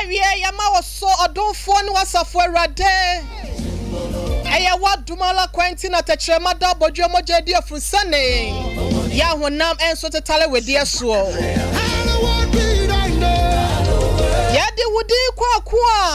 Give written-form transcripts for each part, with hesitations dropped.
Awiei, yɛma wo so, ɔdomfoɔ ne w'asafo Awurade. Ɛyɛ w'adom ara kwan nti na tɛkyerɛma da abɔdweɛ mogya adi afurusane, yɛ ahonam nso tetare wedeɛ soɔ. Yɛde wo din kɔ ako a.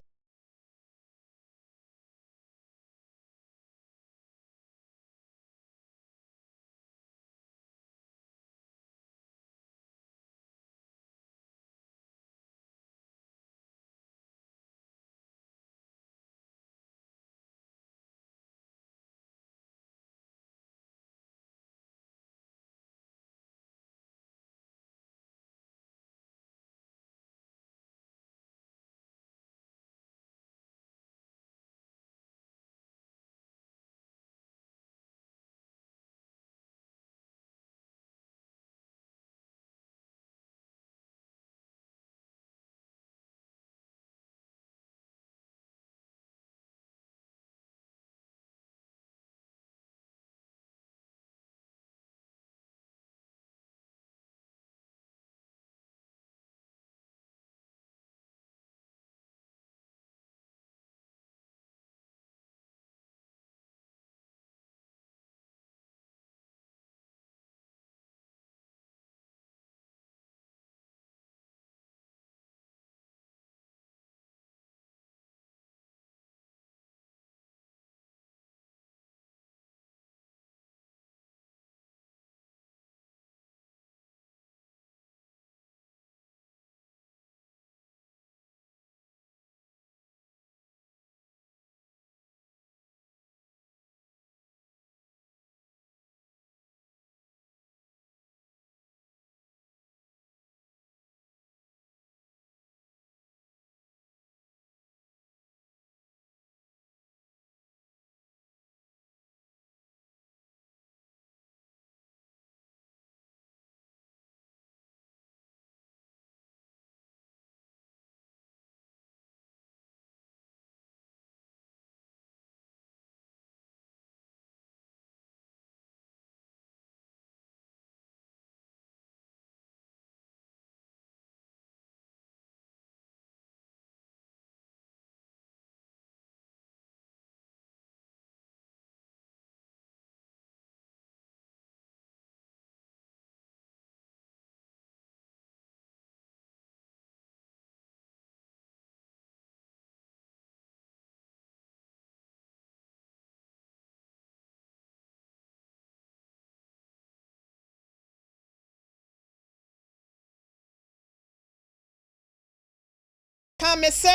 Ka me sɛ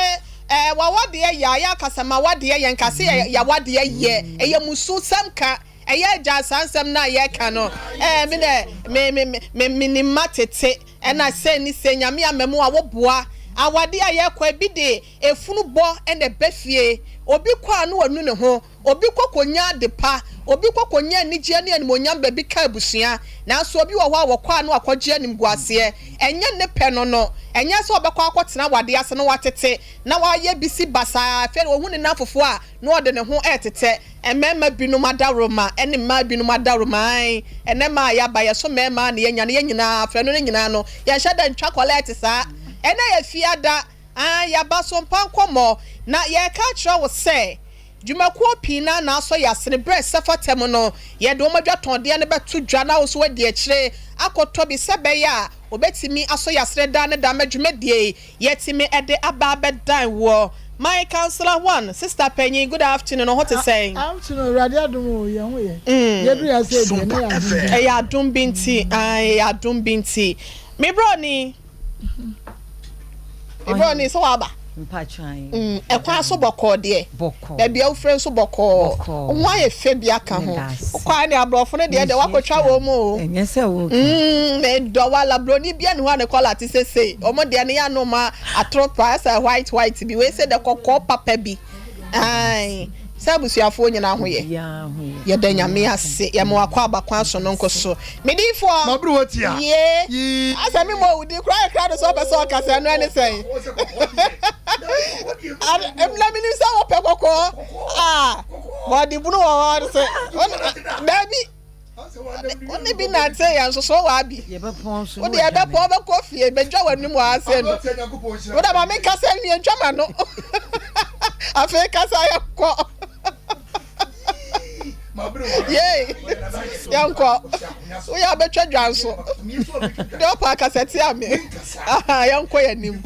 eh w'awadeɛ yɛ a yɛ akasa ma w'adeɛ yɛ nka se yɛ y'awadeɛ yɛ ɛyɛ musu sɛm ka ɛyɛ agyaa saa nsɛm no a yɛ ka no eh me dɛ me me me me nim ma tete ɛna sei ne sei nyame ama mu a wo boa awadeɛ a yɛ kɔ ebi de efunu bɔ ɛna ɛbɛ fie obi kɔ a na wanu ne ho Obi kɔ kɔnya ade pa, obi kɔ kɔnya anigyeɛ ne animuonyam baabi ka abusua, nanso obi wɔ hɔ a wɔkɔ a na wakɔgye animguaseɛ. Ɛnyɛ ne pɛ no no, ɛnyɛ sɛ ɔbɛkɔ akɔtena awadeɛ ase na watete na wayɛ bisi basaa, afei ɔhu ne nnamfofoɔ a na ɔde ne ho retetɛ. Mmarima binom adaworoma ne mmaa binom adaworoma, aane, ɛnnɛ mmaa a yɛaba, yɛso mmarima a na yɛanya no, yɛn nyinaa, afrɛ no no nyinaa no, yɛnhyɛ da ntwa kɔlɛɛte saa. Ɛnnɛ yɛ Fiada, aane, yɛaba so mpa nkɔmmɔ, na yɛreka akyerɛ wo sɛ, Dwumakuo pii no ara na asɔ yɛn asene berɛ a ɛsɛ fata mu no, yɛde wɔn adwatɔndeɛ no bɛto dwa na wo nso woadi akyire akɔtɔ bi sɛ ɛbɛyɛ a wɔbɛtumi asɔ yɛn asene daa ne daa ma dwumadie yi yɛatumi de aba abɛdan woɔ. My Councillor One, Sister Panyin, good afternoon, wo ho te sɛn? Afternoon, Awurade adom o, yɛn ho yɛ. Yɛduru yɛ ase deɛ, na ɛyɛ adom bi nti. Ɛyɛ adom bi nti, ae, ɛyɛ adom bi nti. Me broni. Ebɔ ni sɛ waba. Ɛkwan so bɔkɔɔ deɛ. Baabi a wofiri nso bɔkɔɔ. Wo ho ayɛ fɛ bi aka ho. Wokɔ a ne aborɔfo no deɛ deɛ woakɔtwa wɔn mu o. Ɛnyɛ sɛ woka. Medɔ wo ala broni bia ne hɔ a ne kɔla te sɛ sei. Wɔn deɛ no yɛ ano ma atoro paa sɛ white white bi. Wei sɛ deɛ kɔkɔɔ papa bi. Ae sɛ abusuafoɔ nyinaa ho yɛ. Yɛda Nyame ase. Yɛma wakɔ aba kwan so no nko so. Me diifoɔ. Mabere wɔ tia. Yee. Yii. Asɛ me mɔ wo din koraa yɛ krado sɛ ɔpɛ sɛ ɔkasa ɛno ɛne sɛn. Na menim sɛ wopɛ kɔkɔɔ. Ah, bɔde bunu wɔ hɔ sɛ. Daabi. Wone bi nante yɛ nso so wɔ abi. Wode yɛbɛpɔn wobɛkɔ fie bɛdwa w'anim wɔ ha sei no. Wode ma menkasa nwie ntwa m'ano. Afei kasa yɛnkɔ. Yei yɛnkɔ. Woyɛ a bɛtwa dwa nso. Deɛ ɔpɛ akasa tia me. Yɛnkɔ yɛn anim.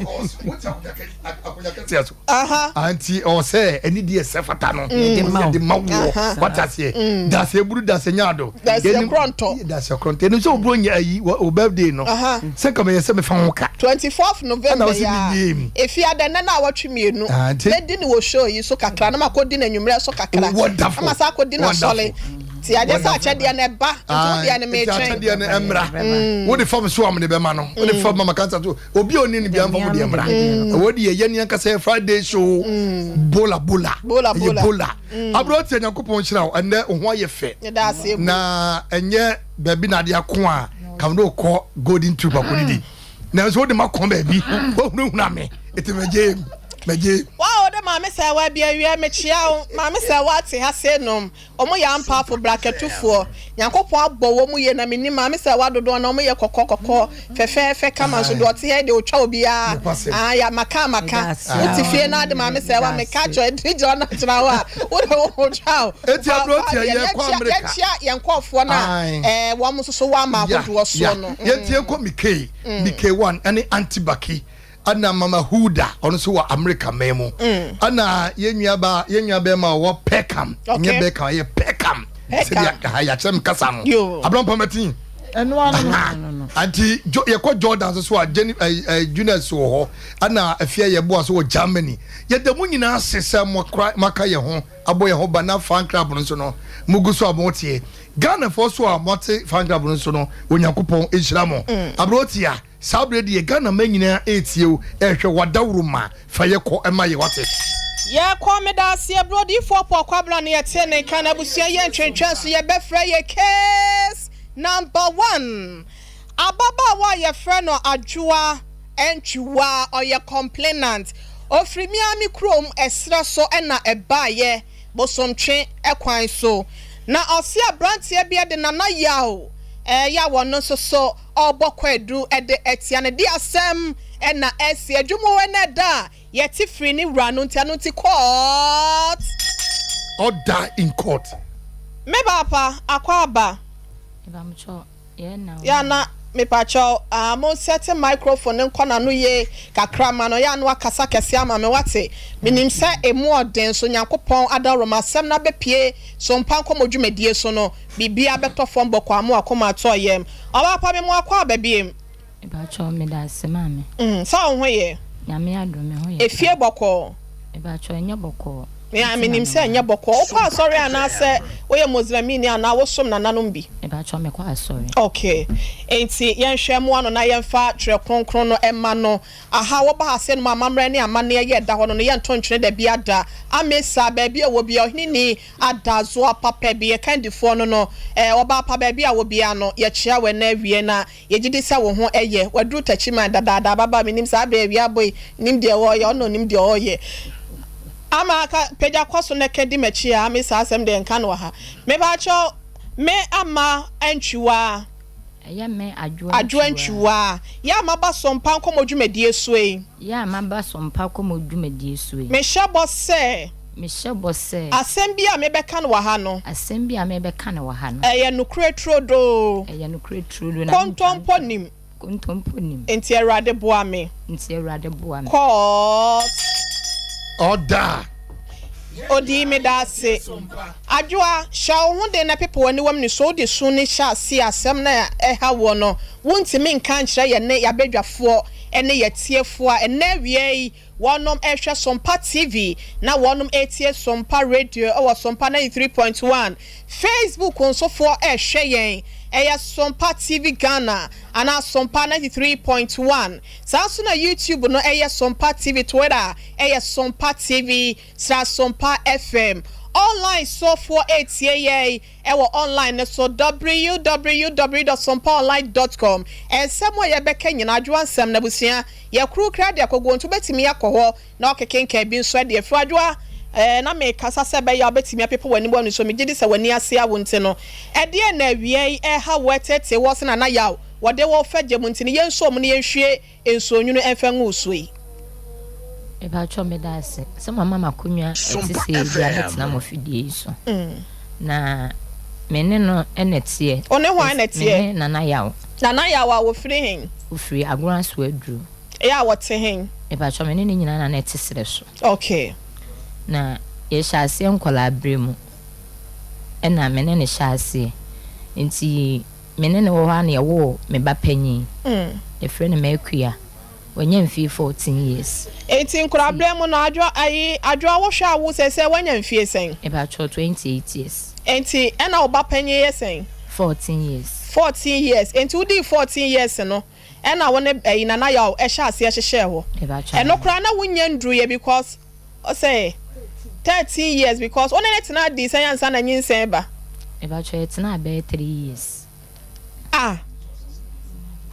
Nti ɔwɔ sɛ ɛne deɛ ɛsɛ fata no yɛde ma woɔ wate aseɛ mm. dasɛ buru dasɛ nya do dasɛ korɔntɔ dasɛ korɔntɔ ɛnim sɛ oburo nyɛ ayi o birthday no sɛ nka meyɛ sɛ mefa ho ka 24th November ya efi adɛ nna na awɔtwe mmienu mɛdi ne wɔ show yi so kakra na makɔdi no anwummerɛ so kakra na masa akɔdi no asɔre ti agye sɛ akyɛdeɛ no ɛba nti wo deɛ no metwɛn akyɛdeɛ no ɛmmra wode fam so a mede bɛma no wode fam mama kansa so obi a ɔni no bia mfa mo deɛ mmra ɛwɔ deɛ yɛ ne ankasa yɛ Friday show bola bola ɛyɛ bola aberɛ ɔte Nyankopɔn nhyira wo ɛnnɛ wo ho ayɛ fɛ na ɛnyɛ baabi na ade ako a kam ne wokɔ golden troop akɔdidi nanso wode makɔ baabi woahunahuna me ɛti mɛgye mɛgye wa wode maame sɛ wa bi awie mekyea wo maame sɛ wa te ha se nom Ɔmo yɛ ampaafo, brakɛtofoɔ. Nyankopɔn abɔ wɔn yie na mennim maame sɛ wa dodoɔ no ɔmo yɛ kɔkɔɔ kɔkɔɔ fɛfɛɛfɛ kama nso deɛ ɔte ha yi deɛ ɔtwa obiara aah ya maka a maka wote fie na ade maame sɛ wa meka akyerɛ ɛdini gyina hɔ na akyerɛ hɔ a wo de wo twa o Eti aberanteɛ yɛ kɔ Amerika. Yɛnkyia yɛn nkorɔfoɔ no a ɛɛ wɔn nso so wɔ ama ahodoɔ soɔ no. Yɛnti yɛnkɔ Mikey, Mikey one ɛne Auntie Baki. Ɛna Mama Hulda, ɔno nso wɔ Amerika man mu. Ɛna yɛn nua ba, yɛn nua bɛrima ɔwɔ Peckham. Nyɛ Beckham, ɛyɛ Peckham. Sɛdeɛ ha yɛakyerɛ me kasa no. Abraham Pamatin. Ɛno ano no. Anti yɛkɔ Jordan nso so a, Jenny ɛɛ ɛɛ Junes wɔ hɔ. Ɛna afie yɛboa so wɔ Germany. Yɛda mo nyinaa ase sɛ moakora moaka yɛn ho abɔ yɛn ho ban na fan club no nso no mogu so a moteɛ. Ghanafoɔ so a moate fan club no nso no, Onyankopɔn nhyira mo. Aberanteɛ. Saa berɛ deɛ Ghana man nyinaa retie wo rehwɛ wo adaworoma fa yɛ kɔ ma yɛ wate. Yɛkɔ medaaseɛ berɛ odiyifoɔ Paul Kwabena ne yɛtee ne nka na abusua yɛ ntwentwɛn so yɛbɛfrɛ yɛ case number one ababaawa a yɛfrɛ no Adwoa Antwiwaa ɔyɛ complainant ɔfiri me ara me kurom ɛserɛ so na ɛbaeɛ Bosomtwe kwan so na ɔse abranteɛ bi de Nana Yaw ɛyɛ a wɔno nso so ɔrebɔ kwaadu de atia no de asɛm na asi adwuma wɔ ɛnɛ da a yɛte firi ne wura no nti ɛno nti court. Order in court. Me paapa akɔ aba. Yɛ a na mepakyɛw ah mo nsɛte microphone no nkɔ n'ano yie kakra ma no yɛ a na wakasa kɛse ama me wate menim sɛ emu ɔden so Nyankopɔn adaworoma asɛm no abɛpue so mpa nkɔmmɔ dwumadie so no Biribiara bɛtɔ fam bɔkɔɔ ama w'akoma atɔ yam. Ɔbaa pa me mo akɔ aba biem. Mepakyɛw meda ase maame. Mm sɛ wo ho yɛ. Nyame adom me ho yɛ Efie paa. bɔkɔɔ. Mepakyɛw ɛnyɛ bɔkɔɔ. Me a Nti na menim me sɛ wɔ ha. ɛnyɛ bɔkɔɔ. Wokɔ asɔre anaa sɛ woyɛ Muslimini anaa wosom nananom bi? Mepakyɛw mekɔ asɔre. Ok enti yɛnhwɛ mmoa no na yɛmfa twerɛ kronkron no mma no. Aha wɔba ha sɛ nom amammerɛ ne amanneɛ yɛ ɛda hɔ no no yɛnto ntwene dabiara da. Amesa baabi a ɛwɔ biara ɔhene ni Ada zoa papa bi, yɛ kandifoɔ no no, eh, ɔbaa pa baabi a wɔ biara no, yɛkyea wo ɛnnɛ awie na yɛgyedi sɛ wo ho yɛ, waduru Takyiman dadaada ababaa menim saa berɛ awia abɔ yi, nim deɛ ɔɔyɛ, ɔno na ɔnim deɛ ɔɔyɛ. Ama ka, pagya kɔ so na ka di m'akyi a, me saa asɛm deɛ nka no wɔ ha. Mepaakyɛw, me ama antwiwaa. Ɛyɛ me adwoa Adwoa ntwiwaa. Yɛ a maba Sompa nkɔmmɔ dwumadie so yi. Yɛ a maba Sompa nkɔmmɔ dwumadie so yi. Mehyɛ bɔ sɛ. Mehyɛ bɔ sɛ. Asɛm bi a mebɛka no wɔ ha no. Asɛm bi a mebɛka no wɔ ha no. Ɛyɛ nokorɛ turodoo. Ɛyɛ nokorɛ turodoo na mentwa Kontompo ntorɔ. nnim. Kontompo nnim. Nti Awurade boa me. Nti Awurade boa me. Court. Ɔda. Odii meda ase. Adwoa, hyɛ wo ho den na pepa w'aniwam nisuo. Wode su no hyɛ aseɛ a, asɛm no a ɛha woɔ no, wontumi nka nkyerɛ yɛne y'abadwafoɔ ne y'atiefoɔ a ɛnnɛ awia yi wɔnom rehwɛ Sompa TV na wɔnom retie Sompa Radio wɔ Sompa 93.1. Facebook nso foɔ rehwɛ yɛn, ɛyɛ Sompa TV Ghana anaa Sompa 93.1. Saa nso na YouTube no yɛ Sompa TV, Twitter yɛ Sompa TV. Sra Sompa FM online so foɔ retie yɛn wɔ online no so www dot sompaonline dot com Nsɛm a yɛbɛka nyinaa adwoa nsɛm no abusua yɛ koro kura de akɔguo nti wobɛtumi akɔ hɔ na wakekenkan bi nso de afiri adwoa. Ɛɛ, na merekasa sɛ ɛbɛyɛ a wobɛtumi apepa w'anim wɔ nisuo. Megye di sɛ w'ani ase awo nti no. Ɛdeɛn na awia yi ɛreha wo ɛreteetee wo ɔse Nana Yaw wɔde wo refa gya mu nti no yɛnsɔ mu na yɛnhwie nsuonwunu mfa ngu wo soɔ yi? Mepakyɛw meda ase sɛ moama me akonwa ɛte Sompa sei de FM. abɛtena mo fidie yi so. Na me ne no na ɛteɛ. Wo ne hwan na Me ɛteɛ? ne Nana Yaw. Nana Yaw a wɔfiri he? Ɔfiri Agorɔ Aduru. Ɛyɛ a wɔte he? Mepakyɛw me ne no nyinaa na na ɛte serɛ so. Okay. Na yɛhyɛ aseɛ nkwadaa berɛ mu ɛna me ne no hyɛ aseɛ. Nti me ne no wɔ hɔ ara na yɛwoo me ba panin. Yɛfrɛ no M'Akua. Wanya mfie 14 years. Nti nkwadaa berɛ mu no Adwoa ayi Adwoa wohwɛ a wo seesei woanya mfie sɛn? Mepakyɛw 28 years. Nti ɛna wo ba panin yɛ sɛn? 14 years. 14 years. Nti wodii 14 years no Ɛna wo ne ɛyi Nana Yaw ɛhyɛ aseɛ hyehyɛɛ hɔ. Ɛno koraa na wo nnya nduruiɛ because ɔsɛ 13 years because wo ne no tenaa dii sɛn ansa na nyinsɛn ba? Mepakyɛw yɛtenaa bɛyɛ 3 years. Ah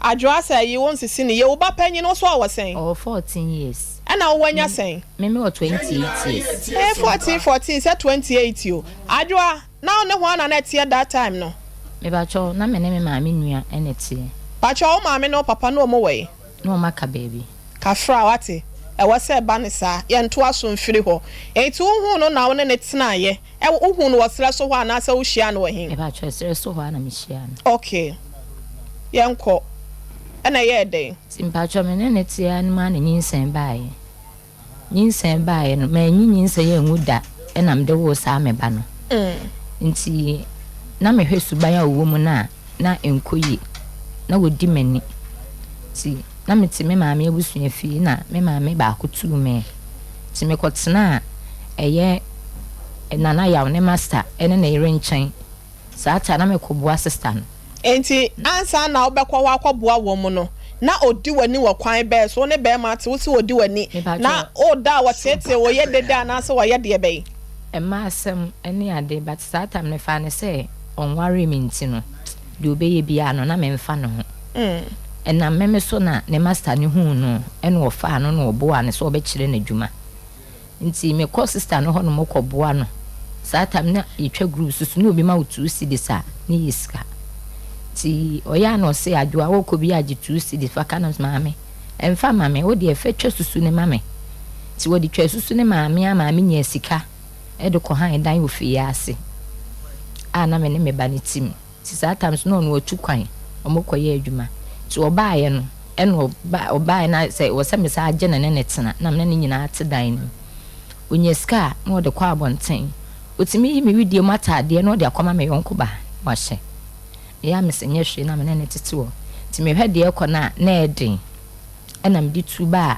Adwoa sɛ ɛyi wo nsisi no yie wo ba panyin wo so ɔwɔ sɛn? Ɔwɔ 14 years. Ɛna wo wanya sɛn? Me me wɔ 28 years. Ɛyɛ 14 14 sɛ 28 o Adwoa. Na wo ne hwan na na ɛteɛ that time no? Mepakyɛw, na me ne me maame nua na ɛteɛ. Pakyɛw, wo maame ne wo papa ne wɔn wɔ he? Na wɔn aka baabi. Kafra, wate? Ɛwɔ sɛ ɛba no saa. Yɛntoa so mfiri hɔ. Enti wohuu no na wo ne no tenaeɛ? Ɛ, wohuu no wɔ serɛ so hɔ anaasɛ wohyiaa no wɔ he? Mepakyɛw, serɛ so hɔ ara na mehyiaa no. Okay. Yɛnkɔ. Ɛna ɛyɛɛ dɛn? Nti mepakyɛw, me ne no teɛ ara no mu ara na nyinsɛn baeɛ. Nyinsɛn baeɛ no, mannyi nyinsɛn angu da na mede woo saa me ba no. Nti na mehwɛ suban a ɔwɔ mu no a, na ɛnkɔ yie. Na ɔdi m'ani. Nti na mete me maame abusua fie na me maame baako tuu me. Nti mekɔtenaa ɛyɛ Nana Yaw ne masta ne ne yere nkyɛn. Saa ta na mekɔboa sista no. Enti ansa na wobɛkɔ hɔ akɔboa wɔn no, na ɔdi w'ani wɔ kwan bɛn so? Wo ne barima te, wose ɔdi w'ani, na woda a ɔteetee wo, ɔyɛ dede anaasɛ ɔyɛ deɛ bɛn? Mmaa asɛm ne ade, but saa time no mefaa no sɛ ɔnwaree me nti no, deɛ ɔbɛyɛ biara no na memfa ne ho. Ɛnam me me so na ne master no huu no na ɔfaa no na ɔboaa no sɛ ɔbɛkyerɛ no adwuma. Nti me kɔ sister no hɔ nom kɔ boa no saa time na yɛtwa group so so na obi ma wo two cedis a ne yɛ sika nti ɔyɛ a na ɔse Adwoa wo kɔ bi a gye two cedis fa ka na mese maame ɛnfa ma me wo deɛ fɛ twa susu no ma me nti wɔde twaa susu no maa me a maame nyaa sika de kɔ han dan wɔ fie ase a na me ne me ba no te mu. Nti saa time so na ɔno watu kwan ɔmo kɔ yɛ adwuma nti ɔbaayɛ no ɛna ɔba ɔbaayɛ na sɛ wɔ sɛ me saa gye no ne no tena na me ne no nyinaa te dan no mu onya sika a na ɔde kɔ abɔnten otumi yi me widie mu ataadeɛ na ɔde akɔma me yɔnko ba na wahyɛ meyɛ a mese nyɛ hwee na me ne no tete hɔ nti mehwɛ deɛ ɛkɔ no a na ɛden. Ɛna mede tu baa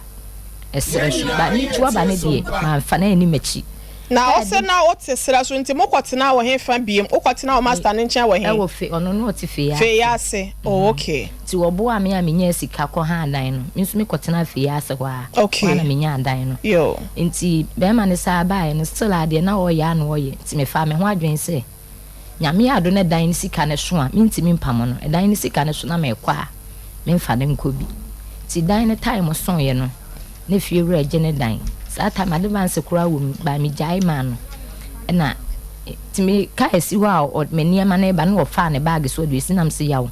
ɛserɛ so. Ba metu aba no deɛ, mamfa no anni m'akyi. Na ɔse na wote serɛ so nti mokɔ tenaa wɔ he fa biom? Wokɔ tenaa wo master no nkyɛn wɔ he? Ɛwɔ fe, ɔno na ɔte Feyiase. Feyiase, oh ok. Nti wɔboaa me a menyaa sika kɔ haa dan no, me nso me kɔ tenaa Feyiase hɔ ara, Ok. hɔ ara na menyaa dan no. Yoo. Nti bɛɛma no saa baeɛ no, still a deɛ na ɔɔyɛ a na ɔɔyɛ, nti mefaa me ho adwene sɛ, Nyame yɛ adom na dan no sika no so a, mentumi mpamo no. Dan no sika no so na mekɔ a, memfa no nkɔ bi. Nti dan no time soeɛ no, na fiewura gye ne dan. Saa time advance koraa wɔ mu, but megyae maa no. Ɛna nti me kaa si hɔ a me nneɛma no reba na ɔfaa ne bag so ɔde resi na mese yaw.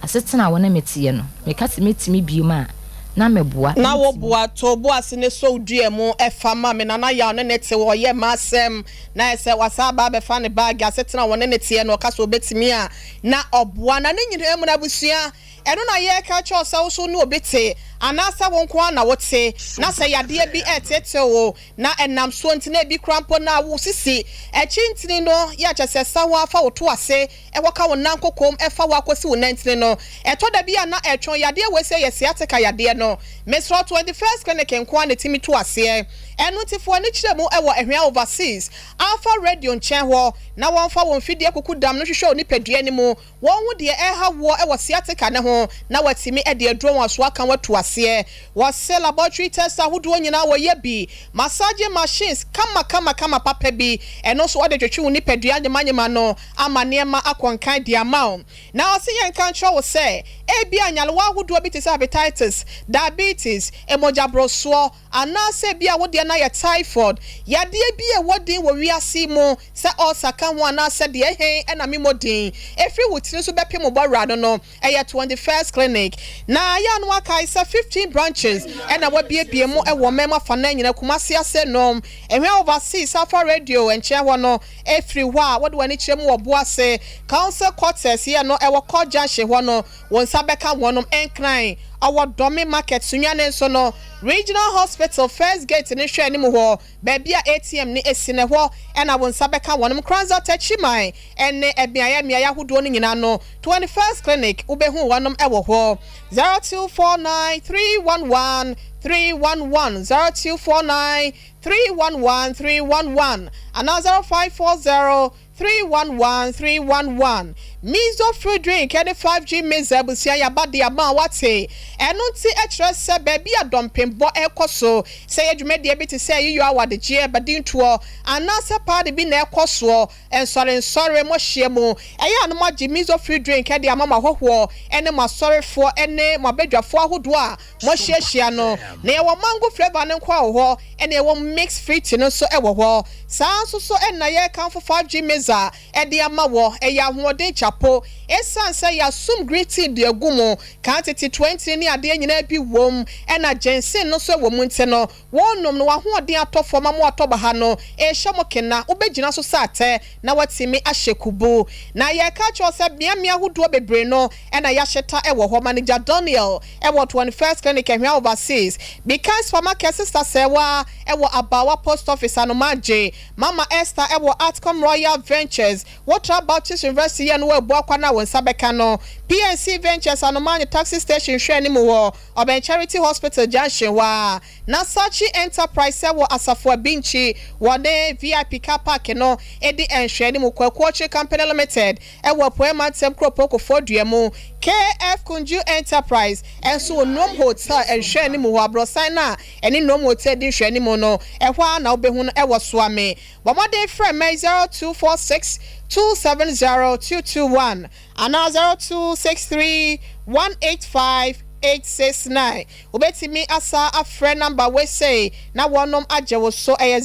Asetena a wo ne me teɛ no, meka sɛ mɛtumi biom a, na meboa. Na wo Mentumi. boa to bo ase ne sɔ wo dua mu fa ma me Nana Yaw ne ne te hɔ yɛ m'asɛm na ayɛ sɛ wasan aba abɛfa ne bag asetena a wɔne no teɛ no ɔka sɛ ɔbɛtumi a na ɔboa na ne nyinaa mu no abusua ɛno na yɛreka akyerɛ wo sɛ wo so wo ne obi te anaasɛ wo nko ara na wote na sɛ yadeɛ bi reteetee wo na ɛnam soɔ nti na ebi koraa mpo na wo sisi akyi ntini no yɛ a kyerɛ sɛ sawa fa wo to ase ɛkɔka wo nan kokom ɛfa wo akɔsi wo nantini no ɛtɔ da bi a na ɛtwɔn yadeɛ wei sɛ yɛ sciatica yadeɛ no mesrɛ wo 21st clinic nko ara na ɛtumi tu aseɛ ɛno nti fa w'ani kyerɛ mu ɛwɔ Ahwea Overseas Alpha Radio nkyɛn hɔ na wɔmfa wɔn mfidie kuku dam no nhwehwɛ wo nipadua no mu wɔnhu deɛ ɛreha woɔ wɔ sciatica no ho. ho na watumi de aduro wɔn so aka watu aseɛ. Wɔse laboratory test ahodoɔ nyinaa wɔyɛ bi, massaging machines kama kama kama papa bi, ɛno nso wɔde twetwe wo nipadua nyemanyema no ama nneɛma akɔ nkan de ama wo. Na ɔse yɛnka nkyerɛ wo sɛ ebia nyarewa ahodoɔ bi te sɛ hepatitis, diabetes, mogyaborosoɔ, anaasɛ ebia wo deɛ no ayɛ typhoid, yadeɛ bi a ɛwɔ din wɔ wiase yi mu sɛ ulcer ka ho anaasɛ deɛ ɛhe na memmɔ din, ɛfiri wo tiri so bɛpem wo bɔwura no no, ɛyɛ 21st Clinic. Na yɛ a na woakae sɛ 15 branches na wɔabuebue mu wɔ ɔman mu afanan nyinaa, Kumasi ase nom, Ɛhwɛ Overseas, Safa Radio nkyɛn hɔ no, ɛfiri hɔ a wode w'ani kyerɛ mu wɔ Boase, Council Quarters yɛ no ɛwɔ Court Junction hɔ no, wo nsa bɛka wɔnom. Nkran, ɔwɔ Dɔme Market, Sunyani nso no, Regional Hospital First Gate no hwɛ anim hɔ, baabi a ATM no si no, ɛhɔ na wo nsa bɛka wɔnom. Kranza Techiman ne mmeaeɛ mmeaeɛ ahodoɔ no nyinaa no, 21st Clinic, wobɛhu wɔnom wɔ hɔ. 0249 311 311, 0249 311 311 anaa 0540 311 311. Mizo fruit drink ne 5G Mizo abusua yɛaba de ama a woate. Ɛno nti ɛkyerɛ sɛ baabi a dɔmpembɔ rekɔ so, sɛ ɛyɛ dwumadie bi te sɛ ayiyɔ awadegyeɛ, badintoɔ, anaasɛ paade bi na ɛrekɔ soɔ, nsɔrensɔre, moahyia mu, ɛyɛ a na moagye Mizo fruit drink de ama mo ahɔhoɔ ne mo asɔrefoɔ ne mo abadwafoɔ ahodoɔ a moahyiahyia no. Na yɛwɔ mango flavour no nko ara wɔ hɔ, ɛna yɛwɔ mixed fruit no nso wɔ hɔ. Saa ara nso so na yɛrekamfo 5G Mixer de ama wɔ, ɛyɛ ahoɔden kyapo. Esiane sɛ yɛasum green tea de agu mu, kan tete 20 ne adeɛ nyinaa bi wom, ɛna ginseng no nso wɔ mu nti no, wonom no w'ahoɔden atɔ fam ama watɔ baha no rehyɛ mo kena, wobɛgyina so sɛ atɛ na woatumi ahyɛ kubu. Na yɛreka akyerɛ wo sɛ mmeammea ahodoɔ bebree no na yɛahyeta wɔ hɔ. Manager Daniel wɔ 21st Clinic, Ahwea Overseas, Bikai Supermarket, Sister Sɛɛwa wɔ Abawa Post Office, Anomaagye, Mama Esther wɔ Atcom Royal Ventures, Wotra Baptist University yɛ no wɔ Abuakwa no a wo nsa bɛka no, PNC Ventures, Anomaanye Taxi Station hwɛ anim wɔ Ɔbɛn Charity Hospital Junction hɔ ara, na Sachi Enterprise wɔ Asafo Abinkyi wɔ ne VIP Car Park no di nhwɛanim, Kwaku Ɔkyere Company Limited wɔ Apueɛ Mantam Kuropɔn Kofoɔdua mu, KF Kunju Enterprise nso wɔ Nnom Hotel nhwɛanim hɔ, aborɔsan no a ɛne Nnom Hotel di nhwɛanim no, ɛhɔ ara na wobɛhu no wɔ Soame. Bɔ mmɔden frɛ mmɛn 0246 270 221 anaa 0263 185 869. Wobɛtumi asa afrɛ number wei sei na wɔnom agye wo so, ɛyɛ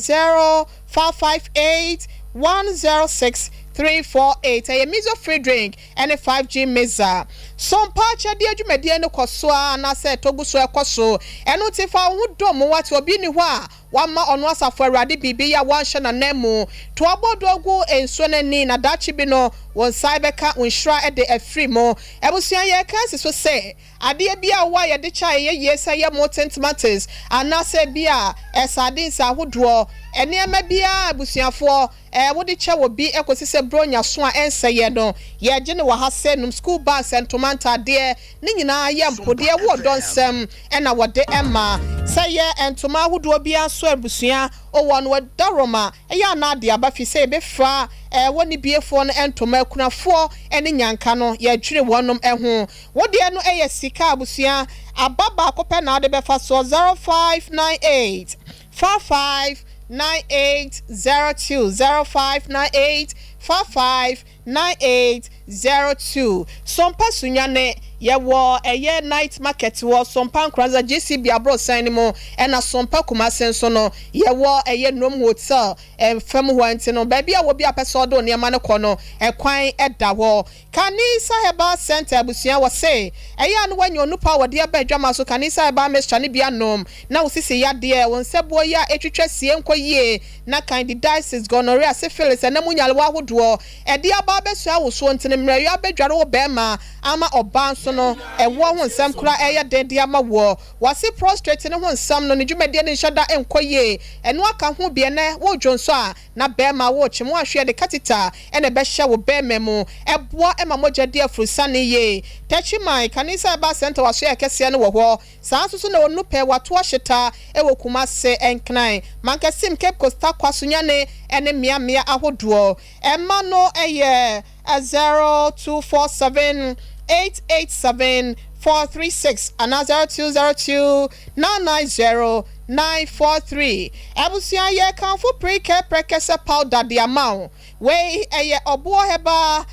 0558 106 348. Ɛyɛ Mizo free drink ɛne 5G Mixer. So mpa akyɛdeɛ dwumadie no kɔ so ara anaasɛ ɛtɔ gu so ɛkɔ so? Ɛno nti fa wo ho dɔ mu wate, obi nni hɔ a wamma ɔno Asafo Awurade biribi yɛ a wanhyɛ n'ananmu. To abodoo gu nsuo no ani na daakye bi no wo nsa bɛka wo nhyira de afiri mu. Abusua yɛreka asi so sɛ Adeɛ bi a wowɔ a yɛde kyɛ a ɛyɛ yie sɛ ɛyɛ molten tomatoes anaasɛ bi a sardines ahodoɔ, nneɛma biara a abusuafoɔ wode kyɛ wɔ bi kɔsi sɛ Buronya so a ɛnsɛeɛ no, yɛgye no wɔ ha sɛ nom, school bags, ntoma, ntaadeɛ, ne nyinaa yɛ mpo deɛ ɛwɔ ɔdɔ nsam na wɔde ma. Sɛ ɛyɛ ntoma ahodoɔ biara nso a abusua wɔ no adaworoma yɛ anaa de aba firi sɛ yɛbɛfira wɔ ne biefoɔ no ntoma, akunafoɔ ne nyanka no yɛdwene wɔnom ho. Wo deɛ no yɛ sika abusua aba baako pɛ na wode bɛfa soɔ 0598 45 98 02 0598 45 98 02 Sompa Sunyane yɛwɔ ɛyɛ night market wɔ Sompa Nkoranza GCB aborosan no mu ɛna Sompa Kumase nso no yɛwɔ ɛyɛ Nom Hotel fam hɔ nti no baabi a wɔ bi a pɛ sɛ ɔde wo nneɛma no kɔ no ɛkwan da hɔ. Kanisa Herbal Centre abusua wɔ se, ɛyɛ a na woanya onupa a wɔde aba adwama so Kanisa Herbal Mixture no bi anom na wo sisi yadeɛ, wo nsabuo yi a ɛtwitwa sie nkɔ yie na candidiasis, gonorrhea, syphilis, ɛna mu nyarewa ahodoɔ ɛde aba abɛsua wo soɔ nti no mmerɛyɔ abɛdware wo barima ama ɔbaa nso no ɛwoɔ ho nsɛm koraa ɛyɛ den de ama woɔ. Wɔse prostrate no ho nsɛm no ne dwumadie no nhyɛ da nkɔ yie ɛno aka ho bi ɛnɛ wodwonsɔ a Na bɛɛma wo kye mo ahweɛ de katita na ɛbɛhyɛ wo bɛɛma mu. Ɛboa ma mogya di afurusane yie. Techiman, Kanisa Herbal Centre wɔ asoɛeɛ kɛseɛ no wɔ hɔ. Saa nso so na onu pɛ wato ahyeta wɔ Kumase, Nkran, Mankasim, Cape Coast, Tarkwa, Sunyani ne mmea mmea ahodoɔ. Ɛma no yɛ 0247 887. 436 anaa 0202 990 943. Abusua yɛrekamfo Pre-Care Prɛkɛsɛ Powder de ama wo. Wei ɛyɛ Ɔboɔ Herbal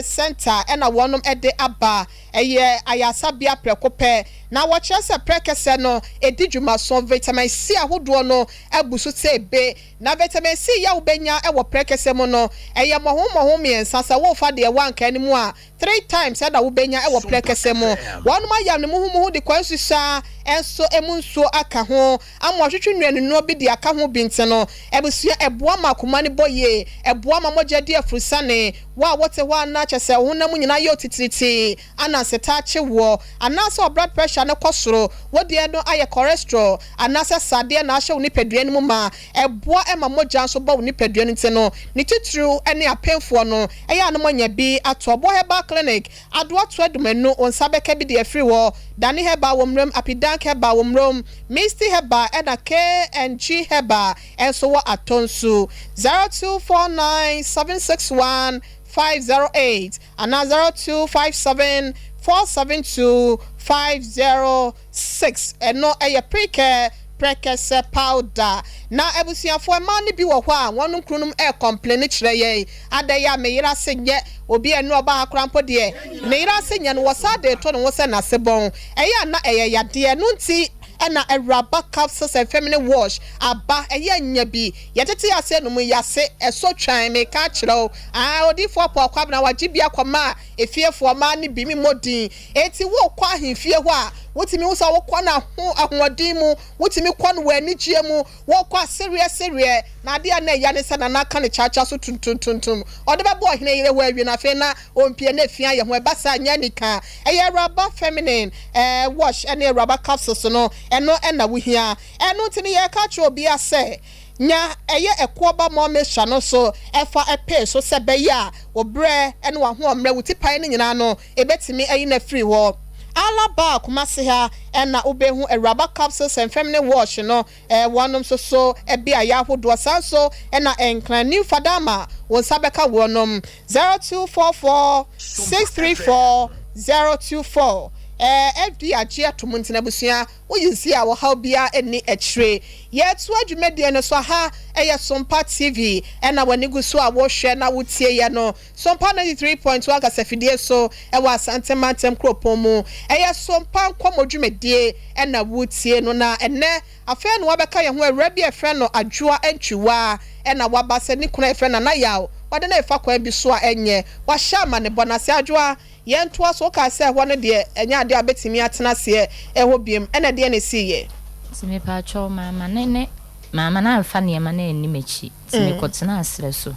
Centre ɛna wɔnom de aba. Ɛyɛ ayaresabea prɛko pɛ. Na wɔkyerɛ sɛ prɛkɛsɛ no ɛdi dwumaso. Vitamin C ahodoɔ no abu so sɛ ebe. Na vitamin C yi a wobɛnya wɔ prɛkɛsɛ mu no, ɛyɛ mmɔho mmɔho mmiɛnsa. Sɛ worefa deɛ ɛwɔ ankaa no mu a, Three times na wobɛnya wɔ prɛkɛsɛ mu. Wɔnom ayam no muhumuhu de kwan susa nso emu nsuo aka ho ama wɔatwetwe nnuanennuro bi de aka ho bi nti no abusua ɛboa ma akoma no bɔ yie, ɛboa ma mogya di afurusane, wo a wote hɔ a na kyɛsɛ wo honam nyinaa yɛ otitiritii ananse taa kye woɔ anaasɛ wo blood pressure no kɔ soro, wo deɛ no ayɛ cholesterol anaasɛ sadeɛ na ahyɛ wo nipadua no mu ma, ɛboa ma mogya nso bɔ wo nipadua no nti no ne titiriw ne apemfoɔ no Ɛyɛ a na moanya bi ato Ɔbo Herbal Clinic, Adoa to Adumanu, wo nsa bɛka bi de afiri hɔ, Dani Herbal wɔ Mmiram, Apidank Herbal wɔ Mmirom, Misty Herbal ɛna K&G Herbal nso wɔ Atonsu. 0249 761 508 anaa 0257 472 50. 6, ɛno yɛ prekɛ, prɛkɛsɛ, powder. Na abusuafoɔ mmaa no bi wɔ hɔ a wɔn kununom ɛrekɔmpleni kyerɛ yɛn, adɛn a me yere ase nyɛ, obi a ɛne ɔba ha koraa mpo deɛ ne yere ase nyɛ no wɔsan de reto ne ho sɛ n'ase bɔn, ɛyɛ a na ɛyɛ yadeɛ, ɛno nti na awuraba capsules and feminine wash aba, ɛyɛ nya bi, yɛtete aseɛ nom yi ase, ɛsɔ twan, meka akyerɛ wo, aah odiyifoɔ Paul Kwabena wagye bi akɔma efiefoɔ mmaa no bi, memmɔ din. Enti worekɔ ahemfie hɔ a, wotumi hu sɛ wokɔ no aho ahoɔden mu, wotumi kɔ no wɔ anigyeɛ mu, wokɔ a sereɛ sereɛ, na adeɛ a na ɛya ne sɛ Nana aka ne kyakya so tuntumtuntum, ɔde bɛbɔ ɔhene yere hɔ awie no afei na ɔmpie na efi ayɛ ho, ɛba saa a nyɛ anika. Ɛyɛ awuraba feminine eh, wash ne awuraba capsules no, ɛno na wohia. Ɛno nti no yɛreka akyerɛ obiara sɛ, Nya ɛyɛ ɛkoɔ ba mɔ mixture no so fa pee so sɛ ɛbɛyɛ a wo berɛ ne w'ahoɔmmerɛ, wo tipaeɛ no nyinaa no ɛbɛtumi ayi no afiri hɔ. Ala Bar Kumasi ha na wobɛhu Awuraba Capsules and Feminine Wash no, wɔnom nso so beaeɛ ahodoɔ. Saa nso na Nkran New Fadama wo nsa bɛka wɔnom 0244 634 024. FDA agye atom nti no abusua Woyi nsi a ɔhaw biara nni akyire. Yɛretoa dwumadie no so. Aha yɛ Sompa TV ɛna w'ani gu so a wohwɛ na wotie yɛ no. Sompa 93.1 kasafidie so wɔ Asante Mantam kuropɔn mu. Ɛyɛ Sompa nkɔmmɔ dwumadie ɛna wotie no. Na ɛnnɛ afei na wabɛka yɛn ho awura bi a yɛfrɛ no Adwoa Antwiwaa ɛna waba sɛ ne kunu a yɛfrɛ no Nana Yaw wɔde no refa kwan bi so a ɛnyɛ. Wahyɛ amanebɔ no ase. Adwoa. Yɛntoa so, Wokaa sɛ ɛhɔ no deɛ ɛnyɛ adeɛ a wobɛtumi atena aseɛ hɔ biom, ɛna ɛdeɛn na ɛsiiɛ? Nti mepaakyɛw mamma ne ne mamma no amfa nneɛma no anni m'akyi, nti mekɔtenaa serɛ so.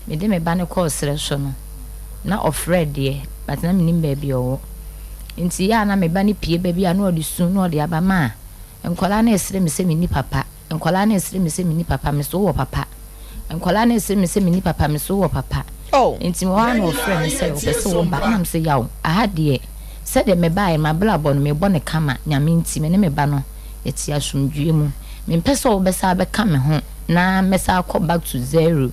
Mede me ba no kɔɔ serɛ so no, na ɔfrɛ deɛ, but na mennim baabi a ɔwɔ. Nti yɛ a na me ba no pue ba bi a na ɔde su na ɔde aba ma nkwadaa no resere me sɛ menni papa. Nkwadaa no resere me sɛ menni papa, me so wowɔ papa. Nkwadaa no resere me sɛ menni papa, me so wowɔ papa. Nti mewɔ hɔ ara na wɔfrɛɛ me sɛ wɔpɛ sɛ wɔba. Ɛna mese yaw, aha deɛ, sɛdeɛ mebaeɛ no, m'abrabɔ no, mebɔ no kama, Nyame nti, me ne me ba no, yɛte asomdwoeɛ mu. Mempɛ sɛ wobɛsan abɛka me ho na mɛsan akɔ back to zero.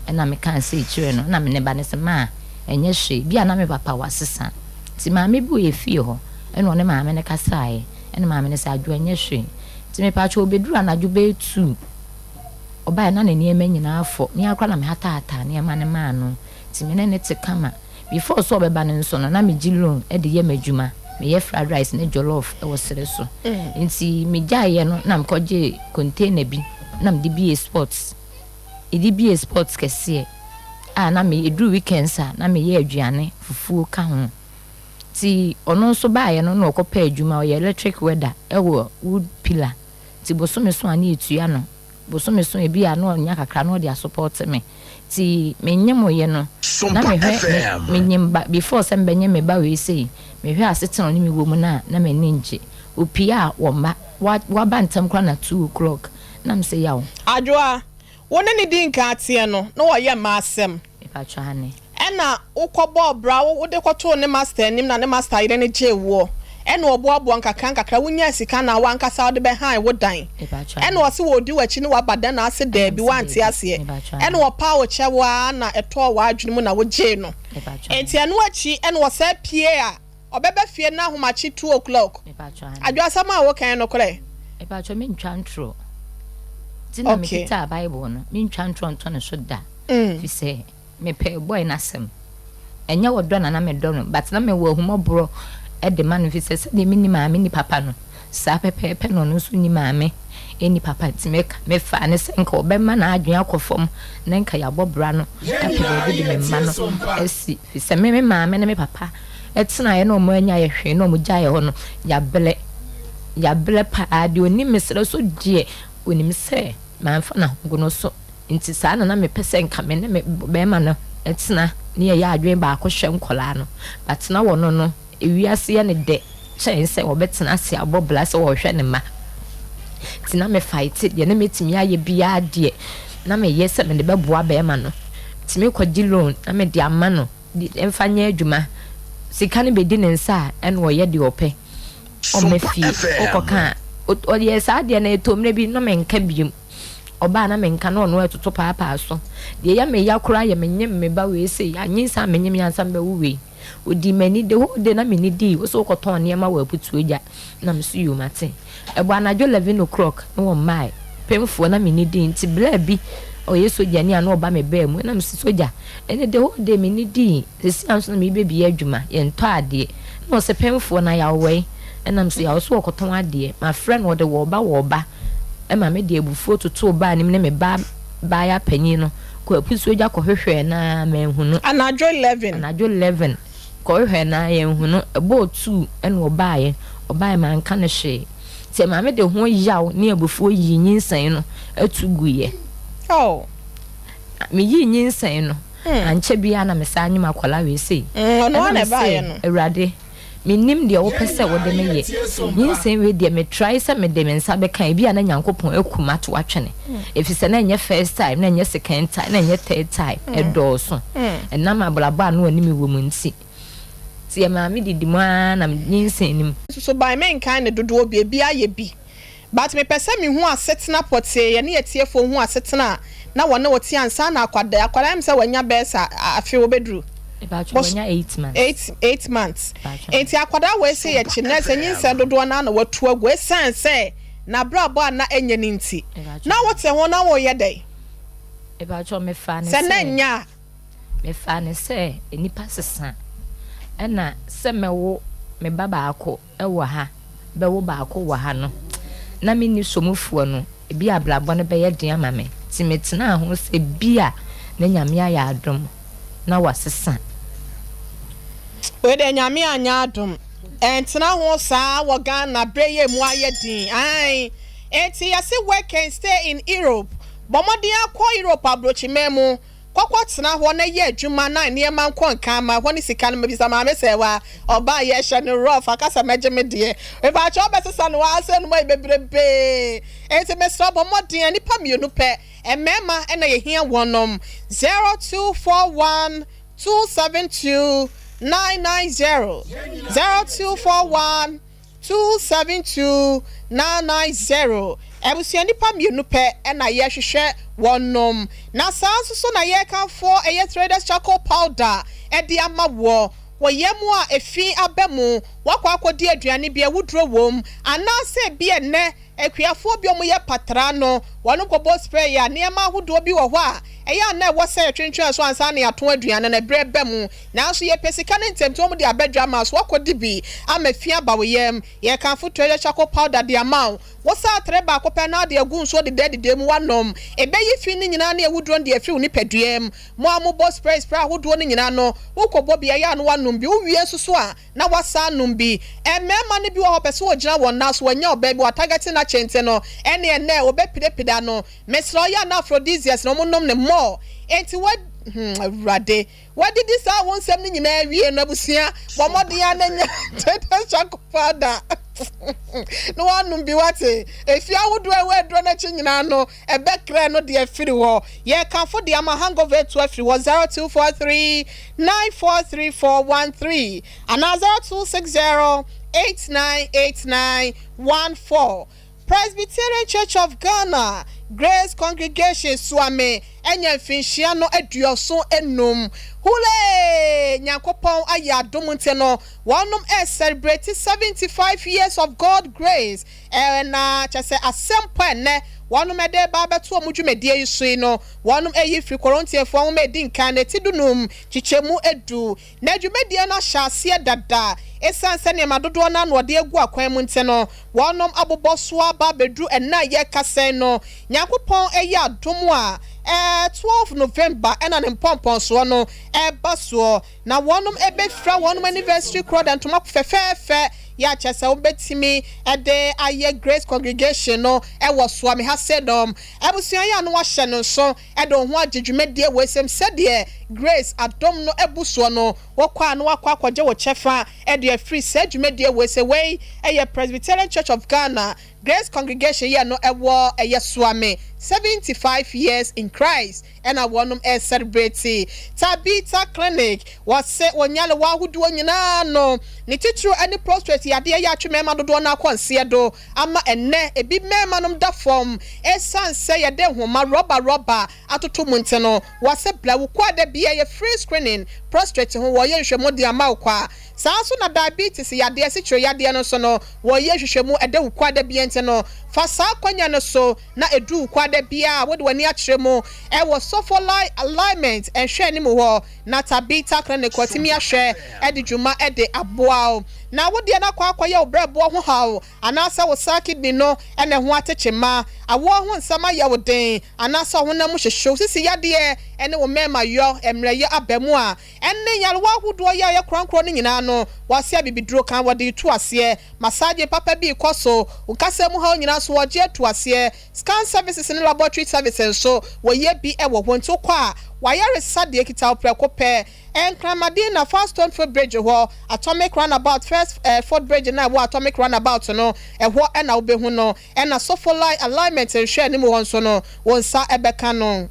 Ɛna mekaa sei kyerɛɛ no, ɛna me ne ba no se, maa, ɛnyɛ hwee, bi a na me papa wasesa. Nti maame bi wɔ yɛn fie hɔ, ɛna ɔne maame no kasaeɛ, ɛna maame no se, Adwoa, ɛnyɛ hwee. Nti mepaakyɛw obeduru anadwo bɛyɛ tuu ɔbaeɛ na ne nneɛma nyinaa afɔ, me ara koraa na mehatahataa nneɛma no maa no nti me ne no te kama. Before sɛ ɔbɛba no nso no na megye loan de yɛ m'adwuma, meyɛ fried rice ne jollof wɔ serɛ so. Nti megyaeɛ no na mekɔgyee container bi na mede buee spot, mede buee spot kɛseɛ a na me ɛduru weekends a na meyɛ aduane, fufuo ka ho. Nti ɔno nso baeɛ no na ɔkɔpɛɛ adwuma, ɔyɛ electric welder wɔ wood pillar. Nti bosome so a na yɛtua no, bosome so ebi a na ɔnya kakra na ɔde asopɔɔte me. Nti menyemoeɛ no na mehwɛ me menyem ba before sɛ mebɛnyem me ba wei sei, mehwɛ asetena a ɔne me wɔ mu no a na m'ani ngye. Opue a wɔmma, wa waba ntɛm koraa na 2:00 na mese yaw. Adwoa, Wo ne no dii nkan teɛ no, na ɔyɛ mma asɛm. Mepakyɛ aane. Ɛna wo kɔ bɔɔ bra, wo de kɔtoo ne master anim na ne master yere no gyee woɔ. Ɛna ɔboaboa nkakra nkakra, wo nyaa sika na w'ankasa wode bɛ han wo dan. Mepakyɛ Ɛna aane. ɔse ɔɔdi w'akyi ne w'aba dan na ase Ɛna daabi, mese w'ante daabi. aseɛ. Mepakyɛ Ɛna aane. ɔpaa wo kyɛw ara na ɛtɔɔ w'adwene mu na wo gyee no. Mepakyɛ aane. Enti ɛno akyi ɛna ɔsan pie a. ɔbɛba fie no ahomakye 2 o'clock. Mepatwɔ, ane. Adwo, asɛm a wokan no korɛ? Mepatwɔ, mentwa ntorɔ. Nti na mekitaa Bible no, mentwa ntorɔ nto ne so da. Fi sɛ mepɛ boy n'asɛm. Ɛnyɛ wɔdɔ na na medɔ no, but na mewɔ ahummɔborɔ de ma no, fi sɛ sɛdeɛ menni maame ni papa no, saa pɛpɛɛpɛ na ɔno nso nni maame ɛni papa. Nti meka mefaa ne sɛ nka ɔbɛma n'adwene akɔ fam na nka yɛabɔ bra no apɛ baabi de me mma no asi, fi sɛ me me maame ne me papa ɛtenaeɛ na ɔmo anya yɛ hwee na ɔmo gyaeɛ hɔ no, yɛabrɛ, yɛabrɛ paa. Deɛ onim mesrɛ so deɛ onim sɛ mamfa n'ahogo so, nti saa na na mepɛ sɛ nka me ne me bɛrima no tena ne yɛyɛ adwene baako hwɛ nkɔlaa no, but na wɔno no ewiase yɛ ne dɛ kyɛn sɛ wɔbɛtena ase abɔ bra sɛ wɔrehwɛ ne mma. Nti na me fight deɛ na mɛtumi ayɛ biara deɛ na meyɛ sɛ mede bɛboa bɛrima no. Nti mekɔgye loan na mede ama no de mfa nyɛ adwuma. Sika no bɛdi ne nsa a, ɛna ɔyɛ deɛ ɔpɛ, ɔmma fie. Wokɔka a, ɔyɛ saa deɛ no. Ɛtɔ mmerɛ bi na menka biom. Ɔbaa na menka na ɔno ɛtoto paapaa so. Deɛ ɛyɛ me ya koraa yɛ menyem me ba wei sei anyinsa a menyem yɛ ansa mbɛwo wei. Ɔdi m'ani the whole day na menni dii. Wo sɛ wokɔtɔn nneɛma wɔ Aputuo gya na me so yom ate. Ɛbɔ anadwo 11 o'clock na wɔn mmae pemfoɔ na menni dii. Nti bla bi ɔyɛ sogyani a na ɔba me baa mu ɛna mesi sogya ɛne the whole day menni dii. Sisi a nso na mebɛbie adwuma, yɛntɔ adeɛ, na ɔsɛ pemfoɔ na yɛawɔe ɛnam sɛ yɛawɔ so wɔkɔtɔn adeɛ. Mafrɛ no, ɔde wɔɔba wɔɔba ɛma me de abufuo totoo baa nim ne me ba baayɛ panyin no kɔ Apusuo gya kɔhwehwɛɛ na manhu no. Anadwo 11? Anadwo 11 kɔhwehwɛɛ na yɛnhu no. Ɛbɔɔ 2 ɛna ɔbaeɛ. Ɔbaeɛ, manka no hwee, nti maame de ho yaw ne abufuo yii nyinsɛn no atu guiɛ. Oh. Meyii nyinsɛn no, ankyɛ biara na mesaa nyem akwadaa wei sei. Ɔno ara na ɛbaeɛ no. Awurade, mennim deɛ wopɛ sɛ wode me yɛ. Nyinsɛn wei deɛ, metrae sɛ mede me nsa bɛka ebi a na Nyankopɔn akum ato atwene, ɛfiri sɛ na ɛnyɛ first time, na ɛnyɛ second time, na ɛnyɛ third time. Ɛdɔɔso. Ɛnam abrabɔ a na ɔne me wɔ mu nti, nti yɛ maame didi mu ara na nyinsɛn no mu. Soso ban menkan ne dodoɔ bi, ebi ayɛ bi, but mepɛ sɛ mehu asetena pɔtee, yɛne yɛtiefoɔ hu asetena a na wɔne wo te ansa na akwadaa sɛ wanya bɛɛ sa afe wɔbɛduru. Wanya 8 months. 8 months. Nti akwadaa wɔ ese yɛkyi na sɛ nyinsɛn dodoɔ naa na watu agu esan sɛ n'abrabɔ a na ɛnyɛ ne nti na wote ho na wɔyɛ dɛ? Ìbàtɔ, mefa ne sɛ na nya. Mefa ne sɛ nipa sesa, ɛna sɛ mɛwo me ba baako ɛwɔ ha, bɛwo baako wɔ ha no, na menni somufoɔ no ebi, abrabɔ no bɛyɛ den ama me, nti metena ho sɛ bi a na Nyame ayɛ adom na wasesa. Wei deɛ, Nyame anyɛ adom. Ɛntena ho saa wɔ Ghana berɛ yɛ mu ayɛ din ae. Enti yɛse work and stay in Europe. Bɔ mmɔden akɔ Europe aburokyiman mu, kɔkɔ tena hɔ na yɛ adwuma na nneɛma nkɔ nkan ma ɛhɔ ne sika no. Mabisa maame sɛ wa ɔbaa yɛhyɛ no rough akasa mɛgye me deɛ mebakyɛ ɔbɛsesa no asɛ no mu ayɛ bebrebee. Enti mesrɛ, bɔ mmɔden a nipa mmienu pɛ, mmarima ɛna yɛhia wɔnom. 0241 272 990, 0241 272 990. Abusua, nipa mmienu pɛ ɛna yɛhwehwɛ wɔnom. Na saa nso so na yɛrekamfoɔ ɛyɛ Traders Charcoal Powder ɛde ama wɔ wɔ yɛn mu a efi aba mu, wakɔ akɔdi aduane bi awuduro wɔ mu, anaasɛ bi ɛnɛ akuafoɔ bi a wɔyɛ patra no wɔn kɔbɔ spray a nneɛma ahodoɔ bi wɔ hɔ a ɛyɛ ana ɛwɔ sɛ yɛtwentwɛn so ansa na yɛato aduane no ɛberɛ bɛ mu, nanso yɛpɛ sika no ntɛm nti wɔn de abɛdwa ama so wakɔdi bi ama fi aba wɔ yam. Yɛkamfo Treasure Charcoal Powder de ama wo. Wosa atere baako pɛ na ade agu nsuo deda deda mu wanom, ɛbɛyi fi no nyinaa ne awuduro no de afiri wo nipadua mu. Mo a mobɔ spray spray ahodoɔ no nyinaa no, wokɔbɔ bi ɛyɛ a no wanom bi, wowie nso so a na wasa anom bi. Mmarima no bi wɔ hɔ pɛ sɛ wɔgyina wɔn nan so, wɔanya ɔbaa bi wɔatarget no akyɛnte no, ɛne ɛnɛ wɔbɛpidapida no. Mesrɛ, ɔyɛ ana aphrodisiacs na wɔnom ne mmɔɔ. Enti wa Awurade wadidi saa wo nsɛm no nyinaa wie no, abusua, bɔ mmɔden a na nya Traders Charcoal Powder na wanom bi. Wate efi ahodoɔ a ɛwɔ aduro n'akyi nyinaa no ɛbɛkrɛ no deɛ afiri hɔ. Yɛkamfo de ama hangover etu afiri hɔ. 0243 943413 anaa 0260 898914. Presbyterian Church of Ghana. Grace Congregation Suame anya mfinhyia no 75. Hulee! Nyankopɔn ayɛ adom nti no, wɔnom ɛresɛlebreti 75 years of God grace. Ɛɛ na kyerɛ sɛ asɛmpa a ɛnnɛ wɔnom ɛde reba abɛto wɔn dwumadie yi so yi no, wɔnom ɛyi firi Korontiafoɔ nwoma a ɛdi nkan no ti dunum kyekyɛmu du. Na dwumadie no ahyɛ aseɛ dada. Ɛsiane sɛ nneɛma dodoɔ no ara na wɔde agu akwan mu nti no, wɔnom abobɔ so aba abɛduru ɛnnɛ a yɛrekasa yi no. Nyankopɔn ɛyɛ adom a, ɛɛ 12 November ɛna ne mpɔmpɔnsoɔ no ɛreba soɔ. Na wɔnom ɛbɛfira wɔnom anniversary korɔ da ntoma fɛfɛɛfɛ yɛ a kyerɛ sɛ wɔbɛtumi ɛde ayɛ Grace Congregation no ɛwɔ Suame ha Sedom abusua yi a na wahyɛ no nso ɛde wo ho agye dwumadie wei sɛm sɛdeɛ Grace adom no abu soɔ no wokɔ a na wakɔ akɔgye wo kyɛfa ɛde afiri saa dwumadie wei sɛ wei ɛyɛ Presbyterian Church of Ghana Grace Congregation yɛ no ɛwɔ ɛyɛ Suame 75 years in Christ ɛna wɔnom ɛresɛlebreti. Tabitha Clinic, wɔse wɔ nyarewa ahodoɔ nyinaa ano, ne titiriw ɛne prostrate yadeɛ yɛ atwe mmarima dodoɔ no ara kɔ nseɛ do ama ɛnnɛ ebi mmarima nom da fam ɛsiane sɛ yɛde nhoma rɔba rɔba atoto mu nti no, wɔse bla wo kɔ a da biara yɛ free screening prostrate ho wɔyɛ nhwehwɛmu de ama wo kwa. Saa ara nso na diabetes yadeɛ, asikyire yadeɛ no nso no wɔyɛ nhwehwɛmu ɛda wo kɔ a da biara nti no fa saa akwanya no so na edu wo kwa da biara a wode w'ani akyerɛ mu wɔ Sofolai Alignment nhwɛanim hɔ na Tabitha Clinic watumi ahwɛ de dwuma de aboa wo. Na wo deɛ no akɔ akɔyɛ wo berɛboɔ ho haw anaasɛ wo saa kidney no na ɛho atekye ma awoɔ ho nsɛm ayɛ wo den anaasɛ ɔhonam mu hyehye wo sisi yadeɛ ne wo mmarima yɔ mmerɛyɛ aba mu a ɛne nyarewa ahodoɔ yi a ɛyɛ korankorɔ no nyinaa no wɔase abibiduro kan wɔde retu aseɛ Massage papa bi rekɔ so. Wo kasa mu haw nyinaa nso wɔgye ato aseɛ. Scan services ne laboratory services nso wɔyɛ bi wɔ hɔ nti wokɔ a w'ayaresa deɛ kita wo prɛko pɛ. Nkramadin na Far Stone Footbridge hɔ, Atomic Runabout, First Footbridge no a ɛwɔ Atomic Runabout no, ɛhɔ na wobɛhu no. Ɛna Sofolai Alignment nhwɛanim hɔ nso no, wo nsa bɛka no.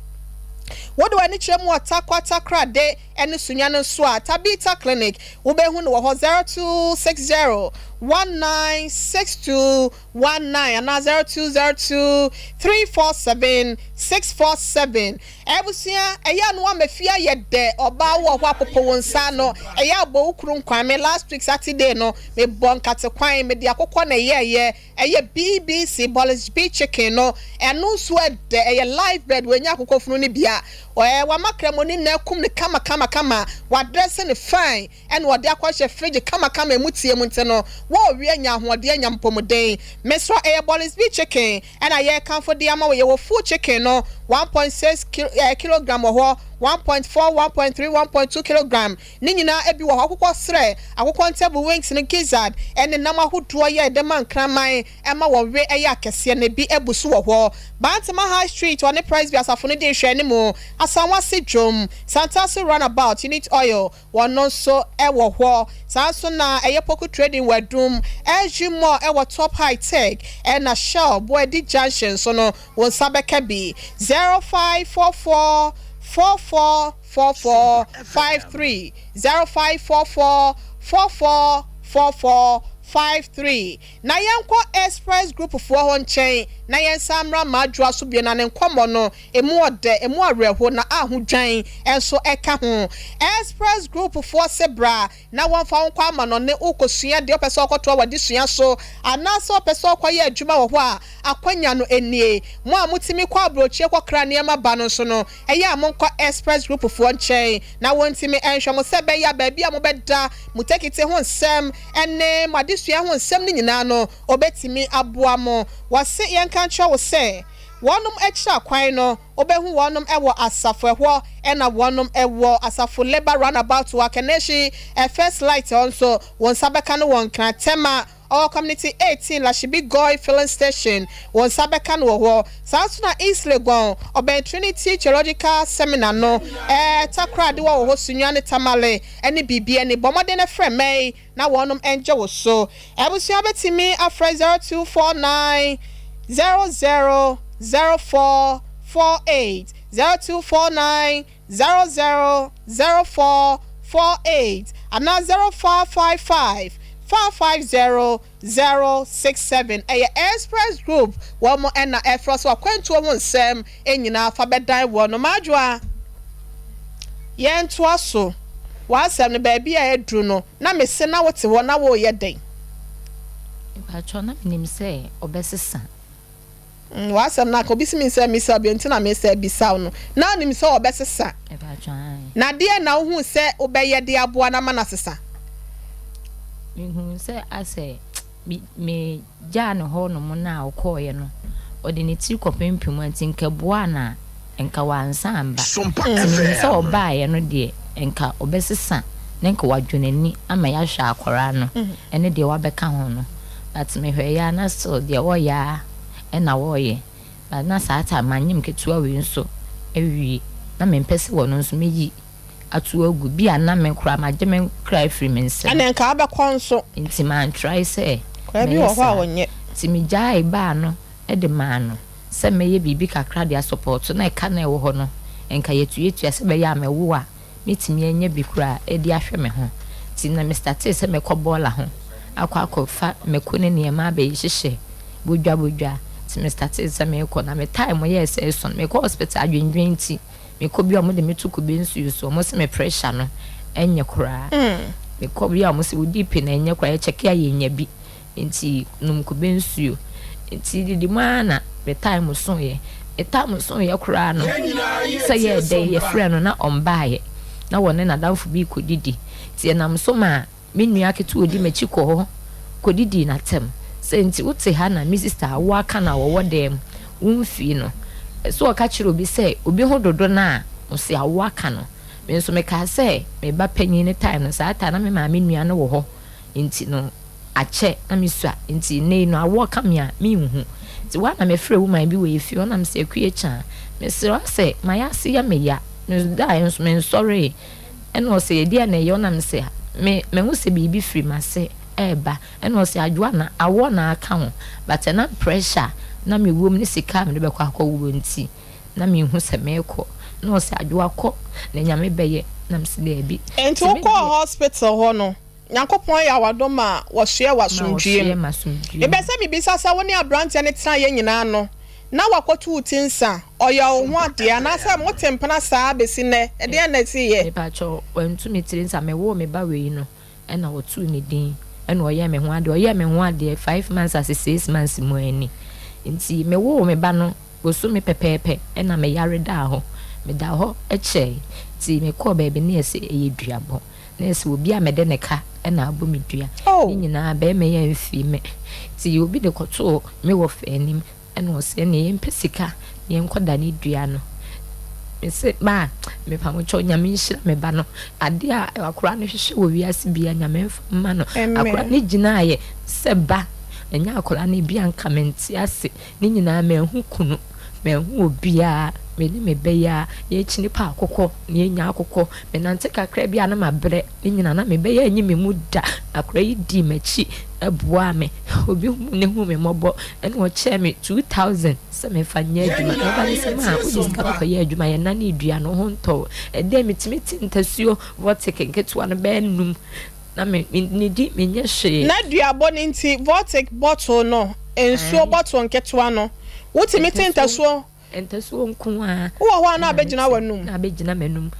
Wode w'ani kyerɛ mu wɔ Tarkwa Takoradi ne Sunya no nso a, Tabitha Clinic, wobɛhu no wɔ hɔ 0260 196219 anaa 0202 347 647. Abusua, ɛyɛ a na woama fie ayɛ dɛ, ɔbaa wowɔ hɔ a popo wo nsa ano, ɛyɛ a bɔ wo kunu nkwan. Me last week Saturday no, mebɔɔ nkate kwan, mede akokɔ na ɛyɛeɛ. Ɛyɛ BBC Bolisby chicken no ɛno nso ɛdɛ ɛyɛ live bird wanya akokɔ funu no bi a ɛɛ wama kramoni na akum no kama kama kama wadrɛse no fine ɛna ɔde akɔhyɛ fridge kama kama emu tie mu nti no wɔɔwe anya ahoɔden anya mpɔmuden mesrɛ ɛyɛ Bolisby chicken ɛna yɛrekamfo de ama wo yɛwɔ full chicken no 1.6 kilogram wɔ hɔ 1.4 1.3 1.2 kilogram Ne nyinaa bi wɔ hɔ, akokɔ srɛ, akokɔ ntabu, wings no, gizzard, ne nam ahodoɔ yɛ de ma nkraman ma wɔwe yɛ akɛseɛ no bi abu so wɔ hɔ. Bantama High Street, ɔne Presby asafo no di nhwɛanimu, Asanwase Dwom, Santase Runabout, Unit Oil, wɔno nso wɔ hɔ. Saa nso na ɛyɛ Poku Trading wɔ Adum, SG Mall wɔ Top High Tech, ɛna Shell Boadi Junction nso no wo nsa bɛka bi. 0544 44 44 53 0544 44 44 53 Na yɛnkɔ Express Group foɔ hɔ nkyɛn na yɛnsan mmra Madwoa so bio na ne nkɔmmɔ no ɛmu ɔdɛ, ɛmu awerɛho na ahodwan nso ɛka ho. Express Group foɔ se bra na wɔmfa wo nkɔ amanɔne wokɔsua deɛ wopɛ sɛ wokɔtoa w'adesua so anaasɛ wopɛ sɛ wokɔyɛ adwuma wɔ hɔ a, akwanya no nie. Mo a motumi kɔ aburokyire kɔkra nneɛma ba no nso no, ɛyɛ a monkɔ Express Group foɔ nkyɛn na wɔntumi nhwɛ mo sɛ ɛbɛyɛ a baabi a mobɛda, mo tekiti ho nsɛm ne mo adesua ho nsɛm no nyinaa no, wɔbɛtumi aboa mo. Wɔse yɛnka nkyerɛ wo sɛ, wɔnom akyiri akwan no, Wobɛhu wɔnom wɔ asafo ɛhɔ ɛna wɔnom wɔ asafo labour round about wɔ Akanehyi first light hɔ nso wo nsa bɛka no wɔ Nkran Tema ɔwɔ community 18 Lashibi Goil filling station wo nsa bɛka no wɔ hɔ saa nso na East Legon ɔbɛn Trinity Theological Seminar no ɛɛ Takoradi wɔ hɔ Sunyani Tamale ɛne biribi ɛne bɔ mmɔden na frɛ mɛyi na wɔnom ngye wo so. Abusua bɛtumi afrɛ 0249 00 04 48, 0249 00 04 48 anaa 0555 450 067 ɛyɛ Express Group wɔn na ɛfrɛ so akwantuo ho nsɛm nyinaa fa bɛdan wɔn no. Madwoa, yɛntoa so w'asɛm no baabi a aduru no na mese na wote hɔ na woreyɛ dɛn? Mpakyɛw na menim sɛ ɔbɛsesa. Mm, w'asɛm no aka obi si me nsɛ misa bio nti na mesɛ bisa wo no. Na wonim sɛ ɔbɛsesa. Mpakyɛw ae. Na deɛn na wohuu sɛ wobɛyɛ de aboa no ama no asesa? Mehuu sɛ asɛ me me gyaa no hɔ nom no a ɔkɔɔeɛ no, ɔde ne tiri kɔpempem a nti nka ɛboaa no a nka wansan amba. Sompa Nti menim sɛ FM. ɔbaeɛ no deɛ nka ɔbɛsesa na nka wadwo n'ani ama yɛahwɛ akwadaa no ɛne deɛ wabɛka ho no. But mehwɛeɛ a na still deɛ ɔyɛ ara na ɔreyɛ. But na saa time manyem ketewa wei nso awie na mempɛ sɛ ɔno nso mɛyi ato agu. Bi a na me koraa magye me kra afiri me nsam. Ɛnna nka wobɛkɔ nso. Nti mantrae sɛ Koraa bi mɛyɛ wɔ hɔ a saa. wɔnyɛ. Nti megyaee baa no de maa no sɛ mɛyɛ biribi kakra de asɔpɔɔto na ɛka no a ɛwɔ hɔ no nka yɛtuatua sɛ ɛbɛyɛ a mɛwo a mɛtumi anya bi koraa de ahwɛ me ho. Nti na me startee sɛ mɛkɔ bɔɔla ho akɔ akɔfa mako ne nneɛma abɛhyehyɛ bodwa bodwa. Nti me startee sɛ merekɔ na me time yɛɛ sɛ ɛso no mekɔɔ hospital adwendwen nti mekɔ bi a wɔde me to kube nsuo so wɔn se me pressure no ɛnyɛ koraa. Mekɔ bi a wɔn se wo BP no ɛnyɛ koraa yɛkyɛke a yɛnya bi. Nti nom kube nsuo. Nti didi mu ara na me time soeɛ. Me time soeɛ koraa no, sɛ yɛɛ dɛn yɛfrɛɛ no na ɔmbaeɛ. Na wɔne n'adamfo bi rekɔdidi. Nti ɛnam so maa me nua ketewa a ɔdi m'akyi kɔɔ hɔ kɔdidii n'atɛm sɛ, Nti wote ha na me sista a woaka no a wɔwɔ dan mu womfii no? Sɛ ɔka kyerɛ obi sɛ obi ho dodo no a, ɔse awoɔ aka no. Me nso mekaa sɛ me ba panin no time no, saa time no na me maame nua no wɔ hɔ. Nti no akyɛ na me sua nti nnɛ yi no awoɔ ka me a me nhu nti woa na me frɛ woman bi wɔ yɛ fie hɔ na me sɛ Akua Kyaa me srɛ wo asɛ mayase yɛ me ya me daeɛ nso me nsɔree ɛna ɔsɛ ɛdeɛn na ɛyɛ wo na me sɛ me mahu sɛ biribi firi mase ɛɛba ɛna ɔsɛ Adwoa na awoɔ na aka wo but ɛnam pressure a na me wɔ mu ne sika a mede bɛkɔ akɔ woɔ nti na me nhu sɛ meekɔ na ɔsɛ Adwoa kɔ na Nyame bɛyɛ na me sɛ daabi Nti nti me wokɔɔ deɛ. hospital hɔ no Nyankopɔn ayɛ wo adom ma wɔsoɛ wo asomdwoeɛ mu. Mepɛ sɛ mebisa sɛ wo ne aberanteɛ no tenaeɛ nyinaa no, na wakɔto wo ti nsa, ɔyɛ wo ho adeɛ, anaasɛ mote mpena saa bɛsi nnɛ? Ɛdeɛn na ɛsiiɛ? Mepakyɛw, wantu me tiri nsa. Mewoo me ba wei no ɛna ɔtoo ne din ɛna ɔyɛɛ me ho adeɛ. Ɔyɛɛ me ho adeɛ five months ase six months mu ara ni. Nti mewoo me ba no bosome pɛpɛɛpɛ ɛna me yare daa hɔ. Medaa hɔ kyɛe nti mekɔɔ baabi na yɛse ɛyɛ duabɔ. Na ɛsɛ obi a mede ne ka na abɔ me dua. Ne nyinaa barima yi amfii me. Nti obi de kɔtoo me wɔfa anim na ɔse ɛneɛ yɛmpɛ sika na yɛnkɔdane dua no. Mese maa mepamokyɛw Nyame nhyira me ba no. Adeɛ a akwadaa no hwehwɛ wɔ wiase biara Nyame mfa mma no. Akwadaa no gyinaeɛ sɛ ba. Ɛnyɛ akwadaa no ebia nka mente ase. Ne nyinaa manhu kunu, manhu obiara, me ne me ba yi ara, yɛkyini pɛ akokɔ na yɛnya akokɔ. Menante kakra bi a na mabrɛ, ne nyinaa na me ba yi anyi me mu da. Akwadaa yi dii m'akyi boaa me. Obi hu ne hu me mmɔbɔ ɛna ɔkyɛɛ me 2000 sɛ memfa nyɛ adwuma. Me ba no sɛ maa wode sika no kɔyɛ adwuma, yɛnanee dua no ho ntɔ wo. Ɛdɛn metumi te ntasuo vortic nketewa no bɛyɛ num. Na me mennidi, menyɛ hwee. Na duabɔ no nti, Vortic bottle no, nsuo bottle nketewa no, wotumi te ntasuo. Ntasuo nko ara. Wowɔ hɔ a na abɛgyina w'anum. Na abɛgyina m'anum.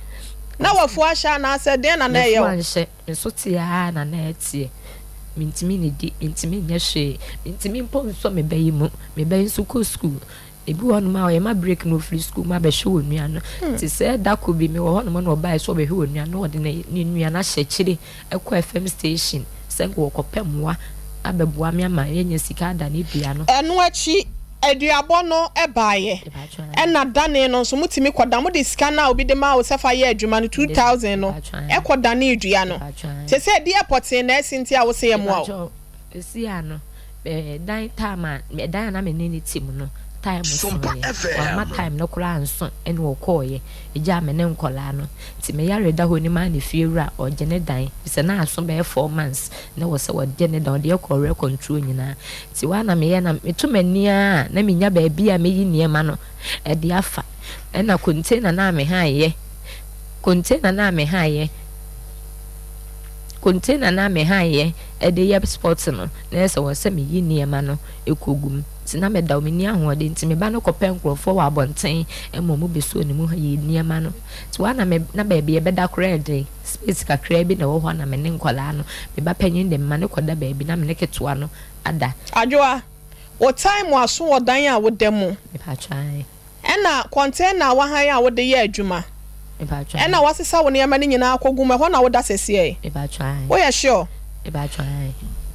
Na w'afu ahyɛ anaasɛ deɛn na na ɛyɛ wo? M'afu anhyɛ, me so te ara na na ɛteɛ. Mentumi nnidi, mentumi nyɛ hwee, mentumi mpo nsɔ me ba yi mu. Me ba yi nso kɔ sukuu. Ebi wɔ hɔnom a ɔyɛ ma break na ofiri sukuu mu abɛhwɛ onua no. Te sɛ da kor bi mewɔ hɔnom na ɔbae sɛ ɔbɛhwɛ onua no na ɔde ne ne nua no ahyɛ akyire kɔ FM station sɛ nka wɔkɔpɛ mmoa abɛboa me ama yɛanya sika ada ne dua no. Ɛno akyi aduabɔ no baeɛ ɛna danee no nso motumi kɔda mode sika no a obi de maa wo sɛ fa yɛ adwuma no 2000 no kɔ danee dua no. Seesei ɛdeɛ pɔtee na asi nti a wose yɛmmoa wo? Seesei ano Dan time a dan a na me ne no te mu no time soeɛ, wamma time no koraa anso ɛna ɔkɔeɛ, ɛgyaa me ne nkwadaa no. Nti me yare da hɔ no maa ne fie wura ɔgye ne dan, efisɛ na aso bɛyɛ 4 months na ɛwɔ sɛ ɔgye ne dan, ɔde yɛ kɔ rent control nyinaa. Nti hɔ a na meyɛ na meto m'ani ara a na menya baabi a mɛyi nneɛma no de afa. Ɛna container no a mehaeɛ, container no a mehaeɛ. Container no a me han yɛ de yɛ spot no, na ɛyɛ sɛ wɔ sɛ me yi nneɛma no kɔ gu mu. Nti na me da hɔ, me nni ahoɔden nti me ba no kɔ pɛ nkorɔfoɔ wɔ abɔnten ma ɔmo bɛ suo ne mu yi nneɛma no. Nti hɔ a na me, na baabi yɛ bɛda koraa yɛ den, space kakraa bi na ɛwɔ hɔ a na me ne nkwadaa no, me ba panyin de me ma no kɔ da baabi na me ne ketewa no ada. Adwoa, wo time aso wɔ dan a wo da mu. Mepakyɛ ae. Ɛna container a wahan a wode yɛ adwuma. Ɛna wasesa wo nneɛma no nyinaa akɔgu mu, ɛhɔ na woda sɛsiɛ? Woyɛ sure?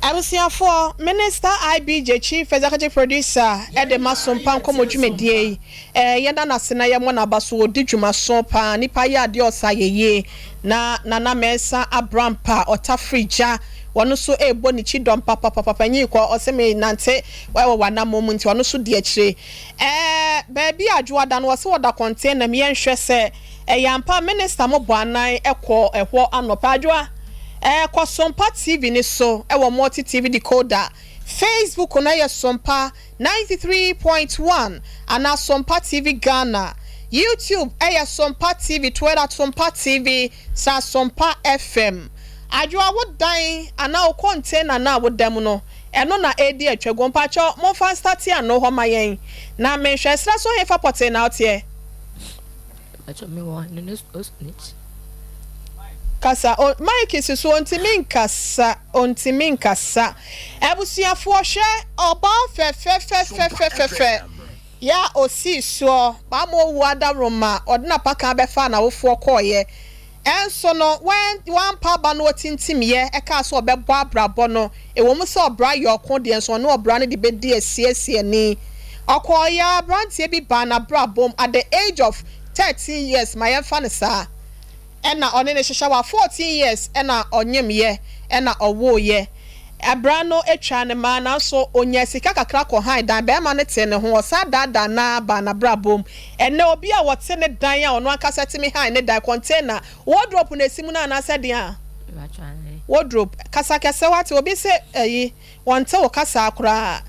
Abusuafoɔ, me ne Star IBJ Chief Executive Producer de ma Sompa Nkɔmmɔ dwumadie yi. Ɛɛ, yɛda no ase na yɛmmɔ no aba so, ɔdi dwumaso paa, nipa yɛ adeɛ ɔsa ayɛyie. Na Nana Mensah Abrampa, ɔtafiri gya, ɔno nso ɛrebɔ ne kyidɔm papapapa, nyi kɔ, ɔse me nante wɔ w'anammɔn mu nti ɔno nso di akyire. Ɛɛ baabi a Adwoa da no wɔse wɔda container mu yɛnhwɛ sɛ ɛyɛ ampa minister mo bɔ anan kɔ ɛhɔ anɔpa Adwoa ɛɛ kɔ Sompa TV no so ɛwɔ multi TV decoder Facebook no ɛyɛ Sompa 93.1 anaa Sompa TV Ghana YouTube ɛyɛ Sompa TV Twitter Sompa TV saa Sompa FM Adwoa wo dan anaa wo container no a woda mu no Ɛno na ɛredi atwaguo. Mpakyɛw momfa nstate ano hɔ ma yɛn na menhwɛ. Serɛ so hefa pɔtee na woteɛ? Mpakyɛw mewɔ ne ne n'akyi. Kasa o mic si so ontimi nkasa ontimi nkasa. Abusuafoɔ hwɛ ɔbaa fɛfɛfɛfɛfɛfɛ yɛ a osii soɔ ama owu adaworoma ɔde n'apakan bɛfaa n'awofoɔ kɔɔeɛ. Nso no, wampa aba no otintimiiɛ, ɛkaa sɛ ɔbɛbɔ abrabɔ no, ɛwɔ mu sɛ ɔbra yɛ ɔko deɛ nso ɔne ɔbra no de bɛdi asiesie ani. Ɔkɔeɛ ara aberanteɛ bi baa n'abrabɔ mu at the age of 13 years, ma yɛmfa no saa, ɛna ɔne no hyehyɛ hɔ a 14 years ɛna ɔnyemyɛ ɛna ɔwooyɛ. Ɛbra no twaa no maa nanso ɔnyaa sika kakra kɔhan dan, barima no tee ne ho, ɔsan daadaa no ara baa n'abrabɔ mu. Ɛnnɛ obi a ɔte ne dan a ɔno ankasa tumi han ne dan, container, wardrobe na ɛsi mu no anaasɛ deɛn a? Wardrobe. Kasa kɛsɛ wate, obi se ayi, wɔnte wo kasaa koraa.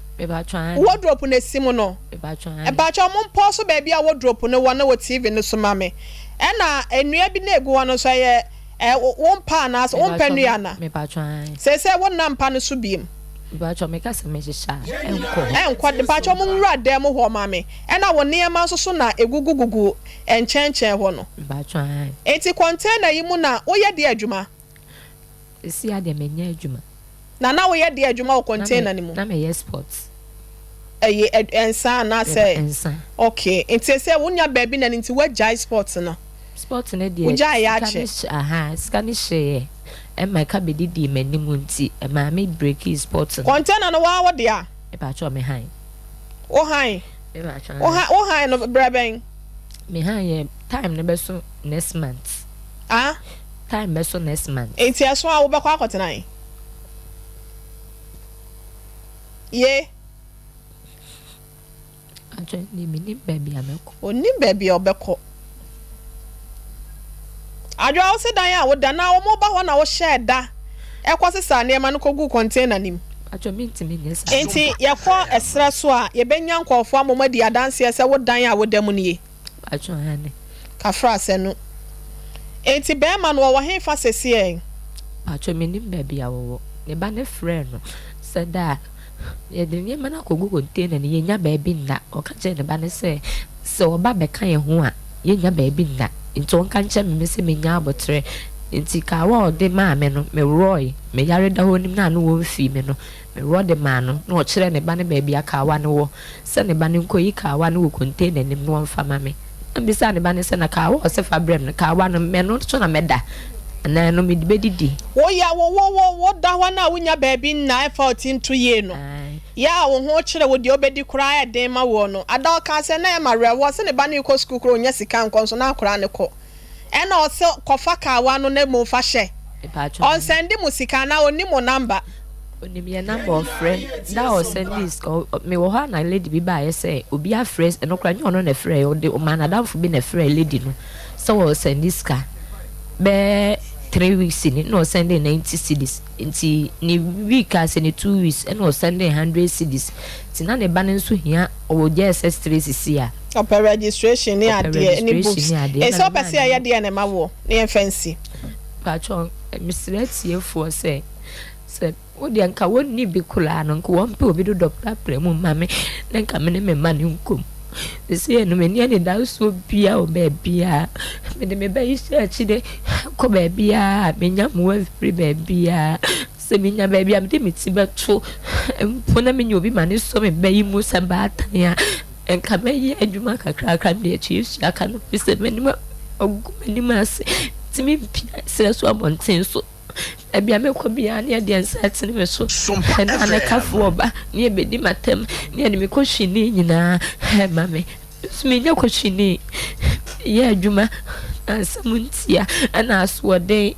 Wardrobe na ɛsi mu no. Mpakyɛw mompɔɔso baabi a wardrobe no wɔ no wɔ TV no so ma me. Ɛna nnua bi na ɛgu hɔ no nso ɛyɛ Ɛ, wo, wo mpa anaasɛ wo mpɛ nnua ana? Seesei wo nna mpa no so biom. Ɛnkɔ, mpakyɛw mo nwura dan mu hɔ ma me. Ɛna wo nneɛma nso so na egugu gugu nkyɛnkyɛn hɔ no. Enti container yi mu na woyɛ deɛ adwuma? Na na woyɛ deɛ adwuma wɔ container no mu? Ɛyɛ ɛ, nsa anaasɛ? Okay, nti seesei wonya baabi na no nti woagyae sports no? Sport no deɛ Wogyaeɛ sika akyɛ. no hye ahaa sika no hyeeɛ ɛma ɛka bɛdidii m'anim nti ɛmaa me brekii sport no. Container no waa wo dea? Mepakyɛw me han. Wo han? Mepakyɛw Wo han. han wo han no berɛ bɛn? Me han yɛ time no bɛso next month. Ah? Time bɛso next month. Nti ɛso a wobɛkɔ akɔtena he? Ye? Adwene deɛ mennim baabi a mɛkɔ. Ɔnnim baabi a ɔbɛkɔ. Adwoa wo se dan a woda na wɔn ba hɔ na wohyɛɛ da kɔ sesaa nneɛma no kɔguu container no mu. Adwoa mentumi nyɛ saa. Enti yɛkɔ ɛserɛ so a yɛbɛnya nkurɔfoɔ ama wɔn adi adanseɛ sɛ wo dan a woda mu nie. Adwoa aane. Kafra Asanu. Enti bɛɛma no ɔwɔ hefa sesiɛ? Adwoa mennim baabi a ɔwɔ. Ne ba no frɛɛ no sɛ da a. Yɛde nneɛma no akɔgu container no, yɛnnya baabi nna. Ɔka kyerɛɛ ne ba no sɛ, sɛ ɔba bɛka yɛn ho a, yɛnnya baabi nna. Nti ɔnka nkyerɛ me sɛ mennya aboterɛ. Nti kawa a ɔde maa me no, meworɔe. Me yare da hɔ nim no a na wɔmfii me no, meworɔ de maa no. Na ɔkyerɛɛ ne ba no baabi a kawa no wɔ, sɛ ne ba no nkɔyi kawa no wɔ container no mu na ɔmfa ma me. Na mibisaa ne ba no sɛ, Na kawa a ɔse fa brɛ me no, kawa no, ɛno so na mɛda, anaa ɛno mede bɛdidi? Wo ya, wo, wo, wo, woda hɔ no a wunnya baabi nna ɛmfa wo ti nto yie no, yɛ a wo ho kyere wo, deɛ wobɛdi koraa yɛ den ma woɔ no. Ada ɔkaa sɛ, Na ɛyɛ me awerɛhoɔ sɛ ne ba no rekɔ sukuu koraa ɔnnya sika nkɔ nso na akwadaa no kɔ. Ɛna ɔse, Kɔfa kawa no na mmom fa hyɛ. Ɔnsɛnde mo sika anaa ɔnni mo number? Onim yɛn number ɔfrɛ da a ɔsɛndee sika me wɔ hɔ a na lady bi baeɛ sɛ obi afrɛ ɛno koraa nyɛ ɔno na ɛfrɛɛ ɔde ɔmaa n'adamfo bi na ɛfrɛɛ lady no sɛ ɔresɛnde sika bɛɛ three weeks ni na ɔsɛndee 90 cedis nti ne week a sɛ ne 2 weeks ɛna ɔsɛndee 100 cedis nti na ne ba no nso hia ɔwɔ JSS 3 sisi a. Ɔpɛ registration ne Ɔpɛ adeɛ ne registration books ne adeɛ ɛsɛ ɛna ɔpɛ ne sɛ yɛyɛ maame deɛ na ɛma woɔ na yɛmfa nsi. Paatwɔ. Mesrɛ atiefoɔ sɛ, sɛ wo deɛ nka wɔnni bi koraa no, nka wɔmpɛ obi dodɔ prapra mu mma me na nka me ne me mma no nkɔ mu. Seesei no, menni anidasoɔ biara wɔ baabiara. Mede me ba yi hyɛ akyire kɔ baabiara a, mennya mmoa mfiri baabiara. Sɛ menya baabi a mede me ti bɛto mpo na menya obi ma no sɔ me ba yi mu sɛ baatan a, nka mɛyɛ adwuma kakrakra mede atuatua ka no ɛfiri sɛ m'anim agu m'anim ase ntumi mpia serɛ so abɔnten so. Baabi a mɛkɔ biara ne yɛde nsa ɛtene me so ɛna ne kafoɔ ba ne yɛbɛdi m'atam ne yɛde me kɔhwini nyinaa ɛma me. Nso menyɛ kɔhwini, meyɛ adwuma na nsɛm ntia ɛna asoɔden.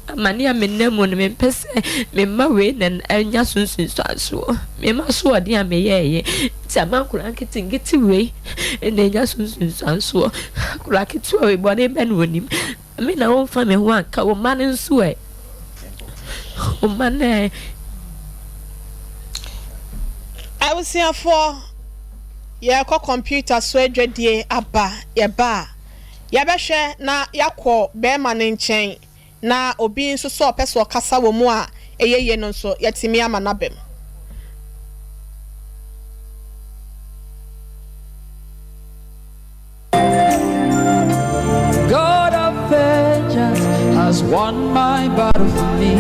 Amane a menam mu no, mempɛ sɛ memma wei na anya so nsunsuansoɔ. Me m'asoɔden a meyɛeɛ nti ama nkwadaa nketenkete wei na anya so nsunsuansoɔ. Akwadaa ketewa wei, bɔne bɛn na ɔnim? Me na womfa me ho anka, wo mma no nso ɛ? Wo mma no ɛ? Abusuafoɔ, yɛrekɔ kɔmputa so adwadie aba, yɛba a, Yɛbɛhwɛ na yɛakɔ barima no nkyɛn, na obi nso sɛ ɔpɛ sɛ ɔkasa wɔ mu a ɛyɛ yie no nso, yɛatumi ama no aba mu. God of vengeance has won my battle for me.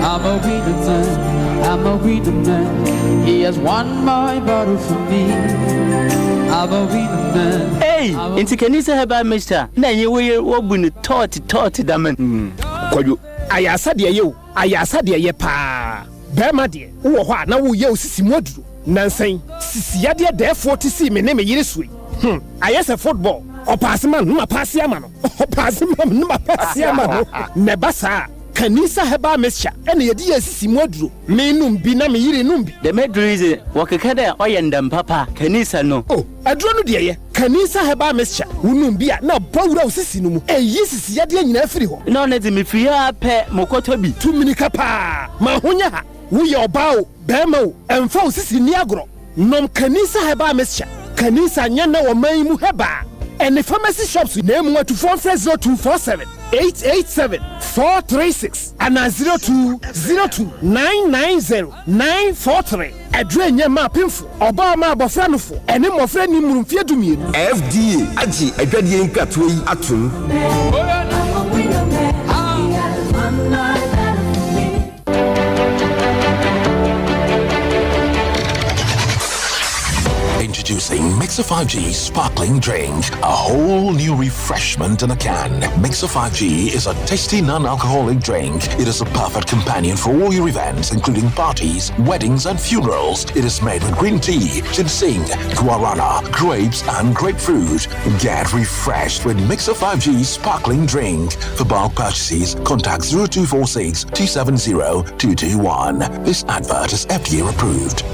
I'm a winner man, I'm a winner man. He has won my battle for me. I'm a winner man. Ei, ntsi Kanisa Herbal Mixture na enye wo yer wobu no tɔɔt tɔɔt dɛm n'. Kwadwo, ayɛ asa deɛ yɛ o, ayɛ asa deɛ yɛ paa. Barima deɛ, wowɔ hɔ a na woreyɛ wo sisi mu aduro. Nansa yi, sisi yadeɛ dɛɛfoɔ te sii me ne me yere so yi. Hmm, ayɛ sɛ football. Ɔpaase ma no na mapaase ama no, ɔpaase ma me na mapaase ama no. Na ɛba saa a, Kanisa Herbal Mixture na yɛde yɛ sisi mu aduro. Menom bi na me yere nom bi. Dɛm edur yi dze, wɔkeka dɛ ɔyɛ ndam papa, Kanisa no. Oh, aduro no deɛ yɛ, Kanisa Herbal Mixture. Wonom bi a na abɔ wura wo sisi no mu. Ɛyi sisi yadeɛ nyinaa firi hɔ. Nna ɔno dze, mifir ha ara pɛ, mokɔtɔ bi. Tu mmirika paa ma ho nyɛ ha. Woyɛ ɔbaa o, barima o, ɛmfa wo sisi nni agorɔ. Nom Kanisa Herbal Mixture. Kanisa nyɛ nnɛ wɔ man yi mu herbal ɛne pharmacy shops na emu atufoɔ mfrɛ 0247 887 436 anaa 0202 990 943. Aduro nyɛ mma apemfoɔ, ɔbaa ma abɔfra nofo, ɛne mmɔfra nni mmoro mfeɛ dumienu. FDA agye adwadie nkratoɔ yi atom. Introducing Mixer 5G Sparkling Drink, a whole new refreshment in a can. Mixer 5G is a tasty non-alcoholic drink. It is a perfect companion for all your events, including parties, weddings, and funerals. It is made with green tea, ginseng, guarana, grapes, and grapefruit. Get refreshed with Mixer 5G Sparkling Drink. For bulk purchases, contact 0246 270 221. This advert is FDA approved.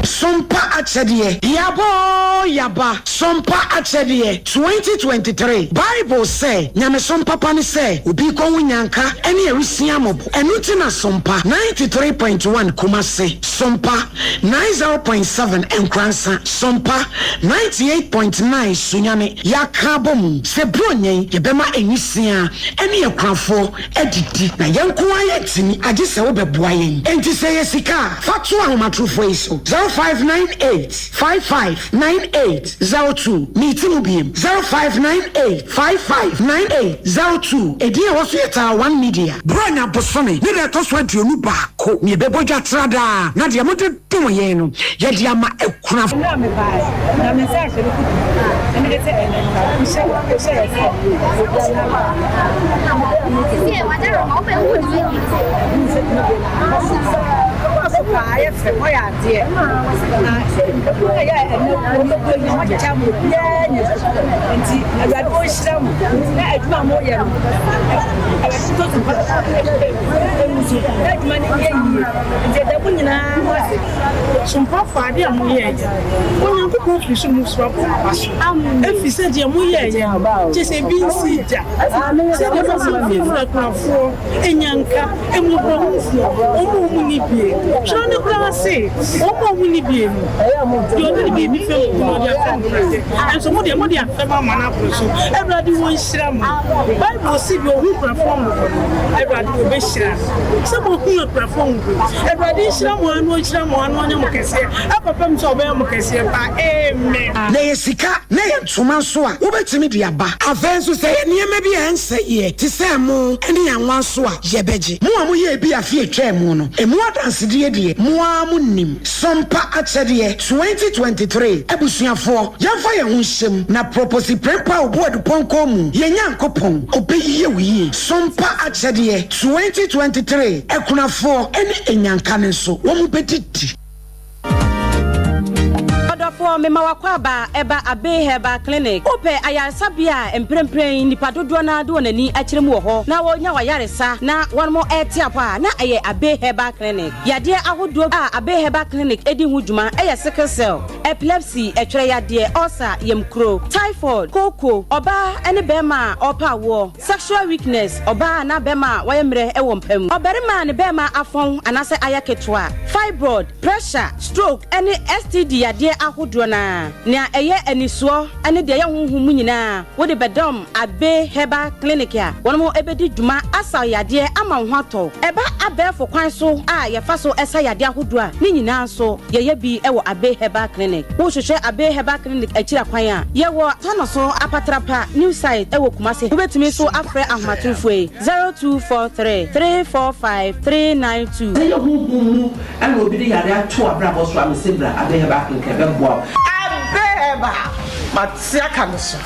Sompa Akyɛdeɛ, Yɛaba oo yɛaba, Sompa Akyɛdeɛ, 2023 Bible sɛ, Nyamesom papa ne sɛ obi rekɔhu nyanka ne awisiaa mmɔbɔ. Ɛno nti na Sompa 93.1 Kumasi, Sompa 90.7 Nkoransa, Sompa 98.9 Sunyani, yɛaka abɔ mu sɛ Buronya yi yɛbɛma nwisiaa ne akunafoɔ adidi, na yɛn nko ara yɛntumi, agye sɛ wobɛboa yɛn. Enti sɛ ɛyɛ sika a, fa to ahomatorofoɔ yi so, 0598 55 98 02. Meti mu biem, 0598 55 98 02. Edin a ɛwɔ so yɛ Taa One Media. Buronya bosome ne da ɛtɔ so 21 na yɛbɛbɔ dwa tra daa, na deɛ mode dom yɛn no, yɛde ama akunafo. Mmerɛ a mebaeɛ, na me nsa rehyɛ me kutu, na mede sɛ ɛnnɛ nka, mehyɛ hyɛ yɛ sɛ obiara mma Ɛkɔɔ so paa, ayɛ fɛ, moayɛ adeɛ, na ekuo no a ɛyɛ ɛnnɛ wɔbɛbɔ yi, moakyekyɛ ama obiara anya bi, nti Awurade ɔnhyira mo, na adwuma a moyɛ no, Awurade ntɔ so pa ɛmu so, na adwuma no nyɛ yie. Nti yɛda mo nyinaa mo ase. Sompafoɔ, adeɛ a moyɛeɛ no, Onyankopɔn firi soro mu soro abɔ mo aba so, ɛfiri sɛ deɛ moyɛeɛ no, kyerɛ sɛ ebi nsii da, sɛdeɛ mosan frɛfrɛ akunafoɔ, anyanka, mmɔborɔhunufoɔ, wɔn a wɔnni bie. Twerɛ no koraa se, Wɔn a wɔnni bie no, deɛ ɔde ne biribi fɛm obi no, ɔde afɛm Awurade. Nanso mo deɛ, mode afɛm ama. ama no aboro so. Awurade wɔnhyira mo. Bible se deɛ ɔhu akunafoɔ mmɔbɔ no, Awurade ɔbɛhyira no. Sɛ moahu akunafoɔ mmɔbɔ yi, Awurade nhyira mo ara na ɔnhyira mo ara na ɔnyɛ mo kɛseɛ ɛkɔpem sɛ ɔbɛyɛ mo kɛseɛ paa. Amen. Na ɛyɛ sika na ɛyɛ ntoma nso a, wobɛtumi de aba. Afei nso, sɛ ɛyɛ nneɛma bi a ɛnsɛ yɛ te sɛ ɛmo ne anwa nso a, yɛbɛgye. Mo a moyɛɛ bi afe a ɛtwaa mu no, emu adansedie deɛ, mo ara monim. Sompa Akyɛdeɛ 2023 Abusuafoɔ, yɛmfa yɛn ho nhyɛ mu na Proposi Prempeh Obuadupɔnkɔ mu, yɛn Nyankopɔn, ɔbɛyie wo yie. Sompa Akyɛdeɛ 2023 Akunafoɔ ne Anyanka no nso, wɔbɛdidi. Ɔdɔfoɔ, mema w'akwaaba ɛba Abbey Herbal Clinic. Wopɛ ayaresabea a mprempren nnipa dodoɔ no ara de wɔn ani akyerɛ mu wɔ hɔ na wɔnya w'ayaresa na wɔn rete apɔ a, na ɛyɛ Abbey Herbal Clinic. Yadeɛ ahodoɔ a Abbey Herbal Clinic di ho dwuma yɛ sickle cell, epilepsy, ɛtwerɛ yadeɛ, ulcer, yamkuro, typhoid, kooko, ɔbaa ne barima a ɔrepɛ awoɔ, sexual weakness, ɔbaa anaa barima a wayɛ mmerɛ wɔ mpa mu, ɔbarima a ne barima afɔn anaasɛ ayɛ ketewa, fibroid, pressure, stroke ne STD yadeɛ ahodoɔ no ara. Nea ɛyɛ anisoɔ ne deɛ ɛyɛ honhom mu nyinaa wode bɛdɔm Abbey Herbal Clinic a wɔn bɛdi dwuma asa wo yadeɛ ama wo ho atɔ wo. Ɛba abɛɛfo kwan so a yɛfa so sa yadeɛ ahodoɔ a, ne nyinaa nso yɛyɛ bi wɔ Abbey Herbal Clinic. Wohwehwɛ Abbey Herbal Clinic akyiri akwan a, yɛwɔ Tanoso Apatrapa New Site wɔ Kumasi. Wobɛtumi nso afrɛ ahomatorofoɔ yi, 0243 345 392. Sɛ ɛyɛ honhom mu na obi de yare ato w'abrabɔ so a, mese bra Abbey Herbal Clinic ɛbɛboa wo. Abbey Herbal, mate aka no so.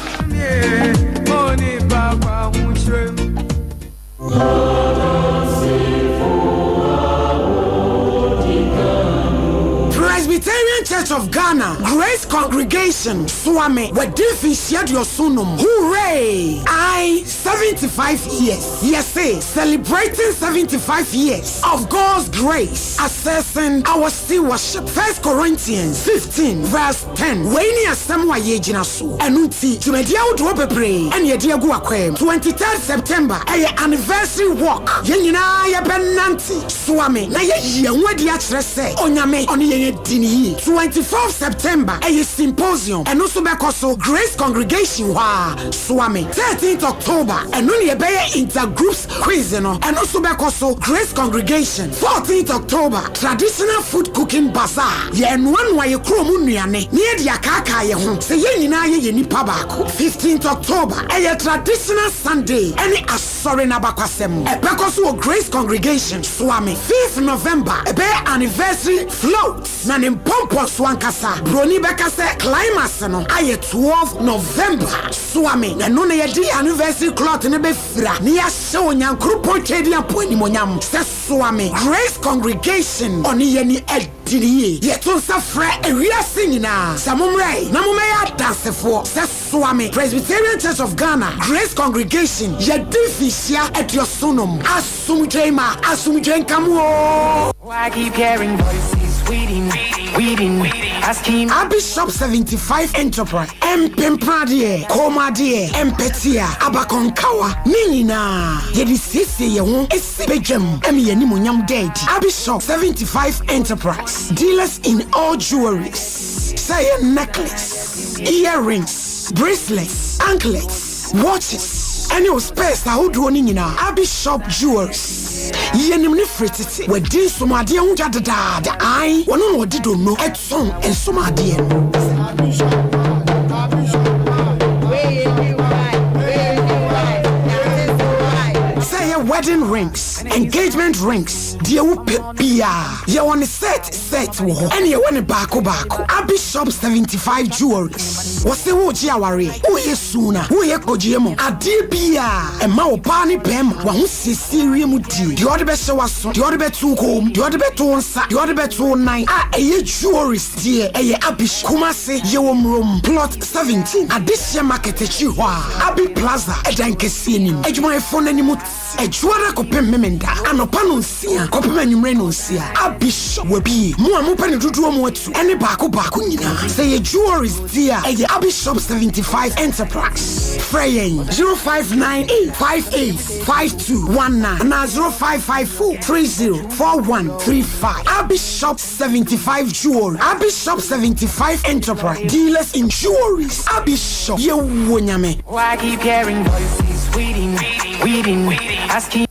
Presbyterian Church of Ghana, Grace Congregation, Suame, wɔadi mfinhyia aduɔson num. Hooray! Ae, 75 years. Yɛse, celebrating 75 years of God's grace, assessing our stewardship. First Corinthians 15 verse 10. Wei ne asɛm a yɛgyina so. Ɛno nti, dwumadi ahodoɔ bebree ɛne yɛde agu akwam. 23rd September ɛyɛ anniversary walk. Yɛn nyinaa yɛbɛnante Suame na yɛayi yɛn ho adi akyerɛ sɛ Onyame ɔne yɛn adi no yie. 24th September ɛyɛ symposium. Ɛno nso bɛkɔ so Grace Congregation hɔ ara, Suame. 13th October ɛno ne yɛbɛyɛ inter-groups quiz no. Ɛno nso bɛkɔ so Grace Congregation. 14th October Traditional food cooking bazaar. Yɛrenoanoa yɛn kurom nnuane na yɛde akaakaa yɛn ho sɛ yɛn nyinaa yɛyɛ nnipa baako. 15th October ɛyɛ traditional Sunday ɛne Asɔre no abakwasɛm. Ɛbɛkɔ so wɔ Grace Congregation, Suame. 5th November ɛbɛyɛ anniversary float na ne mpɔmpɔnso ankasa, broni bɛka sɛ climax no ayɛ 12 November, Suame. Na ɛno na yɛde anniversary cloth no bɛfira na yɛahyɛ Onyankoropɔn Tweaduampɔn animuonyam sɛ Suame Grace Congregation ɔne yɛn ani adi no yie. Yɛto nsa frɛ ewiase nyinaa sɛ mommra na mommɛyɛ adansefoɔ sɛ Suame Presbyterian Church of Ghana Grace Congregation yɛadi mfinhyia aduɔson num. Asomdwoe ma asomdwoe nka mo oo. I keep hearing voices waiting, waiting, asking. Abi Shop 75 Enterprise, Mpempradeɛ, kɔnmuadeɛ, mpɛtea, abakɔnkawa, ne nyinaa yɛde siesie yɛn ho si badwam ma yɛn animuonyam da adi. Abi Shop 75 Enterprise, dealers in all jewelries, sɛ ɛyɛ necklace, earrings, bracelets, anklets, watches, ɛne wo specs ahodoɔ no nyinaa. Abi Shop Jewelries, yɛnim ne firi tete. Wadi nsomadeɛ ho dwa dedaada. Ae, wɔno na wɔde donno tɔn nsomadeɛ no. Sɛ ɛyɛ wedding rings, engagement rings, deɛ wopɛ biara, yɛwɔ ne set set wɔ hɔ, ɛne yɛwɔ ne baako baako. Abi Shop 75 Jewelries, wɔse wogye awareɛ, woyɛ suna, woyɛ kɔgyeɛ mu, adeɛ biara ɛma ɔbaa ne bɛrima wahosiesie wie mu die, deɛ ɔde bɛhyɛ w'aso, deɛ ɔde bɛto wo kɔn mu, deɛ ɔde bɛto wo nsa, deɛ ɔde bɛto wo nan a ɛyɛ jewelries deɛ ɛyɛ Abi. Kumase yɛwɔ Murom Plot 17 Adehyeɛ Market akyi hɔ a Abi Plaza ɛdan kɛseɛ nim. Adwumayɛfoɔ no anim te Adwuada kɔpem Memenda anɔpa no nsia. kɔpem anwummere nnɔnsia. Abi Shop wabue. Mo a mopɛ no dodoɔ mu atu ne baako baako nyinaa, sɛ ɛyɛ jewelries deɛ a, ɛyɛ Abi Shop 75 Enterprise. Frɛ yɛn 0598 58 5219 anaa 0554 30 4135. Abi Shop 75 Jewelry, Abi Shop 75 Enterprise, dealers in jewelries. Abi Shop, yɛwɔ Nyame. I keep hearing voices waiting, waiting, asking.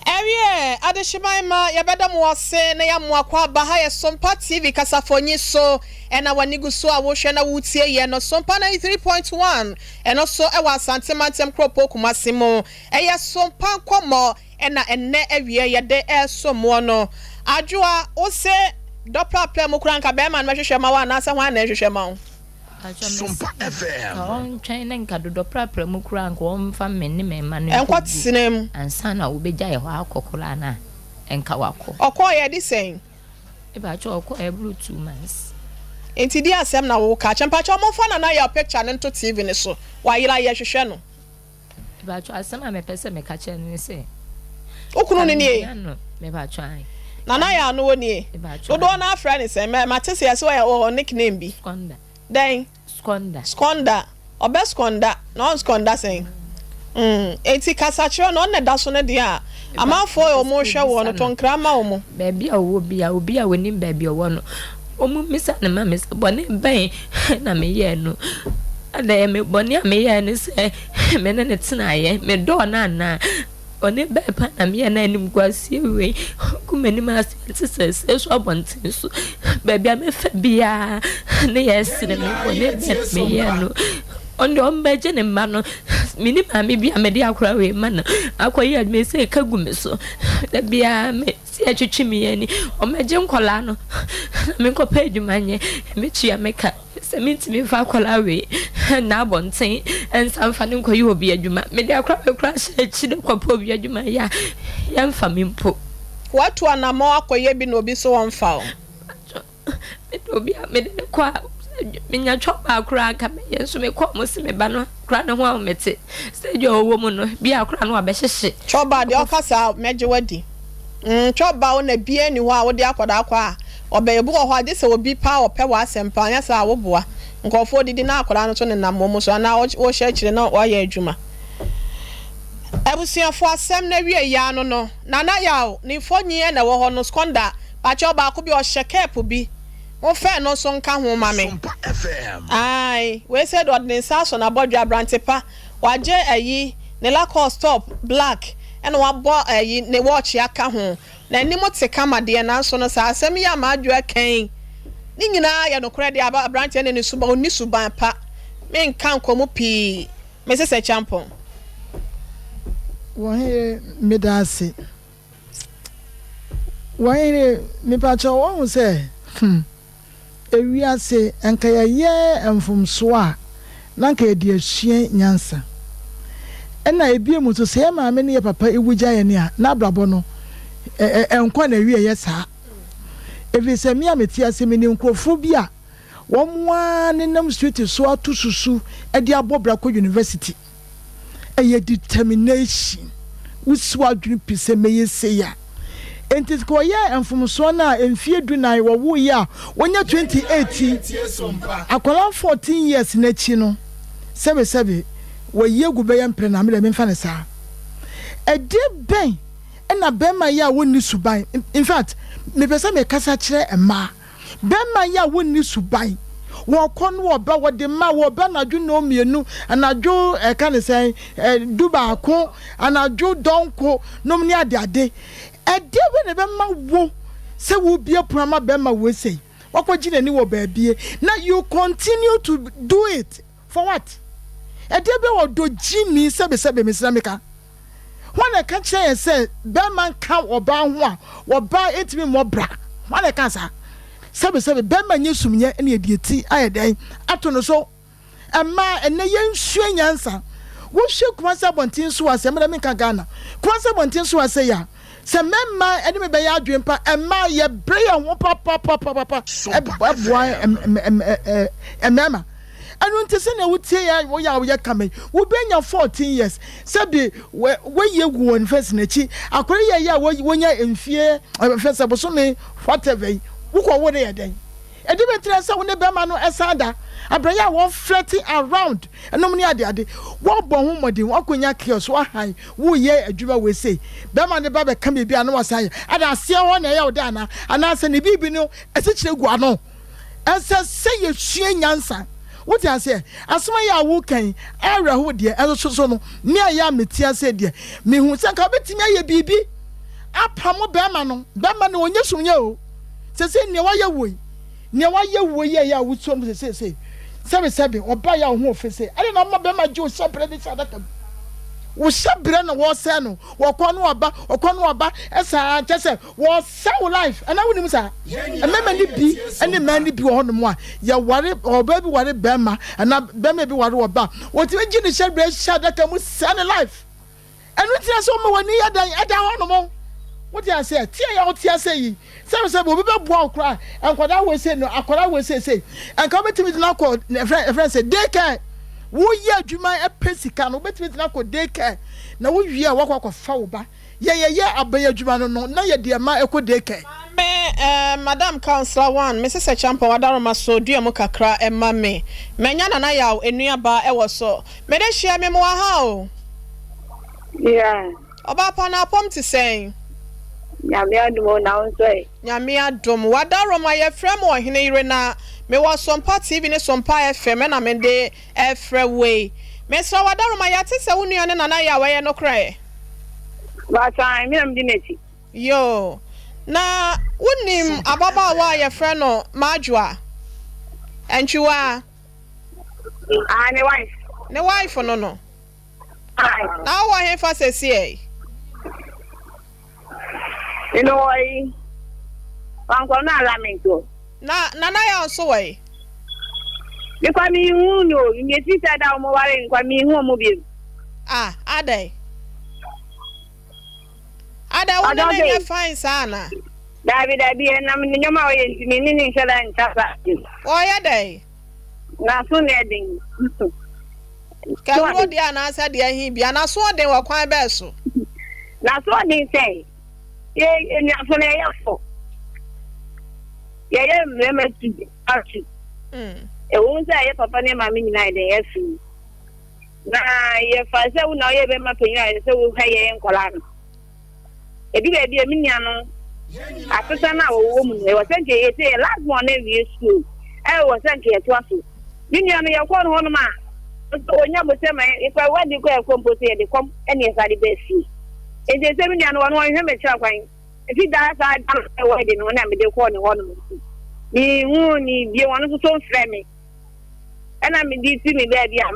Ɛwiɛ, adehyeman mma, yɛbɛda mo ase na yɛama mo akwaaba. Ha yɛ Sompa TV kasafonyi so ɛna w'ani gu so a wohwɛ na wotie yɛ no. Sompa 93.1, ɛno so ɛwɔ Asante Mantam Kuropɔn Kumasi mu. Ɛyɛ Sompa nkɔmmɔ ɛna ɛnnɛ awiɛ yɛde ɛresom moɔ no. Adwoa, wose dɔprapra mu koraa nka bɛɛma no bɛhwehwɛ ma wo anaasɛ hwan na ɛhwehwɛ ma wo? Mpakyɛw mese nka ɔntwɛn na nka dodɔ prapra mu koraa nka ɔmfa me ne me mma no Ɛnkɔ nkɔgu tena mu. ansa na wobɛgyae hɔ akɔ koraa no a nka wakɔ. Ɔkɔɔeɛ de sɛn? Mepakyɛw ɔkɔɔeɛ boro 2 months. Nti deɛ asɛm na woka kyɛ? Mpakyɛw momfa Nana Yaw picture no nto TV no so, wayera yɛhwehwɛ no. Mepakyɛw asɛm a mepɛ sɛ meka kyerɛ no ne sɛ. Wo kunu no nie? Nka mehia no mepakyɛw ae. Nana Yaw no wɔ nie? Mepakyɛw Dodoɔ ae. no ara frɛ no sɛn? Mɛ mate sɛ yɛse ɔyɛ ɔwɔ nick name bi. Squander. Dɛn? Squander. Squander. Ɔbɛ squander na ɔn squander sɛn? Mm, enti kasa kyerɛ no, ɔno na ɛda so no deɛ a, amanfoɔ a wɔn rehwɛ woɔ no, to nkra ma wɔn. Baabi a ɔwɔ biara, obi a ɔnim baabi a ɔwɔ no, wɔmmisa no mma me sɛ, bɔne bɛn na meyɛɛ no? Adɛn, me bɔne a meyɛɛ ne sɛ me ne no tenaeɛ, medɔɔ no anaa? Bɔne bɛn paa na meyɛɛ na animguaseɛ wei gu m'anim ase te sɛ serɛ so abɔnten so? Baabi a mɛfa biara ne yɛresere me. Bɔne bɛn na meyɛɛ no? Ɔno deɛ ɔmmɛgye ne mma no. Menni maame bi a mede akwadaa wei ma no akɔyɛ adwuma sɛ ɛka gu me so. Da biara me sɛ yɛtwetwe me ani. Ɔmmɛgye nkwadaa no na menkɔpɛ adwuma nyɛ. Mɛtua me ka. Sɛ mentumi mfa akwadaa wei nna abɔnten nsa mfa no nkɔyɛ obi adwuma. Mede akwadaa wei koraa hyɛ akyire kɔpɛ obi adwuma yɛ a, yɛmfa me mpo. Woatu anammɔn akɔyɛ bi na obi so ɔmfa wo. Mede obi a mede no kɔ a, menya twɔbaa koraa anka mɛyɛ nso mekɔ a wɔse me ba no koraa ne ho ahomete. Stage a ɔwɔ mu no, bi a koraa no wabɛhyehye. Twɔbaa deɛ ɔka saa a, mɛgye wo adi. Mm twɔ ba wo na biaa nni hɔ a wode akɔdaa kɔ a ɔbɛyɛ obi wɔ hɔ a gyesɛ obi paa ɔpɛ w'asɛm paa anyɛ saa a woboa nkurɔfoɔ didi na akɔdaa no nso nenam wɔn so anaa wohyɛ akyire na wayɛ adwuma. Abusuafoɔ asɛm no awie yaa no no Nana Yaw ne mfonyin na ɛwɔ hɔ no Skonda pakyɛw baako bi ɔhyɛ kɛɛpo bi momfa ɛno nso nka ho ma me ae wei sɛ deɛ ɔde ne nsa asɔ n'abɔdwe abrante pa Wagye ayi ne Lacoste top black ɛna wabɔ ayi ne watch aka ho. N'anim te kama deɛ nanso no saa asɛm yi a Madwoa ka yi ne nyinaa yɛ nokorɛ deɛ aba abranteɛ no ne suban ɔnni suban pa. Menka nkɔ mu pii. Mese sɛ Kyampɔn. Wɔhene medaase. Wɔhene mepakyɛw wahu sɛ hmm. Ewiase, nka yɛyɛ mfomsoɔ a, na nka yɛde asua nyansa. Ɛna ebiem nso, sɛ yɛn maame ne yɛn papa wu gya yɛn a, na abrabɔ no, ɛnkɔ n'awieɛ saa. Ɛfiri sɛ me a mete ase, menim nkurɔfoɔ bi a wɔn ara nenam street so ato susu de abɔ bra kɔ university. Ɛyɛ determination. Wosi w'adwene pi sɛ mɛyɛ sei a. Enti sɛ wɔyɛɛ mfomsoɔ no a mfeɛ dunan wɔwoeɛ a wɔnya 28 yi, akwadaa 14 years no akyi no, sɛbesɛbe wɔayi agu bɛyɛ mprɛ na me deɛ memfa no saa. Ɛdeɛ bɛn na bɛrima yi a wɔnni suban, in fact mepɛ sɛ mekasa kyerɛ mmaa. Bɛrima yi a wonni suban, wɔkɔ no wɔba, wɔde ma, wɔba anadwo nnɔnmienu, anadwo ɛka ne sɛn, ɛ, dubaako, anadwo dɔnko nom ne adeade. Ɛdeɛ bɛ na ɛbɛma wo sɛ wobie pono ama bɛrima wei sei, wakɔgye n'ani wɔ baabie, na you continue to do it for what? Ɛdeɛ bɛ ɔdɔ gyimi sɛbesɛbe mesrɛ meka. Hwan na ɛka kyerɛ yɛn sɛ bɛrima nka ɔbaa ho a ɔbaa ntumi mmɔ bra? Hwan na ɛka saa? Sɛbesɛbe, bɛrima nyɛ sumyɛ na yɛde eti ayɛ dɛn ato no so? Mmaa, ɛnnɛ yɛnsua nyansa. Wohwɛ Kumasi abɔnten so a, sɛ me deɛ menka Ghana, Kumasi abɔnten so a sɛi a, sɛ mmarima ne me bɛyɛ adwene pa, mmaa yɛbrɛ yɛn ho papapapapa boa mmarima. Ɛno nti sɛnea wotie yɛ woyɛ a woyɛ kama yi, wobɛnya 14 years sɛbi wayi agu wɔn fɛs n'akyi. Akɔre yɛ yɛ a wonya mfie fɛ sɛ bosome whatever yi, wokɔ wo ne yɛ dɛn? Ɛde bɛtena sɛ wo ne bɛrima no ɛsan da abrɛ yɛ a wɔflirting around ɛnom ne ade ade. Wɔbɔ ho mmɔden, wakɔnya kiosk, wahan, woyɛ adwuma wei sei. Bɛrima no ba bɛka biribi a na wasan yɛ. Ada aseɛ hɔ na ɛyɛ wo dɛ anaa? Anaasɛ ne biribi no asikyire gu ano? Ɛsɛ sɛ yɛsua nyansa. Wote aseɛ? Asɛm a ɛyɛ a woka yi, awerɛhow deɛ, ɛnso so no, me a ɛyɛ a mete aseɛ deɛ, mehu sɛ nka wobɛtumi ayɛ biribi apamo bɛrima no. Bɛrima no, ɔnyɛ sumyɛ o. Seesei nea wayɛ wo yi, nea wayɛ wo yi a ɛyɛ a wosua no seesei, sɛbesɛbe, ɔbaa yi a wo ho ɔfɛ sei, adɛn na woma bɛrima gye wo hyɛbrɛ de hyɛ adaka mu? Wo hyɛbrɛ na wɔresɛe no, wɔkɔ no aba, ɔkɔ no aba, saa kyɛ sɛ Wɔsɛe wo life anaa wonim saa? Mmarima no bi ne mmaa no bi wɔ hɔnom a yɛware ɔbaa bi ware bɛrima anaa bɛrima bi ware ɔbaa wɔtumi gye ne hyɛ berɛ hyɛ adaka mu sɛe ne life. Ɛno nti na sɛ wɔma w'ani yɛ dɛn ɛda hɔnom. Wote aseɛ? Teɛ yɛ wote aseɛ yi sɛbe sɛbe obi bɛboa wo koraa nkwadaa wɔ sei no akwadaa wɔ sei sei nka wobɛtumi de no akɔ ɛfrɛ ɛfrɛ sɛ day care woyɛ adwuma ɛpɛ sika no wobɛtumi de no akɔ day care na wowie a wakɔ akɔfa wo ba Yɛ yɛyɛ abɛn adwuma no no na yɛde ɛma ɛkɔ day care. Maame eh, Madam Councillor one, me sesɛ Kyampɔn Adaroma so dua mu kakra ma me. Manya Nana Yaw enua baa ɛwɔ so. Me de hyeɛ me moa ha o. Yeah. Ɔbaa pa no apɔm te sɛn? Nyame adom o, na wo nso ɛ? Nyame adom. W'adaroma yɛfrɛ me Ɔhene yere na me wɔ Sompa TV ne Sompa FM ɛna me de ɛfrɛ wo yi. Mesrɛ wo Adaroma yɛate sɛ wo nua ne Nana Yaw ɛyɛ nokorɛ? Baasa, me na medi n'akyi. Yoo. Na wonim ababaawa a yɛfrɛ no Madwoa? Antwiwaa? Ah, ne wife. Ne wife no no. Aye. Na wowɔ hefa sɛsiɛ? Mewɔ yi. Wankɔ no alaminto. Na Nana Yaw nso wɔ he? Me kwa me nhu no o, me fi sɛ da wɔn ware nkwa me nhu wɔn bio. Ah, adɛn? Adɛn wo ne no nyɛ fine saa ana? Daabi daabi, ɛnam ne nneɛma a ɔyɛ nti me ne ne nhyɛ da nka saa. Ɔyɛ dɛn? N'aso na ɛden. Kɛwuro deɛ anaasɛ deɛ he bia, n'aso ɔden wɔ kwan bɛɛ so? N'aso ɔden sɛ. Yɛ anuafo no yɛyɛ fo. Yɛyɛ mmarima tu atu. Ɛwɔ mu sɛ yɛ papa ne maame nyinaa yɛ dɛn yɛafi mu. Na yɛfa sɛ wo na woyɛ bɛrima panyin a ɛsɛ sɛ wohwɛ yɛn nkwadaa no. Edu baabi a me nua no asesa no a wɔwɔ mu no ɛwɔ sɛ nka yɛ sɛ yɛ last born no awie school ɛwɔ sɛ nka yɛtoa so. Me nua no yɛkɔɔ no hɔnom a ɔnya bosɛ ma yɛkɔ wadi kɔ ɛkɔ mpo sɛ yɛde kɔm ɛne yɛsa de baa fie. Enti sɛ me nua no ɔno ɔnhwɛ me kyerɛ kwan. Efi daa saa da no sɛ wɔde ne ho na mede kɔɔ ne hɔ no nti, minhuu ne bio, ɔno nso so mfrɛ me. Ɛna mede ti me baabi a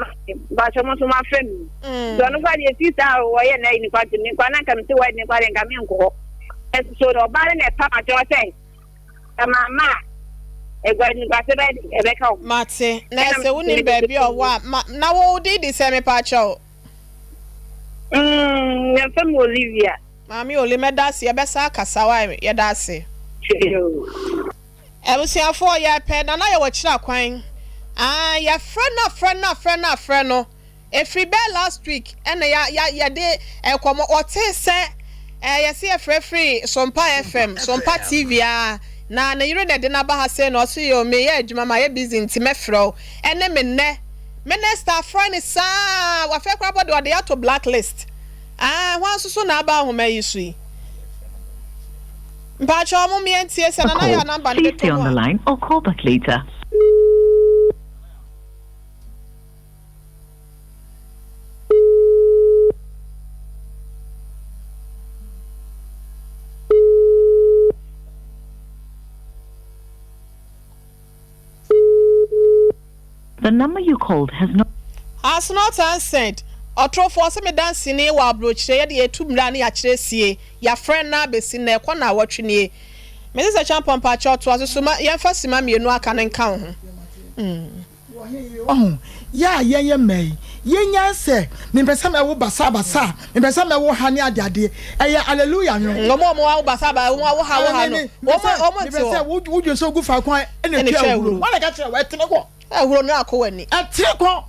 mpakyɛ mo nso moafrɛ me. Mm. Nti ɔno koraa deɛ efi saa a wɔyɛ na ayi ne kwa nti me koraa na nka mete wɔde ne koraa deɛ nka menkɔ hɔ. Ɛso so ɔbaa no na ɛpa makyɛ sɛ ɛma a ɛgua nipa sɛ bɛyɛ ɛbɛka wo. Mate, na ɛsɛ wonim baabi a ɔwɔ a, ma, na wo din de sɛ mepakyɛ wo? Mm, yɛmfrɛ me Olivia. Maame Oli, mɛda ase, yɛbɛsan akasa wai, yɛda ase. Abusuafoɔ, yɛpɛ Nana yɛwɔ akyiri akwan. Ah, yɛfrɛ no afrɛ no afrɛ no afrɛ no. Ɛfiri bɛɛ last week ɛna ya ya yɛde nkɔmmɔ, ɔtee sɛ eh, yɛse yɛfrɛ firi Sompa FM, Sompa TV a, na ne yere na ɛde no aba ha sei na ɔse yoo meyɛ adwuma mayɛ busy nti mɛfrɛ wo. Ɛne me nnɛ. Minister afrɛ no saa wafɛ koraa bɔ de ɔde ato black list ah hwan nso so na aba ahoma yi so yi mpakyɛw mo mmea ntie sɛ nana yɛ number no Please stay bɛtɔ on mu the a. line or call back later. The number you called has not. Has not answered. Ɔtorofoɔ ɔse me danseni wɔ abrokyire yɛde yɛtu mmira ne yɛakyerɛ sie yɛafrɛ no abɛsi nnɛ ɛkɔ naawɔtwe nie Mese sɛ Kyampɔn mpakyɛw toa so suma yɛmfa sima mienu aka no nka wo ho mm. Wahu, yɛ a yɛyɛ mmaa yi, yɛnyae sɛ, Mempɛ sɛ mɛwo basabasa, mempɛ sɛ mɛwo ha ne adeadeɛ. Ɛyɛ Aleluya nnwom. Wɔn a wɔawo basabasa, wɔn awo ha, wo ha no, wɔn, wɔn nte hɔ. Mepɛ sɛ wodwen sɛ wogu faako a ɛna atwa ahuro. Wɔn na ɛka kyerɛ wo, ɛtene kɔ. Ɛhuro no akɔ w'ani. Ɛtere kɔ.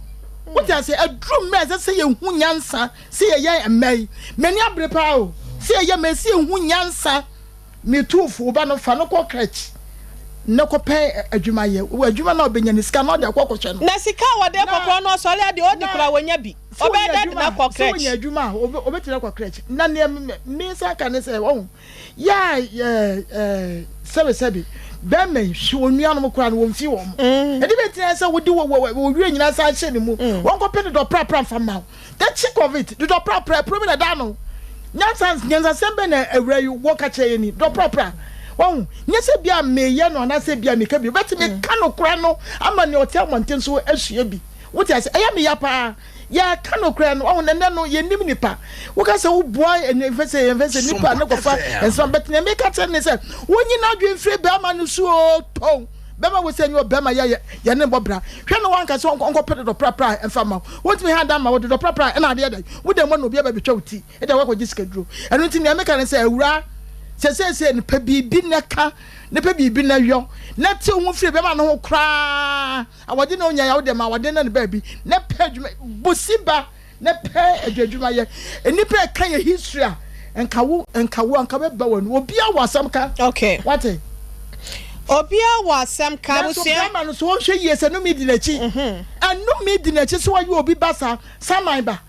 Wote aseɛ? Aduru mmerɛ a ɛsɛ sɛ yɛhu nyansa sɛ yɛyɛ mma yi. M'ani abere paa o. Sɛ yɛyɛ mma yi, sɛ yɛhu nyansa. Metu fo, wo ba no, fa no kɔ crèche na kɔpɛ adwuma yɛ. Adwuma no a ɔbɛnya no, sika no ɔde akɔ akɔhwɛ no. Na sika a wɔde kɔ koraa no, ɔsɔre a deɛ ɔdi koraa wɔnya bi. Sɛ Ɔbɛyɛ ɔnya dɛn de no adwuma a, akɔ sɛ crèche? ɔnya adwuma a, ɔbɛtumi akɔ crèche. Na nea mesan ka ne sɛ, wahu, Yɛ a yɛ sɛbesɛbe bɛrima yi hwe wɔn nuanom koraa no wɔmfi wɔn. Ɛde bɛ ntina sɛ wode wɔ wɔ wɔ werɛ nyinaa san hyɛ ne mu. Wɔnkɔpɛ dodɔ prapra mfa mma wo. The chick of it, dodɔ prapra ɛpono bi na ɛda ano. Nyansa nyansasɛm bɛn na awura yi wɔ ka kyerɛ yɛn ni? Dodɔ prapra. Wahu? Nyɛ sɛ bi a meyɛ no anaasɛ bi a meka bi. Wobɛtumi ka nokorɛ no ama nea ɔte abɔnten so asua bi. Wote ase? Ɛyɛ me ya paa. Yɛka nokorɛ no, wahu, na nnɛ no yɛnnim nipa. Woka sɛ woboa ɛfɛ sɛ yɛmfɛ sɛ nipa ne kɔfa nsɛm but nea meka kyerɛ ne sɛ wonyi n'adwene mfiri bɛrima no so o tɔn bɛrima wo sɛ nyɛ ɔbɛrima yɛ yɛ ne bɔ bra hwɛ no wanka sɛ ɔnkɔpɛ dodɔ prapra ɛmfa ma wo wontumi ha dan ma wo dodɔ prapra ɛna adeɛ dɛn wo dɛn mu na obi aba bɛtwa wo ti ɛde wakɔgye sikaduro ɛno nti nea meka ne sɛ awura sɛ seesei no pɛ biribi na ka ne pɛ biribi na yɔ na te wo ho firi bɛrima no ho koraa Awɔde na onya yaw dɛ ma awɔde na ne baabi na pɛ adwuma bosi ba na pɛ adwuma yɛ nnipa ɛka yɛ history a nka wo nka wo anka bɛba wɔ no obia wɔ asɛm ka okay wate obia wɔ asɛm ka abusua nanso bɛrima no so wɔnhwɛ yie sɛ nome di n'akyi ɛnome di n'akyi sɛ wɔyɛ obi ba saa saman ba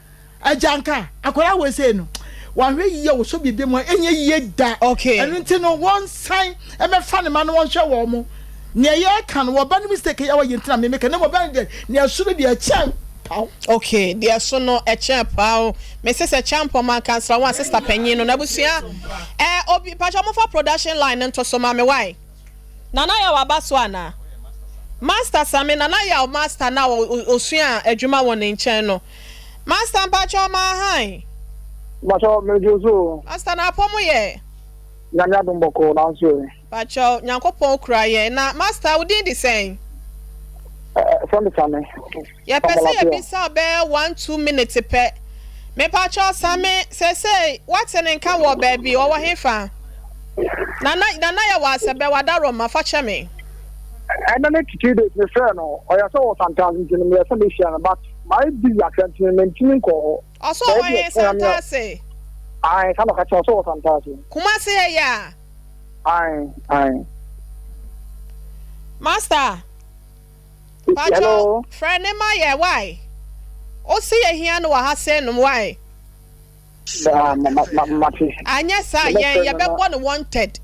Agya nka akwadaa wei sei no wahwɛ yie a wɔsɔ biribi mu a ɛnyɛ yie da. Okay. Ɛno nti no wɔnsan ɛmɛfa ne ma no wɔnhwɛ wɔn mo. Nea yɛreka no wɔba no mistake yɛ wɔyɛ ntina memeka na mmom ɔba no deɛ nea ɛso no deɛ ɛkyɛn paw. Okay, deɛ ɛso no ɛkyɛn paw. Mese sɛ Kyampɔn Mankansra wɔn a sister panyin no n'abusua ɛɛ obi pakyɛ wɔn fa production line no nto so ma me why. Nana Yaw aba so anaa? Master Same, Nana Yaw master no a ɔsua adwuma wɔ ne nkyɛn no. Master mpakyɛw mahan. Mpakyɛw megye wo so o. Master na apɔ mo yɛ? Nyame adom bɔkɔɔ nanso ɛ. Mpakyɛw Nyankopɔn kura yɛn. Na master wo din de sɛn? Ɛfrɛ me Same. Yɛpɛ sɛ yɛbisa wo bɛyɛ one two minutes pɛ. Mepakyɛw Same, seesei woate ne nka wɔ baabi, ɔwɔ hefa? Nana, Nana yɛ wɔ Asɛbɛ, Wadaroma, fa kyɛ me. Ɛnɛ ne three days me frɛ no, ɔyɛ sɛ ɔwɔ Santase nti no meyɛ sɛ mehyia no but mayɛ busy akra nti no mentumi nkɔɔ hɔ. Ɔsɛ ɔwɔ he? Santase? Ae, saa na ɔka kyerɛ, ɔsɛ ɔwɔ Santase. Kumasi ha yi a? Ae, ae. Master. Pacho frɛ ne ma yɛ why ose yɛ hia no wɔ ha sei nom why. Anyɛ saa yɛn yɛbɛbɔ no wanted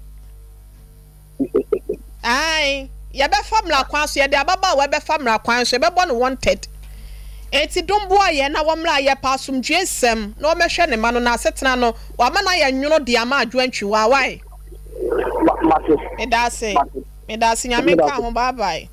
ae yɛbɛfa mmara kwan so yɛde ababaawa bɛfa mmara kwan so yɛbɛbɔ no wanted enti dom boa yɛn na wɔmmra yɛpɛ asomdwie nsɛm na wɔmmɛhwɛ ne ma no na asetena no wama no ayɛ nwono de ama adwo antwiwa why. Medaase. Medase nyame nka ho bye bye.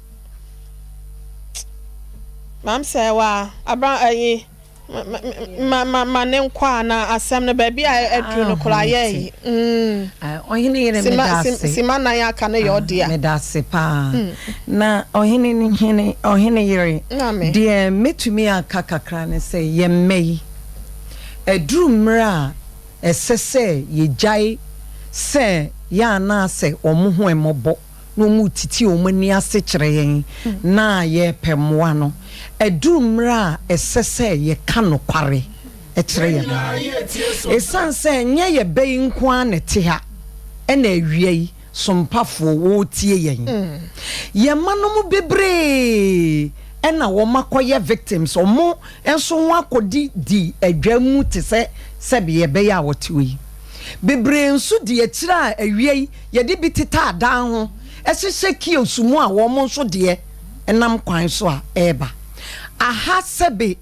Mam sɛ wa abra ayi ma ma ma ne nkɔ a na asɛm no baabi a aduru no koraa yɛ ayi. Mm. Ɔhene yere meda ase. Sima nan aka no yɛ ɔdea. Meda ase paa. Na ɔhene ne hene ɔhene yere. Deɛ mɛtumi aka kakra ne sɛ yɛn mma yi aduru mmerɛ a Ɛsɛ sɛ yɛgyae sɛ yɛn anaasɛ wɔn ho mmɔbɔ na wɔretiti wɔn ani ase kyerɛ yɛn na yɛrepɛ mmoa no. Aduru mmerɛ a ɛsɛ sɛ yɛka nokware kyerɛ yɛn mma. Ɛsiane sɛ ɛnyɛ yɛn bɛ yi nko ara na ɛte ha na awia yi sompafoɔ wɔretie yɛn. Yɛn mma no mu bebree na wɔakɔyɛ victims, wɔn nso ho akɔdi di adwa mu te sɛ sɛdeɛ ɛbɛyɛ a wɔte hɔ yi. Bebree nso di akyire a awia yi yɛde bi teta adan ho hyehyɛ kiosk mu a wɔn nso deɛ nam kwan so a ɛreba. Aha sɛbe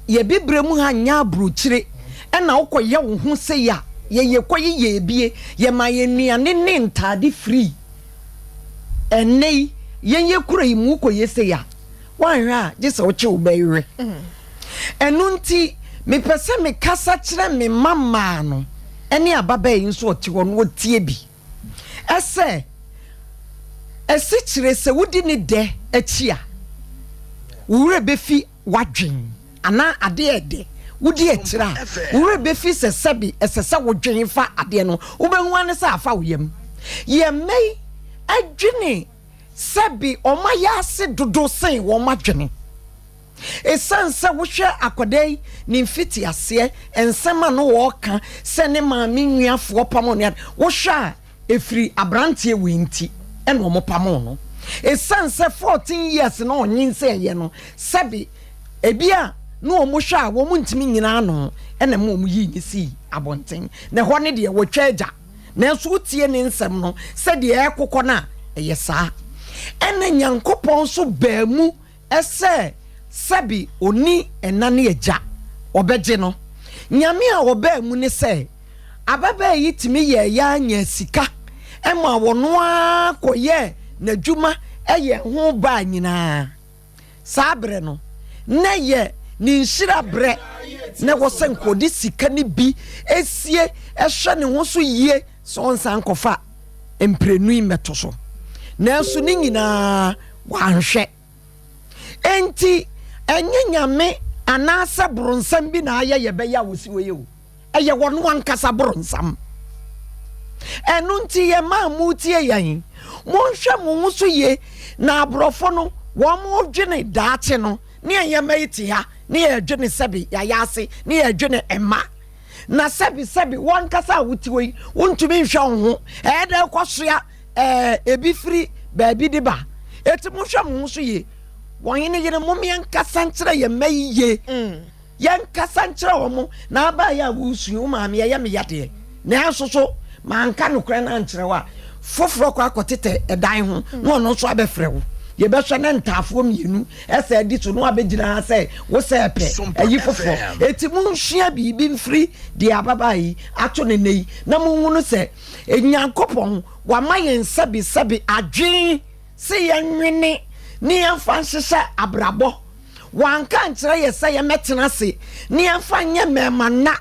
yɛ bibire mu ha nyɛ aburokyire ɛna wokɔ yɛ wo ho sei a yɛ yɛ kɔ yeyɛ ebie yɛ ma yɛ nnuane ne ntaade free ɛnɛ yi yɛn yɛ kuro yi mu wokɔ yɛ sei a woanhwɛ a gye sɛ wokye wo bɛwerɛ ɛno nti mepɛ sɛ mekasa kyerɛ me mma mmaa no ɛne ababaa yi nso ɔte hɔ no ɔtie bi ɛsɛ ɛsekyere sɛ wodi ne dɛ akyi a wo werɛ bɛfi w'adwen anaa adeɛ a ɛdɛ wodi akyire a, wo werɛ bɛfi sɛ sɛbe ɛsɛ sɛ wodwen fa adeɛ no ho. Wobɛhu ara ne sɛ afa wo yam. Yɛn mma yi adwene Sɛbe wɔn ayɛ ase dodo sen wɔn adwene. Esiane sɛ wohwɛ akwadaa yi ne mfitiaseɛ nsɛm a na ɔreka sɛ ne maame nuafoɔ pamoo no ade, wohwɛ a ɛfiri aberanteɛ wei nti na wɔpamoo no. Esiane sɛ 14 years na ɔnyinsɛneeɛ no, sɛbe ebi a na wɔhwɛ a wɔntumi nnyina ano na ɛma wɔyii no sii abɔnten. Na ɛhɔ no deɛ wɔtwa agya. Nanso wotie ne nsɛm no sɛdeɛ ɛrekokɔ no a, ɛyɛ saa. Ɛna Nyankopɔn nso baa mu sɛ sɛbe ɔnni ɛna ne agya, ɔbɛgye no. Nyame a ɔbaa mu ne sɛ, ababaa yi tumi yɛɛ ara nyaa sika maa ɔno ara kɔyɛɛ n'adwuma yɛɛ ho baa nyinaa. Saa berɛ no, na ɛyɛ ne nhyira berɛ, na ɛwɔ sɛ nka ɔde sika no bi sie hwɛ ne ho so yie sɛ ɔnsan nkɔfa mprenu yi mmɛto so. Nanso ne nyinaa wanhwɛ. Enti ɛnyɛ Nyame anaasɛ boronsam bi na ayɛ yɛbɛyɛ a wɔsi wei o. Ɛyɛ wɔn ankasa boronsam. Ɛno nti yɛn mma a moretie yɛn, monhwɛ mo ho so yie na aborɔfo no wɔn dwene daakye no ne yɛn mma yi te ha ne yɛdwene sɛbe yɛayɛ ase ne yɛdwene mma na sɛbe sɛbe wɔn ankasa a wote hɔ yi wontumi nhwɛ wo ho ɛyɛ dɛ kɔsoa ɛɛ ebi firi baabi de ba eti monhwɛ mo ho so yie wɔn ne yere mom yɛnkasa nkyerɛ yɛn mma yi yie. Mm. Yɛnkasa nkyerɛ wɔn, na abaeɛ a woresu yi, wo maame, ɛyɛ me ya deɛ, nanso so manka nokorɛ no ankyerɛ wo a, foforɔ kɔ akɔtetɛ ɛdan ho na ɔno nso abɛfrɛ wo. Yɛbɛhwɛ na ntaafoɔ mmienu sɛ adi so na wabɛgyina ha sɛ wo sɛ pɛ ayi foforɔ. Enti monsua biribi mfiri deɛ ababaa yi ato no nnɛ yi, na monhunu sɛ Nyankopɔn wama yɛn sɛbesɛbe adwene sɛ yɛnwene ne yɛmfa nhyehyɛ abrabɔ. Wanka ankyerɛ yɛ sɛ yɛmmɛtena ase na yɛmfa nyɛ mmarima nna,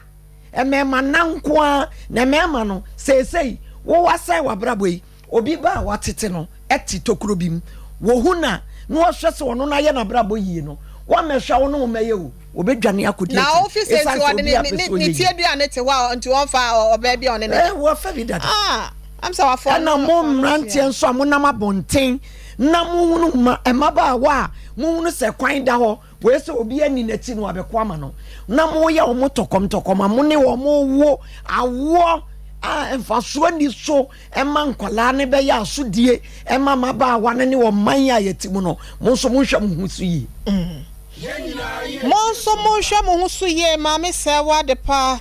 mmarima nna nko ara. Na mmarima no, seesei wo wasɛe w'abrabɔ yi, obi ba a watete no te tokuro bi mu, wɔhu no a, na wɔhwɛ sɛ ɔno no ayɛ n'abrabɔ yie no, wɔmmɛhwɛ wo ne wo mmɛyɛ o, wɔbɛdwane akɔdi Na akyiri ofi sɛ ɛsiane nti sɛ ɔde obi ne a pɛ ne sɛ ne ɔyɛ tie yie. dua ne te hɔ a nti ɔmfa ɔbaa bi a ɔne ne. Ɛɛ, wɔafa bi dada. Ah, am sɛ wafa Ɛna ɔno mo ɔno mmeranteɛ tua. nso a monam abɔnten na mohunu mma mmabaawa a mohunu sɛ kwan da hɔ, wei sɛ obi anni n'akyi na wabɛko ama no, na moyɛ wɔn tɔkɔmtɔkɔm a mo ne wɔn wo awoɔ a mfasoɔ nni so ma nkwadaa no bɛyɛ asodie ma mmabaawa no ne ɔman a yɛte mu no, mo nso monhwɛ mo ho so yie. Mo nso monhwɛ mo ho so yie. Maame Sɛɛwa Adepa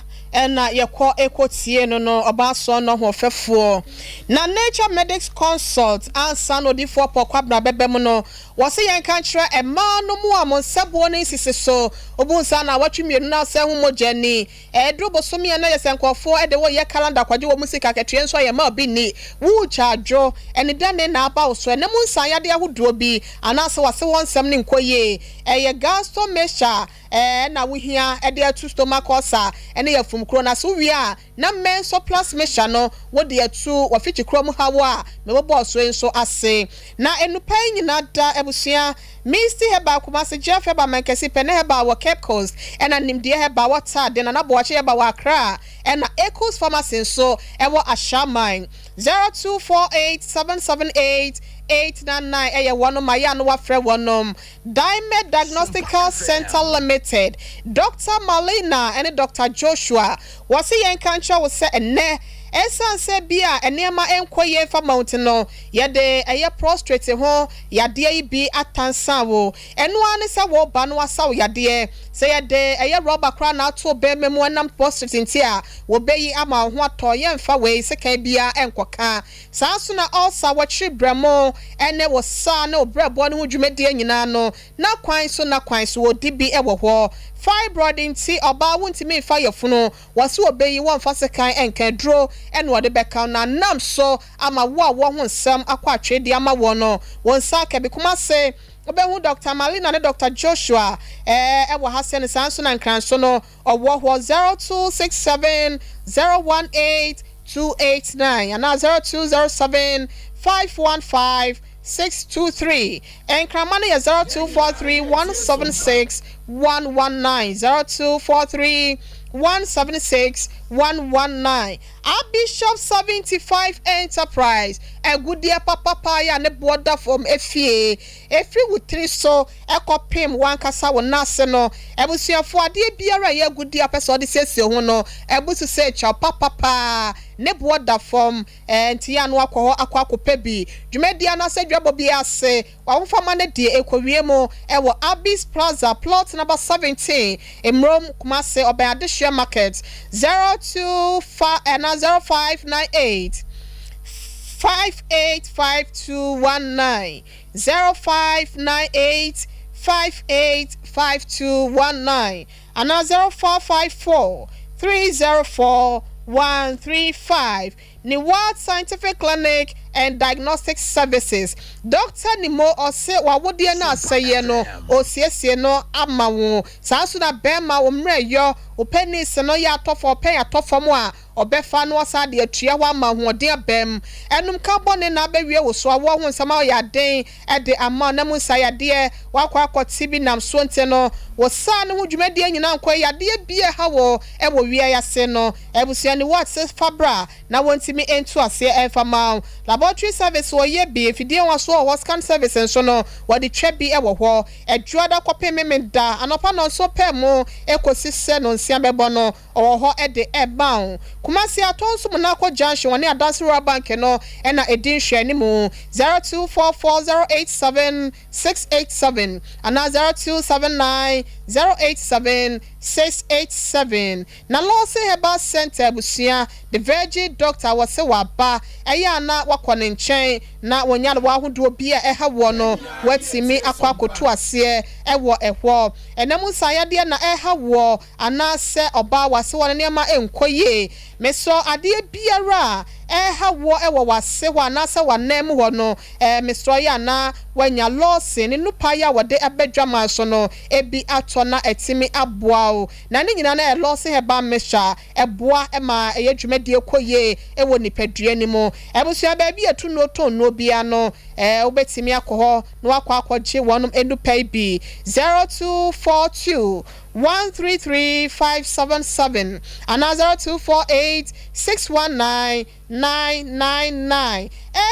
na yɛkɔ kɔ tie no no, ɔbaa soɔnɔ hoɔfɛfoɔ. Na Nature Medics Consult ansa na odiyifoɔ Paul Kwabena bɛba mu no, wɔse yɛnka nkyerɛ mmaa no mu a mo nsabuo no nsisi so, wobu nsa naawɔtwe mmienu na asɛe ho mogya ni. Ɛduru bosome a na yɛ sɛ nkurɔfoɔ de wo yɛ calendar kɔgye wɔn sika akatua nso a yɛmma obi nni. Woretwa adwo, anidane na aba wo so, ɛnɛ mu nsan yadeɛ ahodoɔ bi anaasɛ w'ase hɔ nsɛm no nkɔ yie. Ɛyɛ gastro mixture na wohia de atu stomach ulcer ne yafunu kuro no ase. Wowie a na Menso plus mixture no wode atu w'afikyikuro mu haw a mebobɔɔ so yi nso ase. Na nnupa yi nyinaa da abusua Misty Herbal Kumasi, Jeff Herbal Mankesi, Pene Herbal wɔ Cape Coast, ɛna Nimdeɛ Herbal wɔ Taade, Nana Boakye Herbal wɔ Accra, ɛna Echoes Pharmacy nso wɔ Ashaiman. 0248 778 899 ɛyɛ wɔnom a yɛ a na wɔafrɛ wɔnom Dimed Diagnostical Centre Limited, Doctor Marlena ne Doctor Joshua. Wɔse yɛnka nkyerɛ wo sɛ ɛnnɛ, ɛsiane sɛ bi a nneɛma nkɔ yie mfa ma wo nti no, yɛde ɛyɛ prostrate ho yadeɛ yi bi atansa wo. Ɛno ara ne sɛ wo ba no asa wo yadeɛ. Sɛ yɛde ɛyɛ rɔba koraa na ato wo bɛrima mu ɛnam prostrate nti a, wɔbɛyi ama wo ho atɔ. Yɛmfa wei sekan biara nkɔka. Saa ara nso na ulcer, wɔkyere berɛmo, ne wo saa ne wo berɛboɔ no ho dwumadie nyinaa no, n'akwan so n'akwan so wɔdi bi wɔ hɔ. Fibroid nti ɔbaa wontumi mfa yafunu, wɔse wɔbɛyi, wɔmfa sekan nka, aduro na wɔde bɛka wo na nam so ama wo a wɔ ho nsɛm akɔ atwee de ama woɔ no wo nsa aka bi. Kumase wobɛhu Doctor Malina ne Doctor Joshua wɔ ha sɛ no saa nso na Nkranso no ɔwɔ hɔ 0267 018 289 anaa 0207 515 623. Nkrama no yɛ 0243 176 119, 0243 176 119. Abishop 75 Enterprise, agudeɛ papapa yi a ne boɔ da fam efie, ɛfiri wo tiri so kɔpem w'ankasa wo nan ase no. Abusuafoɔ, adeɛ biara a ɛyɛ agudeɛ a wopɛ sɛ wode siesie wo ho no, abu so sɛ kyɛw papapa, ne boɔ da fam. Ɛɛ, nti yɛ a na wakɔ hɔ akɔ akɔpɛ bi. Dwumadie anaasɛ dwabɔ biara ase, w'ahofama no deɛ ɛrekɔwie mu wɔ Abby's Plaza, Plot number 17, Mmrom, Kumasi, ɔbɛn Adehyeɛ Market, 025 anaa 0598 585219, 0598 585219 anaa 0454 304 135. Ne World Scientific Clinic and Diagnostic Services Dɔkta Nimo ɔse w'awodeɛ no asɛeɛ no ɔresiesie no ama wo. Saa nso na bɛɛma wo mmerɛyɔ, wo penis no yɛ atɔ fam, ɔpɛn atɔ fam a ɔbɛfa na wasan de atua hɔ ama ahoɔden abam. Ɛnom ka bɔne na abɛwie wo so, awoɔ ho nsɛm ayɛ aden de ama wo na mu nsayadeɛ woakɔ akɔte bi nam soɔ nti no wo saa no ho dwumadie nyinaa nkɔ yie. Yadeɛ bi a ɛha wo wɔ wiase no abusua ne wo ase fa bra na wɔntumi ntu aseɛ mfa mma wo. Laboratory service wɔyɛ bi, mfidie nwasoɔ wɔ hɔ, scan service nso no wɔde twa bi wɔ hɔ. Adwuada kɔpem Memenda anɔpa nnɔnson pɛ mu kɔsi sɛ nnɔnsia bɛbɔ no ɔwɔ hɔ de rema wo. Kumasi Atɔnso Munako Junction wɔne Adanse Rural Bank no na ɛdi nhwɛanimu. 0244 087 687 anaa 0279 087 687. Na Lawson Herbal Centre abusua, The Virgin Doctor wɔse waba, ɛyɛ a na wakɔ ne nkyɛn na wɔn nyarewa ahodoɔ bi a ɛha woɔ no watumi akɔ akɔtu aseɛ wɔ ɛhɔ. Ɛna mu nsaeyadeɛ na ɛha woɔ anaasɛ ɔbaa w'ase hɔ no nneɛma nkɔ yie. Mesrɛ adeɛ biara a ɛreha woɔ wɔ w'ase hɔ anaasɛ w'anan mu hɔ no, mesrɛ yɛ a na woanya Lawson ne nupaeɛ a wɔde ba dwaman so no bi atɔ na atumi aboa wo. Na ne nyinaa no ɛyɛ Lawson Herbal Mixture a ɛboa ma ɛyɛ dwumadie kɔ yie wɔ nipadua no mu. Abusua baabi a yɛtu nnuro tɔn nnuro biara no, wobɛtumi akɔ hɔ na woakɔ akɔgye wɔnom nnupa yi bi. 0242 133 577 anaa 0248 619 999.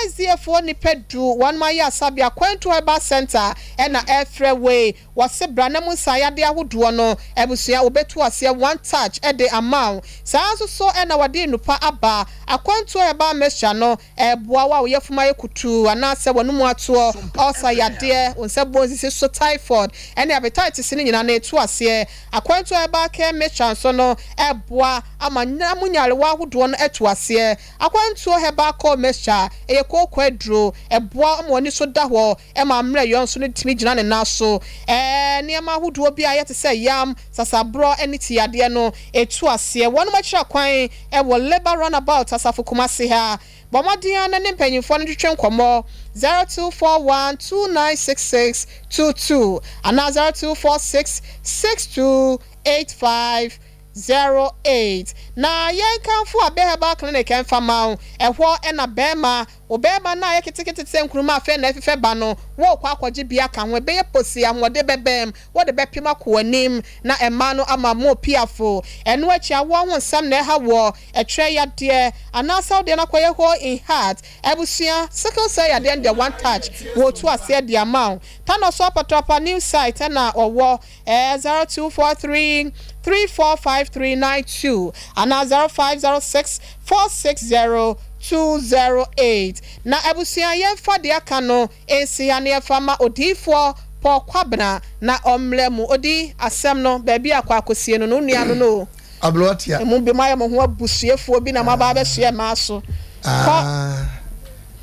SDA foɔ nnipa du wɔnom ayɛ asabea Kwantu Herbal Centre ɛna ɛfrɛ wei. Wɔse bra na mu nsaeyadeɛ ahodoɔ no abusua wɔbɛtu aseɛ one touch de ama wo. Saa nso so ɛna wɔde nnupa aba Akwantuo Herbal Mixture no ɛboa wo a wo yafunu ayɛ kutuu anaasɛ w'anomu atoɔ, ulcer yadeɛ, wo nsa buo nsisi so, typhoid, ɛne hepatitis no nyinaa no ɛtu aseɛ. Akwantuo Herbal Care Mixture nso no ɛboa ama nyina mu nyarewa ahodoɔ no atu aseɛ. Akwantuo Herbal Core Mixture, ɛyɛ kooko aduro, ɛboa ma w'ani so da hɔ, ɛma mmerɛyɔ nso no tumi gyina ne nan so. Ɛɛ nneɛma ahodoɔ bi a ɛyɛ te sɛ yam, sasaborɔ ne ti yadeɛ no ɛtu aseɛ. Wɔnom akyira kwan wɔ Labour Runabout Asafo Kumasi ha. Bɔ mmɔden ara na ne mpanyimfoɔ no ntwetwe nkɔmmɔ, 0241 2966 22 anaa 0246 6285 08. Na yɛnkamfo Abe Herbal Clinic mfa mma wo. Ɛhɔ na barima, wo barima no a ayɛ ketekete te sɛ nkruma a afei na ɛrefefɛ ba no, worekɔ akɔgye bi aka ho. Ɛbɛyɛ posee, ahoɔden bɛbam, wode bɛpem akɔ w'anim na mmaa no ama mo piafo. Ɛno akyi awoɔ ho nsɛm na ɛha woɔ, ɛtwerɛ yadeɛ, anaasɛ wodeɛ no akɔyɛ hole in heart, abusua, sickle cell yadeɛ no deɛ one touch wɔretu aseɛ de ama wo. Tanɔ so Apatrapa new site na ɔwɔ, ɛɛ 0243 345392 anaa 0506 460 208. Na abusua yɛmfa deɛ aka no nsi ha na yɛmfa ma odiyifoɔ Paul Kwabena na ɔmmrɛ mu. Odi asɛm no baabi a akɔ akɔsie no no wo nua no no o. Aberewatia. Emu bi moayɛ mo ho abusuafoɔ bi na moaba abɛsoɛ mmaa so. Kɔ. Ah,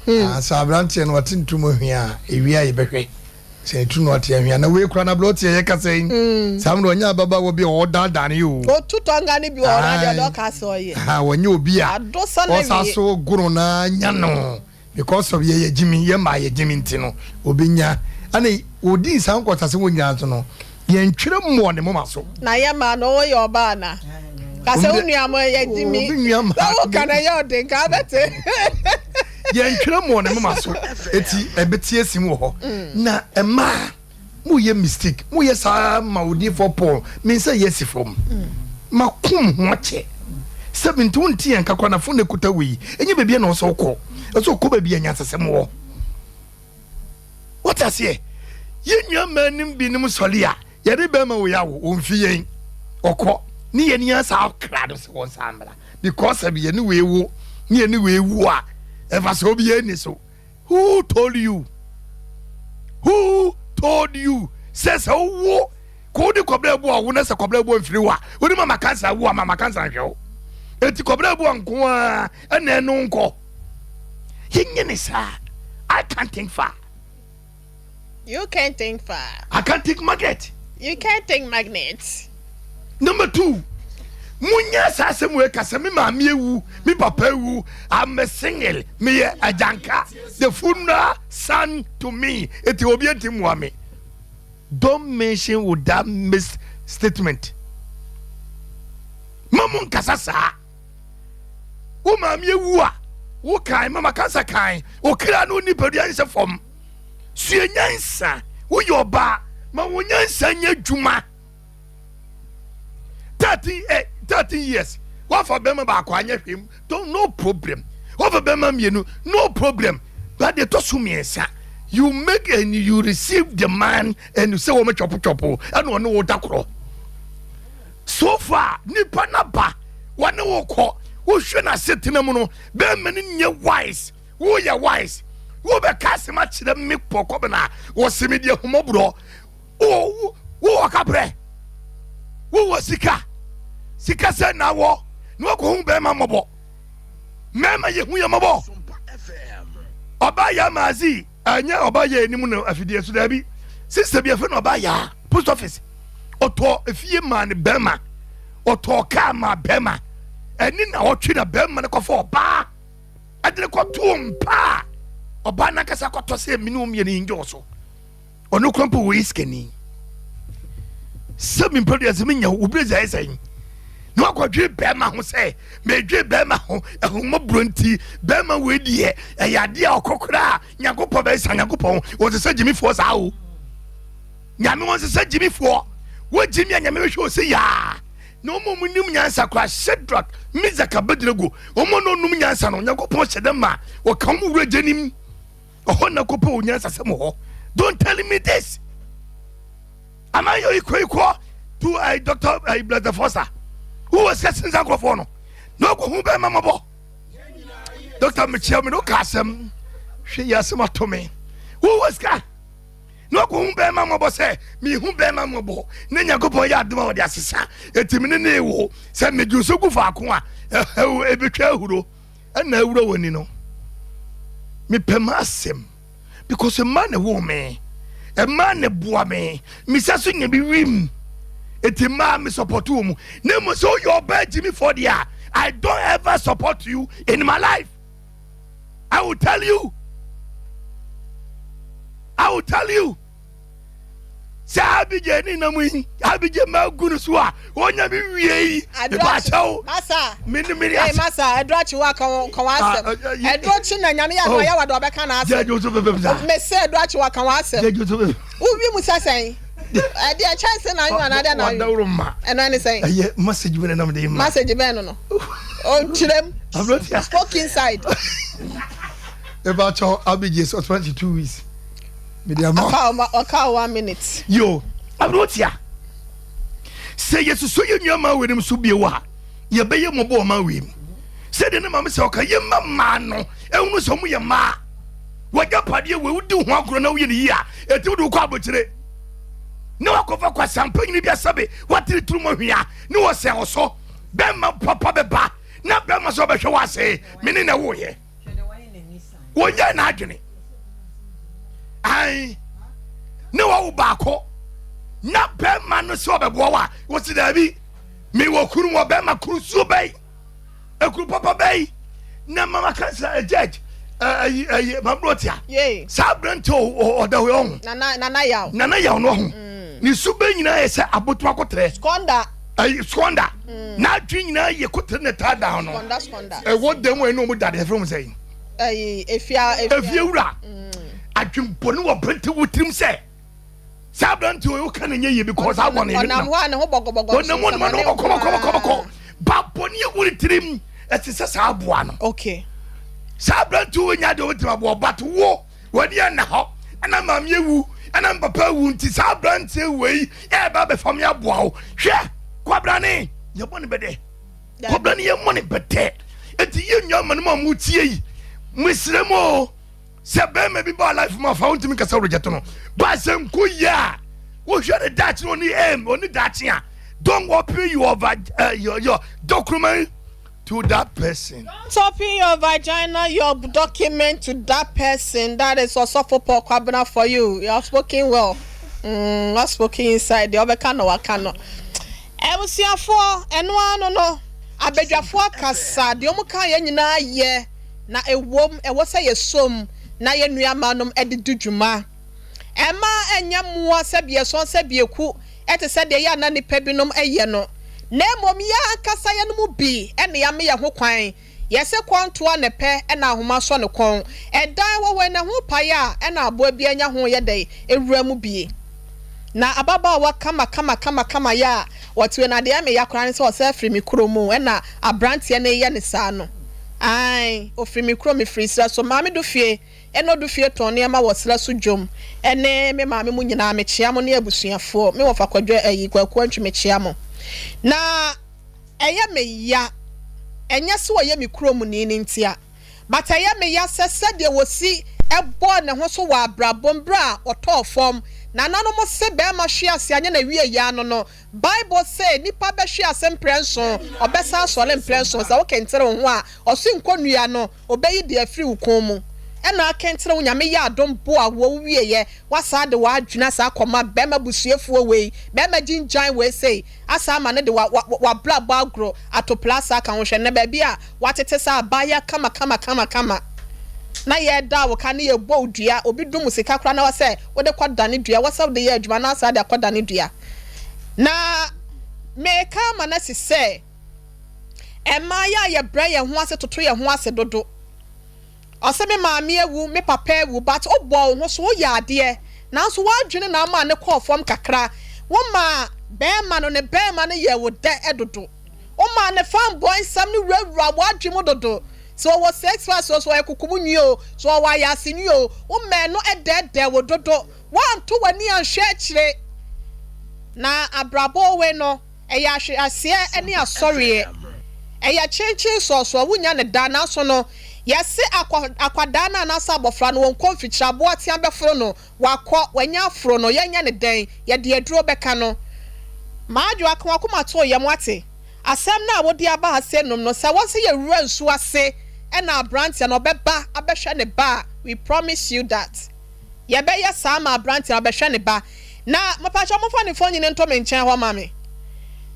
ah, sɛ aberanteɛ no ɔte ntom ahwia a, ewie a yɛbɛhwɛ sɛ ne tiri no ɔte ahwia. Na wei koraa no aberanteɛ yɛ kasa yi, saa mmerɛ ɔnyɛ ababaawa bi a ɔdaadaa no yi o. Otu tɔnga no bi wɔ hɔ na deɛ ɔde ɔka sɛ ɔyɛ. Aha, wɔnyɛ obi a Adosa na ɔsa wie. so goro na nya no. Because of yɛyɛ gyimi, yɛ mmaa yɛ gyimi nti no, obenya. Ɛna odi saa nkɔtasɛm wɔ nyinaa nso no, yɛntwerɛ mmɔɔ ne moma so. Na yɛ mmaa no, woyɛ ɔbaa ana? Ka sɛ wo nua mo yɛ gyimi. Obi nua mmaa. Sɛ woka no ɛyɛ ɔden, ka wobɛte. Yɛntwerɛ mmɔɔ ne moma so, eti ɛbɛte asim wɔ hɔ. Na mmaa. Moyɛ mistake, moyɛ saa ma odiyifoɔ Paul, me nsa yi asi fam. Makom ho akyɛ. Sɛ mente wo nte yɛn nka koraa na fon na ɛkuta wo yi, ɛnyɛ baabi a na ɔsɛ wokɔ. Ɛsɛ wokɔ baabi a nyansasɛm wɔ. Wote aseɛ? Yɛn nua mmaa nim binom sɔre a, yɛde bɛrima wei awo, ɔmfi yɛn, ɔkɔ, ne yɛn ni asa akra no sɛ wɔn san mmra. Because sɛ yɛne wei wo, ne yɛne wei wo a, ɛfa sɛ obi yɛn ni so. Who told you? Who told you? Sɛ sɛ wowo kò wode kɔbra abu a wo na sɛ kɔbra abu mfiri wo a wode mama kansa wu a mama kansa nhwɛ wo. Eti kɔbra abu nko a ɛna ɛno nkɔ. Yɛnyɛ ne saa. I can't think far. You can't think far. I can't think magnet. You can't think magnet. Number two, munya saa asɛm wei ka sɛ me maame ewu, me papa ewu, I'm a single, meyɛ agyanka, the funeral son to me, eti obi enti mua me. Don't mention with that misstatement. Ma mo nkasa saa. Wo maame ewu a, wo kan, mama kansa kan, okra no nipadua nhyɛ fam. Sua nyansa. Woyɛ ɔbaa, ma wo nyansa nyɛ adwuma. 13, eh, 13 years. Wafa bɛrima baako anyɛ hwee, don't no problem. Wafa bɛrima mmienu, no problem. But deɛ ɛtɔ so mmiɛnsa, you make and you receive the man and sɛ wɔn twɔpo twɔpo ɛna ɔne wo da korɔ. So far, nipa na ba wɔne wo kɔ, wohwɛ n'asetena mu no, bɛrima no nyɛ wise. Wo yɛ wise wo bɛ ka asɛm akyerɛ me pɔ kɔbena wɔ se me deɛ humɔborɔ wo wo wɔ kaprɛ wo wɔ sika sika sɛ na wɔ na wakɔ hu bɛrima mmɔbɔ mɛrima yɛ hu yɛ mmɔbɔ ɔba yɛ maazi ɛnyɛ ɔba yɛ anim no afidie so daabi sista bi afɛ na ɔba yɛ post office ɔtɔ efie maa ne bɛrima ɔtɔ kaa maa bɛrima ɛne na ɔtwe na bɛrima no kɔfɔ ɔbaa ɛde no kɔtoo mpa a ɔbaa no ankasa kɔtɔ sɛ mene wo mmienu yi ngye so ɔno kora mpo wɔyɛ sikani sɛ mempɛ deɛ sɛ menya wo berɛ ayɛ sɛn na wakɔdwe bɛrima ho sɛ medwe bɛrima ho ahummɔborɔ nti bɛrima wei deɛ ɛyɛ adeɛ a ɔkɔ koraa nyankopɔn bɛsa nyankopɔn wɔsɛ sɛ gyimifoɔ saa o nyame wɔn sɛ sɛ gyimifoɔ wogyimi a nyame bɛhwɛ wɔ sɛ yaa Na wɔn a wɔnim nyansa koraa, Shadrach, Mesach, Abednego, wɔn a na wɔnom nyansa no, Onyankopɔn hyɛ dɛm ma wɔka wɔn wura gya nim. Ɔhɔ na kɔpɛ wɔ nyansasɛm wɔ hɔ. Don't tell me this. Am I your equal equal to uh, Dr. Uh, Blazer Foster? Who was sɛ nsa nkurɔfoɔ no? Na ɔkɔhu bɛrima mmɔbɔ. Dr. Mekyia me no ka asɛm. Hwɛ yi asɛm ato me. Who was ka? na ɔkɔhu bɛrima mmɔbɔ sɛ mehu bɛrima mmɔbɔ na nyankopɔn yɛ adom a wɔde asesa ɛti me ne ne wo sɛ megye nso gu faako a ɛbɛtwa ahuro ɛna awura wɔ ni no mepɛ m'asɛm because mmaa na ɛwɔ me mmaa na ɛboa me mesa so nya bi wim ɛti mmaa me support wɔ mu na mmom sɛ woyɛ ɔbaa gyimifoɔ deɛ a I don't ever support you in my life I will tell you. I will tell you. Sɛ Abigye ne nam yi, Abigye ma gu no so a, onya mi wie yi. Meba akyɛw. Masa. Me ne me ase. Masa, ɛduro akyi wa ka wɔn ka wɔn asɛm. Ah, eh, eh, ɛduro kyi na nyame yɛ adɔ oh. yɛ wa dɔ ɔbɛka na asɛm. Jɛjɛ so pɛpɛ sa. Mese ɛduro akyi wa ka wɔn asɛm. Jɛjɛ so pɛpɛ. Wowi mu sɛ sɛn? Ɛdeɛ kyɛnse na anwa anaadɛ na anwa. Wadawuro ma. Ɛno ɛne sɛn? Ɛyɛ message bɛn na mede ma. Message bɛn no no. Ɔkyerɛm. Spoke inside. Eba kyɛw Abigye suspension 2 weeks. Mede ama. Ɔka one minute. Yo, aberanteɛ. Sɛ yɛsusu yɛ nnuama wei nim so bio a, yɛbɛyɛ mmɔbɔ ɔma wei mu. Sɛdeɛ ne maame sɛ ɔka yɛmma mmaa no ɛhunu sɛ ɔmo yɛ mmaa. W'agyapadeɛ wei wodi ho agorɔ na woyɛ no yie a, ɛtumi de wo kɔ abokyire. Na wakɔfa kwasampanyini bi asɛbe watene turu mu ahwia ne wɔsɛn wo so. Bɛrima papa bɛba na bɛrima sɛ ɔbɛhwɛ wo ase me ne na woyɛ. Wɔnyɛ n'adwene. Ae ne wɔwo baako na bɛrima no sɛ ɔbɛboa wo a wɔsi daabi mewɔ kunu wɔ bɛrima kunu suo bɛyi. Ekuru papa bɛyi na mama kansa a judge ɛyi ɛyi mabrɔtia saa aberante ɔda hɔ ɔho nana yaw nana yaw no ɔho mm. ne su bɛ nyinaa yɛ sɛ aboto akotrɛ skonda ɛyi skonda mm. n'adwi nyinaa yɛ kotrɛ na taa dan no ɛwɔ dan mu ɛne ɔmo da deɛ fɛn mu sɛ yi ɛyi efia efia wura mm. adwimpɔne wɔ aberante wɔ tirim sɛ. Saa aberante wei woka no nyɛ yie because abɔ ne Ɔnam hɔ a ne ho bɔkɔbɔkɔ Ɔnam hɔ ne ho bɔkɔbɔkɔbɔkɔ. Ba bɔne agu ne tirim ɛte sɛ saa aboa no. Okay. Saa aberante wei nya deɛ ɔbɛtumi aboa but wo w'ani ɛnna hɔ ɛna maame awu ɛna papa awu nti saa aberante wei ɛɛba abɛfa me aboa wo. Hwɛ kwabrane yɛbɔ ne bɛdɛ. Kwabrane yɛmmɔ ne bɛdɛ. Eti yɛ nua ma no ma mo tie yi. Mesrɛ mo o. Sɛ bɛrima bi ba life mu afa wontumi nkasa woregyɛto no ba sɛ nko yie a wohwɛ ne daakye no ɔne aim ɔne daakye a don't open your, your, your document to that person. Don't open your vagina, your document to that person. That is Osofo Paul Kwabena for you. You have spoken well. Mm, have spoken inside. The ɔbɛka no waka no. Abusuafoɔ, ɛno ano no, abadwafoɔ kasa, deɛ wɔn ka yɛ nyinaa yɛ. Na ɛwom, ɛwɔ sɛ yɛsɔ mu na yɛn nuammaanom de di dwuma. Mma ɛnyɛ mmoa sɛ biason sɛ biako te sɛ deɛ ɛyɛ a na nnipa binom yɛ no, na mmom yɛn ankasa yɛn mu bi na yɛama yɛn ho kwan. Yɛse kɔntoa na ɛpɛ na ahoma sɔ ne kɔn. Ɛdan wɔ hɔ yi na ɛho pae a ɛna aboa bi anya ho yɛ dɛn awura mu bie. Na ababaawa kama kama kama kama yɛ a ɔte wei na deɛ ɛyɛ me ya koraa ne sɛ ɔsan firi me kuro mu ɛna abranteɛ no reyɛ no saa no. Ae, ɔfiri me kurom, mefiri serɛ so. Maame Dufie ɛna Odufie tɔn nneɛma wɔ serɛ so dwom ɛne me maame mo nyinaa mekyea mo ne abusuafoɔ. Me wɔfa Kwadwo ayi, Kwaku Antwi mekyea mo. Na ɛyɛ me ya, ɛnyɛ sɛ ɔyɛ me kuromni no ntia. But ɛyɛ me ya sɛ sɛdeɛ wɔsi bɔɔ ne ho so wɔ abrabɔ mu berɛ a ɔtɔɔ fam. Nananom se barima hwe ase anyɛ n'awieɛ ano no, Bible se nipa bɛhwe ase mprɛ nson, ɔbɛsan asɔre mprɛ nson. Sɛ wo kentere wo ho a, ɔse nkɔnnua no, ɔbɛyi deɛ afiri wo kɔn mu. Ɛna akentere wo, Nyame yɛ adom boa wo, wo wieɛ, woasan de w'adwene asan akɔma barima busuafuo wei, barima gyingyan wei sei. Asa ama no de wa wa w'abrabɔ agorɔ atopla asa aka ho hwɛ nnɛ baabi a w'atete sɛ abaayewa kama kama kama kama na yɛda wo ka ne yɛbɔ wo dua obi dom wo sika koraa na wasɛ wode kɔ dane dua wɔsɛ wode yɛ adwuma na asa de akɔ dane dua na meka ama no asi sɛ mmaa yɛ a yɛbrɛ yɛn ho ase toto yɛn ho ase dodo. Ɔse me maame awu, me papa awu but wo bɔɔ wo ho so, wo yɛ adeɛ nanso w'adwene na ama no kɔɔ fam kakra, wo maa bɛɛma no ne bɛɛma no yɛɛ wo dɛ dodo, wo maa ne fan boy nsɛm no wurawuraa w'adwene mu dodo, sɛ ɔwɔ sex pass o, sɛ ɔyɛ kokom nwi o, sɛ ɔwɔ ayaase nwi o, wo maa ɛno dɛɛdɛɛ wo dodo, woanto w'ani anhwɛ akyire na abrabɔ wei no. Ɛyɛ ahweaseɛ ne asɔreɛ. Ɛyɛ kyenkyen sɔɔsɔɔ, wonnya no da, nanso no, yɛse akɔ, akwadaa no anaasɛ abɔfra no, wɔnkɔ mfikyire, aboa tea bɛforo no, wakɔ, wanya aforo no, yɛnyɛ no dɛn? Yɛde aduro bɛka no. M'adwoa, ka w'akoma to wo yam, woate? Asɛm no a wode aba ha sɛ nom no, sɛ wɔse yɛwura nsuo ase na aberanteɛ no, ɔbɛba abɛhwɛ ne ba a, we promise you that. Yɛbɛyɛ saa ma aberanteɛ no abɛhwɛ ne ba. Na mepakyɛw momfa ne mfonyin nto me nkyɛn hɔ ma me.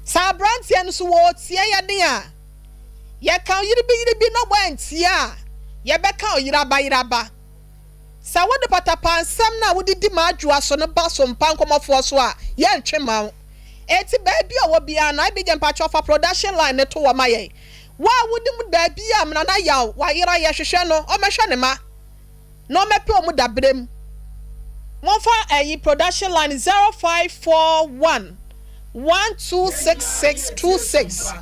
Sɛ aberanteɛ no so ɔretie yɛn a, yɛka ɔyerebi-yerebi na wantie a, yɛbɛka ɔyeraba-yeraba. Sɛ wode patapaa nsɛm no a wode di m'adwoa so no ba so mpa nkɔmmɔfoɔ so a, yɛntwe mma wo. Enti baabi a ɔwɔ biara no, IBJ mpakyɛw fa production line no to hɔ ma yɛn. Wo a wonim baabi a Nana Yaw, wayera, yɛhwehwɛ no, ɔmmɛhwɛ ne mma. Na ɔmɛpɛ ɔmo dabrɛ mu. Momfa ɛyi production line 0541 1266 26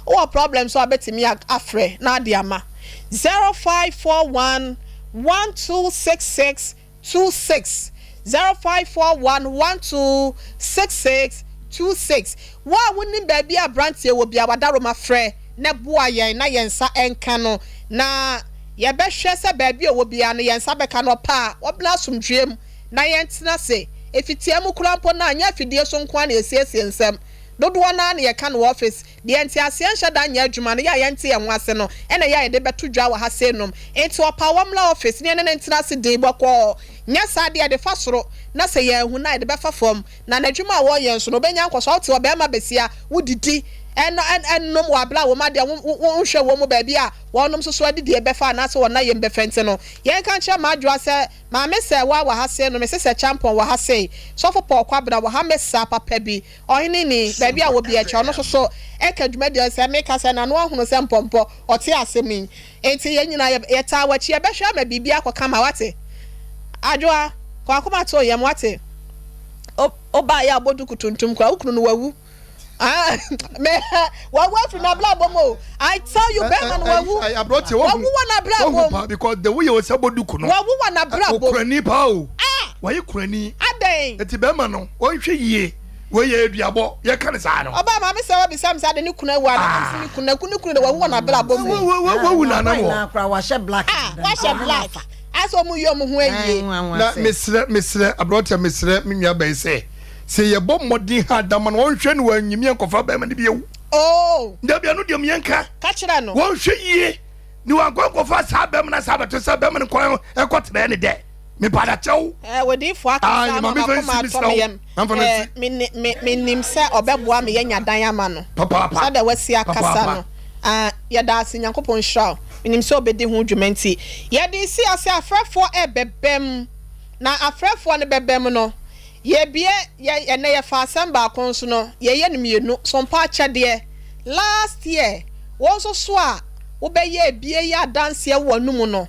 wowɔ problem nso a bɛtumi afrɛ na ade ama 0541 1266 26 0541 1266 26 Wo a wonim baabi a abranteɛ wɔ biara wadaroma frɛ na boa yɛn na yɛn nsa nka no na Yɛbɛhwɛ sɛ baabi a ɔwɔ biara no, yɛn nsa bɛka no. Ɔpɛ a, ɔbena asomdwoeɛ mu na yɛntena ase. Ɛfitia mu koraa mpo no a, nyɛ afidie so nko ara na yɛsiesie nsɛm. Dodoɔ no ara na yɛka no wɔ ɔfese. Deɛ nteaseɛ nhyɛ da nyɛ adwuma no, yɛ a yɛnte yɛn ho ase no na ɛyɛ a yɛde bɛto dwa wɔ ha seinom. Enti ɔpɛ a, ɔmmra ɔfese na yɛne no ntena ase dinn bɔkɔɔ. Nyɛ saa deɛ, yɛde fa soro, na sɛ yɛanhu no a, yɛde bɛfa fam. Na n'adwuma a wɔyɛ nso no, ɔbɛnya nkɔso. Wote ɔbarima basia, wodidi, nom wɔ abere a wɔn adeɛ wonhwɛ wɔn mu baabi a wɔnom nso so adidie bɛfa anaasɛ wɔn ayam bɛfa nti no, yɛnka nkyerɛ Madwoa sɛ, Maame Sɛɛwaa wɔ ha sei no, Mese Sɛ Kyampɔn wɔ ha sei, Sɔfo Paul Kwabena wɔ ha, Mesa papa bi, Ɔhene ni, baabi a wɔ bi akyɛ, ɔno nso so ɛka dwumadie no sɛ meka sɛ n'ano ahunu sɛ mpɔmpɔ, ɔte asɛm yi. Enti yɛn nyinaa yɛtaa w'akyi, yɛbɛhwɛ ama biribi akɔ kama, wate? Adwoa, kɔ akoma to yam, wate? Wobaeɛ a wobɔ duku tuntum koraa, wo kunu no wawu. Ah, me wawu afiri n'abrabɔ mu o. I tell you, bɛrima no wawu. Wawu wɔ n'abrabɔ mu. Because the way ɔsɛ bɔ duku no. Wawu wɔ n'abrabɔ mu. Okurani paa o. Ah. Wayɛ kurani. Adɛn. Eti bɛrima no, ɔnhwɛ yie. Wei yɛ aduabɔ, yɛka no saa no. Ɔbaa maame sɛ wabisa me sɛ ade ne kunu awu ana? Ah. Mese ne kunu na ne kunu de wawu wɔ n'abrabɔ mu. Wawu na anam wɔ. Wahyɛ black. Ah, wahyɛ black. Asɛ ɔmo yi ɔmo ho ayie. Na mesrɛ mesrɛ aberanteɛ mesrɛ me nua bɛyi sɛ sɛ yɛbɔ mmɔden ha adama no wɔnhwɛ no wɔanyimi ankɔfa bɛrima no bio. Oh. Dabi ɛno deɛ yɛnka. Ka kyerɛ no. Wɔnhwɛ yie ne wankɔ nkɔfa saa bɛrima no saa bɛto sɛ bɛrima no kwan ɛkɔ tenaa ne dɛ. Mepadakyɛw. Ɛɛ wodiifo akasa ama makoma atɔ me yam. Ɛɛ me me menim sɛ ɔbɛboa me yɛanya dan ama no. Papaapa. Sɛdeɛ wasi akasa Papaapa. no. Ah, yɛda ase, Nyankopɔn nhyira wo. Menim sɛ ɔbɛdi ho dwuma nti. Yɛde si ase afrɛfoɔ ɛrebɛbam. Na afrɛfoɔ no bɛbam no, yɛbie, yɛ, ɛnnɛ yɛfa asɛm baako nso no, yɛyɛ no mmienu. Sompa akyɛdeɛ. Last year, wo nso so a wobɛyɛɛ bie yi adanseɛ wɔ w'anomu no,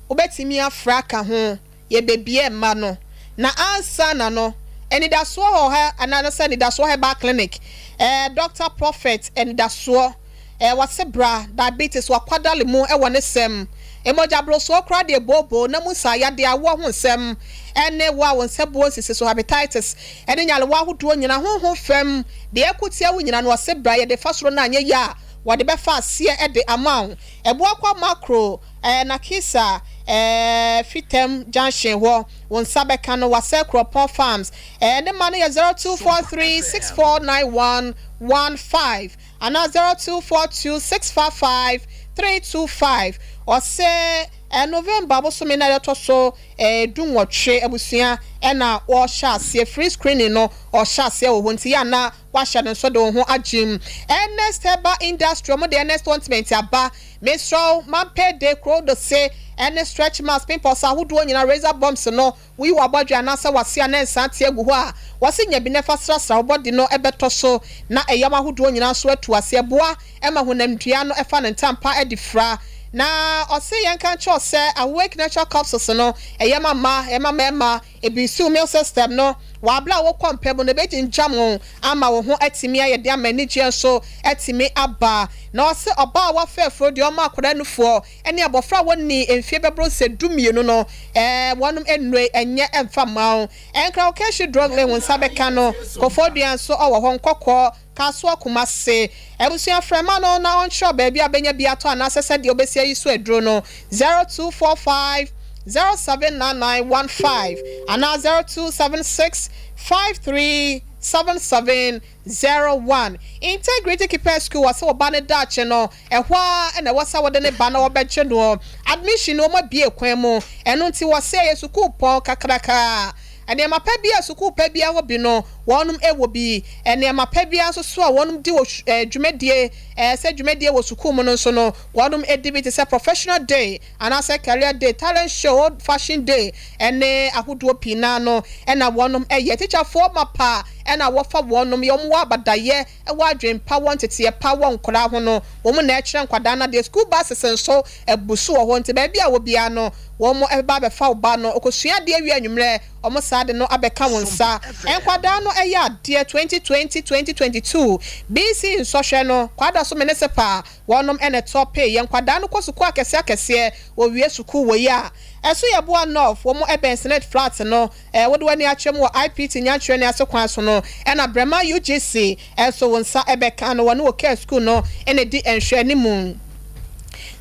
wobɛtumi afrɛ aka ho. yɛbɛbie mma no. Na ansa na no, Anidasoɔ wɔ hɔ anaasɛ Anidasoɔ Herbal Clinic, eh, Doctor Prophet Anidasoɔ, eh, wɔse bra, diabetes, wakwadale mu wɔ ne sɛm, mmɔgyaborosoɔ koraa deɛ booboo, na mu nsaa yadeɛ, awoɔ ho nsɛm, ɛne wo a wo nsa buo nsisi so, hepatitis, ɛne nyarewa ahodoɔ nyina, honhom fam, deɛ ɛko tia wo nyina no, wɔse bra, yɛde fa soro no anyɛ yie a, wɔde bɛfa aseɛ de ama wo. Ɛboakwa Macro. Ɛɛ Nakisa ɛɛ Fitam junction hɔ wo nsa bɛka no Wasɛ Kuropɔn Farms ɛɛ ne ma no yɛ 0243 6491 15 anaa 0242 655 325 Ɔse ɛɛ November bosome no a ɛtɔ so ɛɛ du nwɔtwe abusua ɛna wɔhyɛ aseɛ free screening no ɔhyɛ aseɛ wɔ hɔ nti yɛ a na wahyɛ no nso de wo ho agyem Ernest Herbal Industry ɔmo de Ernest ointment aba Mesrɛ wo, mampɛ de, kuro do se, ɛne stretch marks, pimples ahodoɔ nyinaa, razor bumps no, woyi w'abɔdwe anaasɛ w'ase a na nsa ate agu hɔ a, wɔse nya bi na fa srasra wo body no ɛbɛtɔ so na ɛyam ahodoɔ nyinaa nso atu aseɛ. Boa ma honamdua no fa ne ntampa de fira. Na ɔse yɛnka nkyerɛ wo sɛ Awake Natural Capsules no, ɛyɛ ma mmaa, ɛyɛ ma mmarima, Ebesiw milk system no wɔ aber a wokɔ mpa mu no, ebegyingyam wo ama wo ho atumi ayɛ den ama anigyeɛ nso atumi aba. Na ɔse ɔbaa a wafa afuro deɛ ɔma akwadaa nufoɔ ne abɔfra a wɔnnii mfeɛ bɛboro sɛ dumienu no, ɛɛ wɔnom nnue ɛnyɛ ɛmfa mma wo. Nkrawokeshi drug lane wo nsa bɛka no, Kofoɔdua nso ɔwɔ hɔ, Nkɔkɔɔ, Kasoa Kumase. Abusua frɛ ma no na ɔnkyerɛ wo baabi a wobɛnya bi atɔ anaasɛ sɛdeɛ wobɛsi ayi so aduro no, 0245 079915 anaa 0276 537701. Integrity Keepers School wɔ sɛ wo ba no daakye no, ɛhɔ ara na ɛwɔ sɛ wode ne ba na wɔbɛgye noɔ. Admission no wɔabue kwan mu, ɛno nti wɔ sɛ ɛyɛ sukuupɔn kakraka. Nneɛma pa bi a sukuu pa biara wɔ bi no, wɔnom wɔ bi. Nneɛma pa biara nso so a wɔnom di wɔ dwumadie, sɛ dwumadie wɔ sukuu mu no nso no, wɔnom di bi te sɛ professional day anaasɛ career day, talent show, old fashion day ne ahodoɔ pii no ara no na wɔnom yɛ. Tikyafoɔ mapa na wɔfa wɔnom yɛ, wɔn wɔ abadayɛ, wɔ adwene pa, wɔ nteteɛ pa wɔ nkwadaa ho no, wɔn na ɛkyerɛ nkwadaa no adeɛ. School buses nso abu so wɔ hɔ nti baabi a wɔ biara no, wɔn bɛba abɛfa wo ba no. Ɔkɔsua adeɛ wie anwummerɛ, wɔn saa de no abɛka wo nsa. Nkwadaa no yɛ adeɛ 2020, 2022 BC nsɔhwɛ no, Kwadaso Municipal, wɔnom na ɛtɔ pee yɛ. Nkwadaa no kɔ sukuu akɛseɛ akɛseɛ, wɔwie sukuu wɔ yi a, ɛso yɛ Boa North, wɔn bɛn Senate Flat no. Ɛ wode w'ani akyerɛ mu wɔ IPT Nyankyerɛ ne ase kwan so no, ɛna Brɛma UGC nso wo nsa bɛka no wɔne Okaa Sukuu no na ɛdi nhwɛanimu.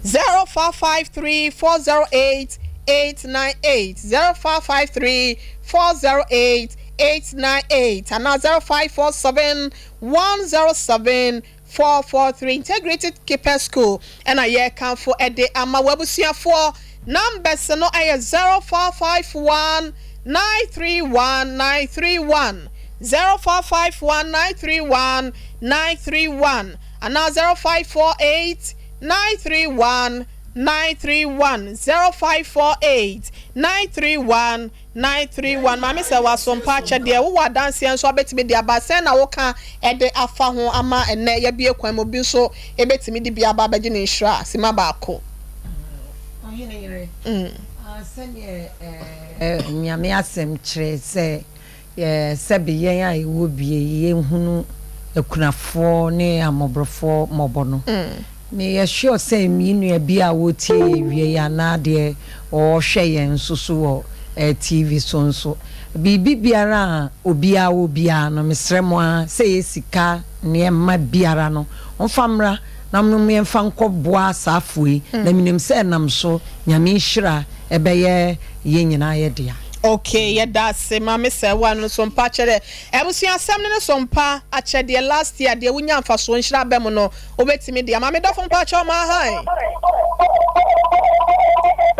0553 408 898 0553 408 898 anaa 0547 107 443 Integrity Keepers School ɛna yɛrekamfo de ama wo abusuafoɔ. Numbers no yɛ 0451 931 931, 0451 931 931 anaa 0548 931 931, 0548 931 931 Maame sɛ waso mpa akyɛ deɛ wowɔ adanseɛ nso abɛtumi de aba sɛn na woka de afa ho ama ɛnnɛ yɛabue kwan mu obi nso bɛtumi de bi aba abɛgye ne nhyira sima baako. Ɔhene yere, sɛdeɛ Nyame asɛm kyerɛ sɛ. Sɛbe yɛn a yɛwɔ bie yi yɛnhunu akunafoɔ ne amɔborɔfoɔ mmɔbɔ no. Meyɛ sure sɛ me nua bi a ɔretie yɛn awia yi anaa deɛ ɔrehwɛ yɛn nso so wɔ TV so nso, biribi biara a obiara wɔ biara no, mesrɛ mo ara sɛ ɛyɛ sika, nneɛma biara no, momfa mmra na mom yɛmfa nkɔboa saa afoɔ yi, na menim sɛ ɛnam so Nyame nhyira ɛbɛyɛ yɛn nyinaa yɛ dea. Ok yɛda ase maame sɛwa no so mpa kyɛdɛ abusua asɛm no ne so mpa akyɛdeɛ last year deɛ wonya mfasoɔ nhyira aba mu no wobɛtumi de ama me dɔfo mpa kyɛw ma han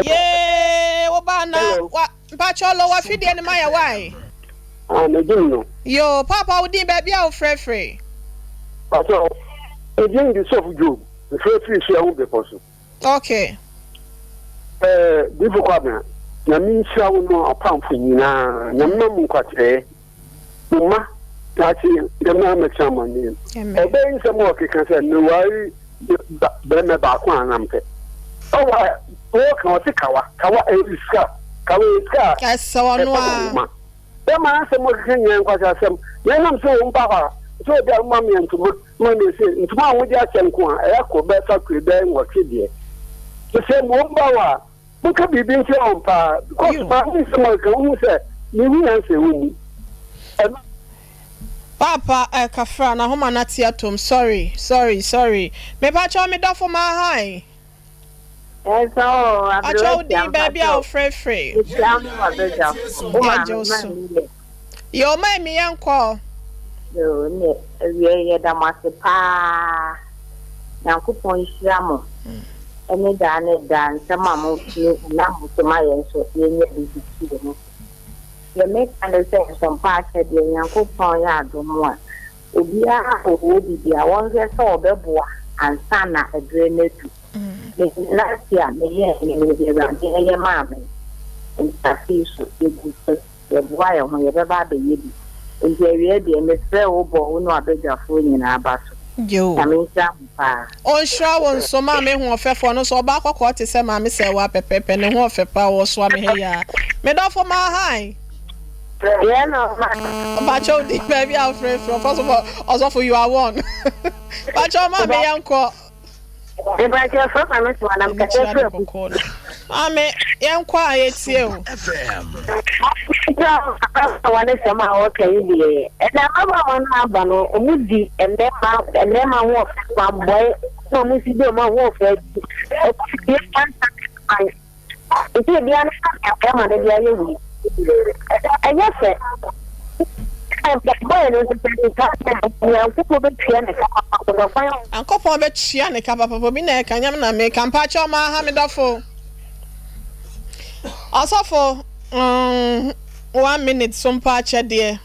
yee wo ba na wa mpa kyɛw lɔ wafidie no ma yɛ wae. Ah, me din no. Yoo paapa wo din baabi a wo frɛfrɛ. Pastor, me din de Sɔfo Job, me frɛ firi Suahu bepɔ so. Okay. Eh, Difo Kwabena, Nyame nhyira wo no apamfo nyinaa, Nyame ma mo nkwakyerɛɛ, mo mma daakye Nyame amɛkyerɛ amaneɛ. Ɔbaa yi nsɛm a ɔkeka sɛ meware bɛrima baako a na mpɛ. Ɔwa wɔka ɔse kawa, kawa ɛyɛ sika, kawa ɛyɛ sika a ɛsɛ ɔno a. Bɛma asɛm a ɔkeka nyinaa nkwaseasɛm, na ɛnam sɛ wɔn ba hɔ a, sɛ obi a moma me ntoma, moma me ese, ntoma a wɔde akyɛ nko a, ɛyɛ koro bɛyɛ fa kure bɛyɛ nwɔtwe deɛ. Mesrɛ mo, wɔn ba hɔ a, monka biribi nkyerɛ wɔn paa, because maame nsɛm a ɔkeka, wohu sɛ menhu nyansa ɛwɔ mu. Ɛno. Paapa eh kafra na homa no ate atom sorry sorry sorry mepakyɛw me dɔfo maa hi. Ɛsɛ o, Akyɛ aberewa wo tia din baabi a mpakyɛw. wofrɛfrɛ. Mekyia mo abadwafo. Wo Yɛgye maame wo ma so. me yɛ. Yɛ ɔma mi yɛnkɔ. Yoo ne awiei yɛda mo ase paa. Nyankopɔn nhyira mo ɛne daa ne daa nsɛm a mo tumi nam mo so ma yɛn nso yɛnya bi de tu yɛn ho fo. Deɛ meka ne sɛ nsɛmpa akyɛdeɛ Nyankopɔn yɛ adom a Obiara a ɔwɔ bi biara, wɔnhwɛ sɛ ɔbɛboa ansa na ɛberɛ no adu. Me last year meyɛɛ menim deɛ Awurade yɛ maa me. Nti afe yi so yɛgu so, yɛboa yɛn ho yɛbɛba abɛyɛ bi. Nti awieɛ deɛ mesrɛ wo bɔ wo ne w'abadwafoɔ nyinaa aba so. Yoo. Nyame nhyira mo paa. Ɔnhyira wo nso maame hoɔfɛfoɔ no nso ɔbaa kɔkɔɔ te sɛ maame sɛɛwaa pɛpɛɛpɛ ne ho ɔfɛ paa ɔsoa me ha yi aa me dɔfo maa hi. Deɛ na ɔma. Mpakyɛw di baabi a wofrɛ firi ɔfɔsofo ɔsɔfo you are one mpakyɛw maame yɛn kɔ. Mpakyɛw fɛ maame so anam kɛtɛ Ɛni firi kyerɛ abu. kɔkɔɔ no maame yɛn kɔ a yɛtie o. Ababaawa ne sɛm a ɔka yi deɛ ɛnna ababaawa no aba no ɔmo di mmarima mmarima ho ɔfɛ kwanbɔe na ɔmo si di ɔmo ho ɔfɛ akyi ɛkɔ fie ansa kwan. Nti ebia na bɛrima no de ayɛ wei. Ɛnyɛ fɛ. Bɔyɛ no nso sɛ sika Nyankopɔn bɛtua ne ka papa kwan. Nyankopɔn bɛtua ne ka papa obi na ɛka nyame na meka mpakyɛw maa ha me dɔfo ɔsɔfo mm, one minute so mpo akyɛdeɛ.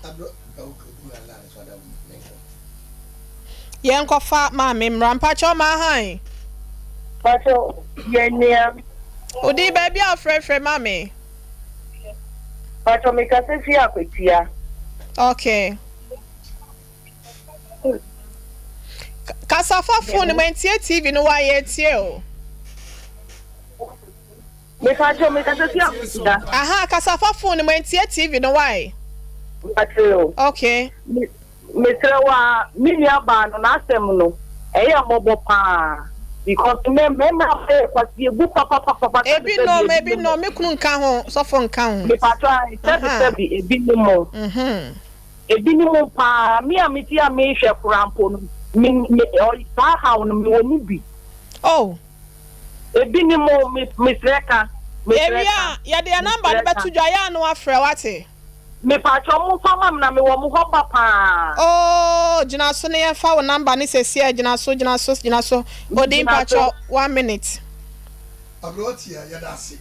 Yɛn kɔ fa maame mmra mpakyɛw maa han. Mpakyɛw yɛ nua. Odin baabi a ɔfrɛfrɛ maame. Mpakyɛw me kasa fi akwatia. Okay. Kasa fa phone mu ɛntie TV no wa yɛ tie o. Mepakyɛw me kasa fi Abuja. Aha kasa fa phone no mu ɛntie TV no why. Mpakyɛw. Okay. Me mesrɛ wo aa me nua baa no n'asɛm no ɛyɛ mmɔbɔ paa because nnɛ mmarima abɛyɛ kwasiebu papapapapa sɛbi Ebi sɛbi nom ebi ebi nom. nom me kunu nka ho sɔfo nka ho. Mepakyɛw ae sɛbi sɛbi ebi nom. Ebi nom paa me a mete a mehwɛ koraa mpo no me me saa haw no mewɔ mu bi. Oh. Ebi ne mo, me, mesrɛ ka, mesrɛ Yɛwie ka, a, yɛde yɛn number no mesrɛ ka. bɛto dwa, yɛ a na woafrɛ, woate? Mepakyɛw momfa ma me na mewɔ mo hɔ ba paa. Oh, gyina so na yɛmfa wo number no seesei, gyina so, gyina so, gyina so. Odi Megyina so. mpakyɛw, one minute. Aberanteɛ, yɛda ase.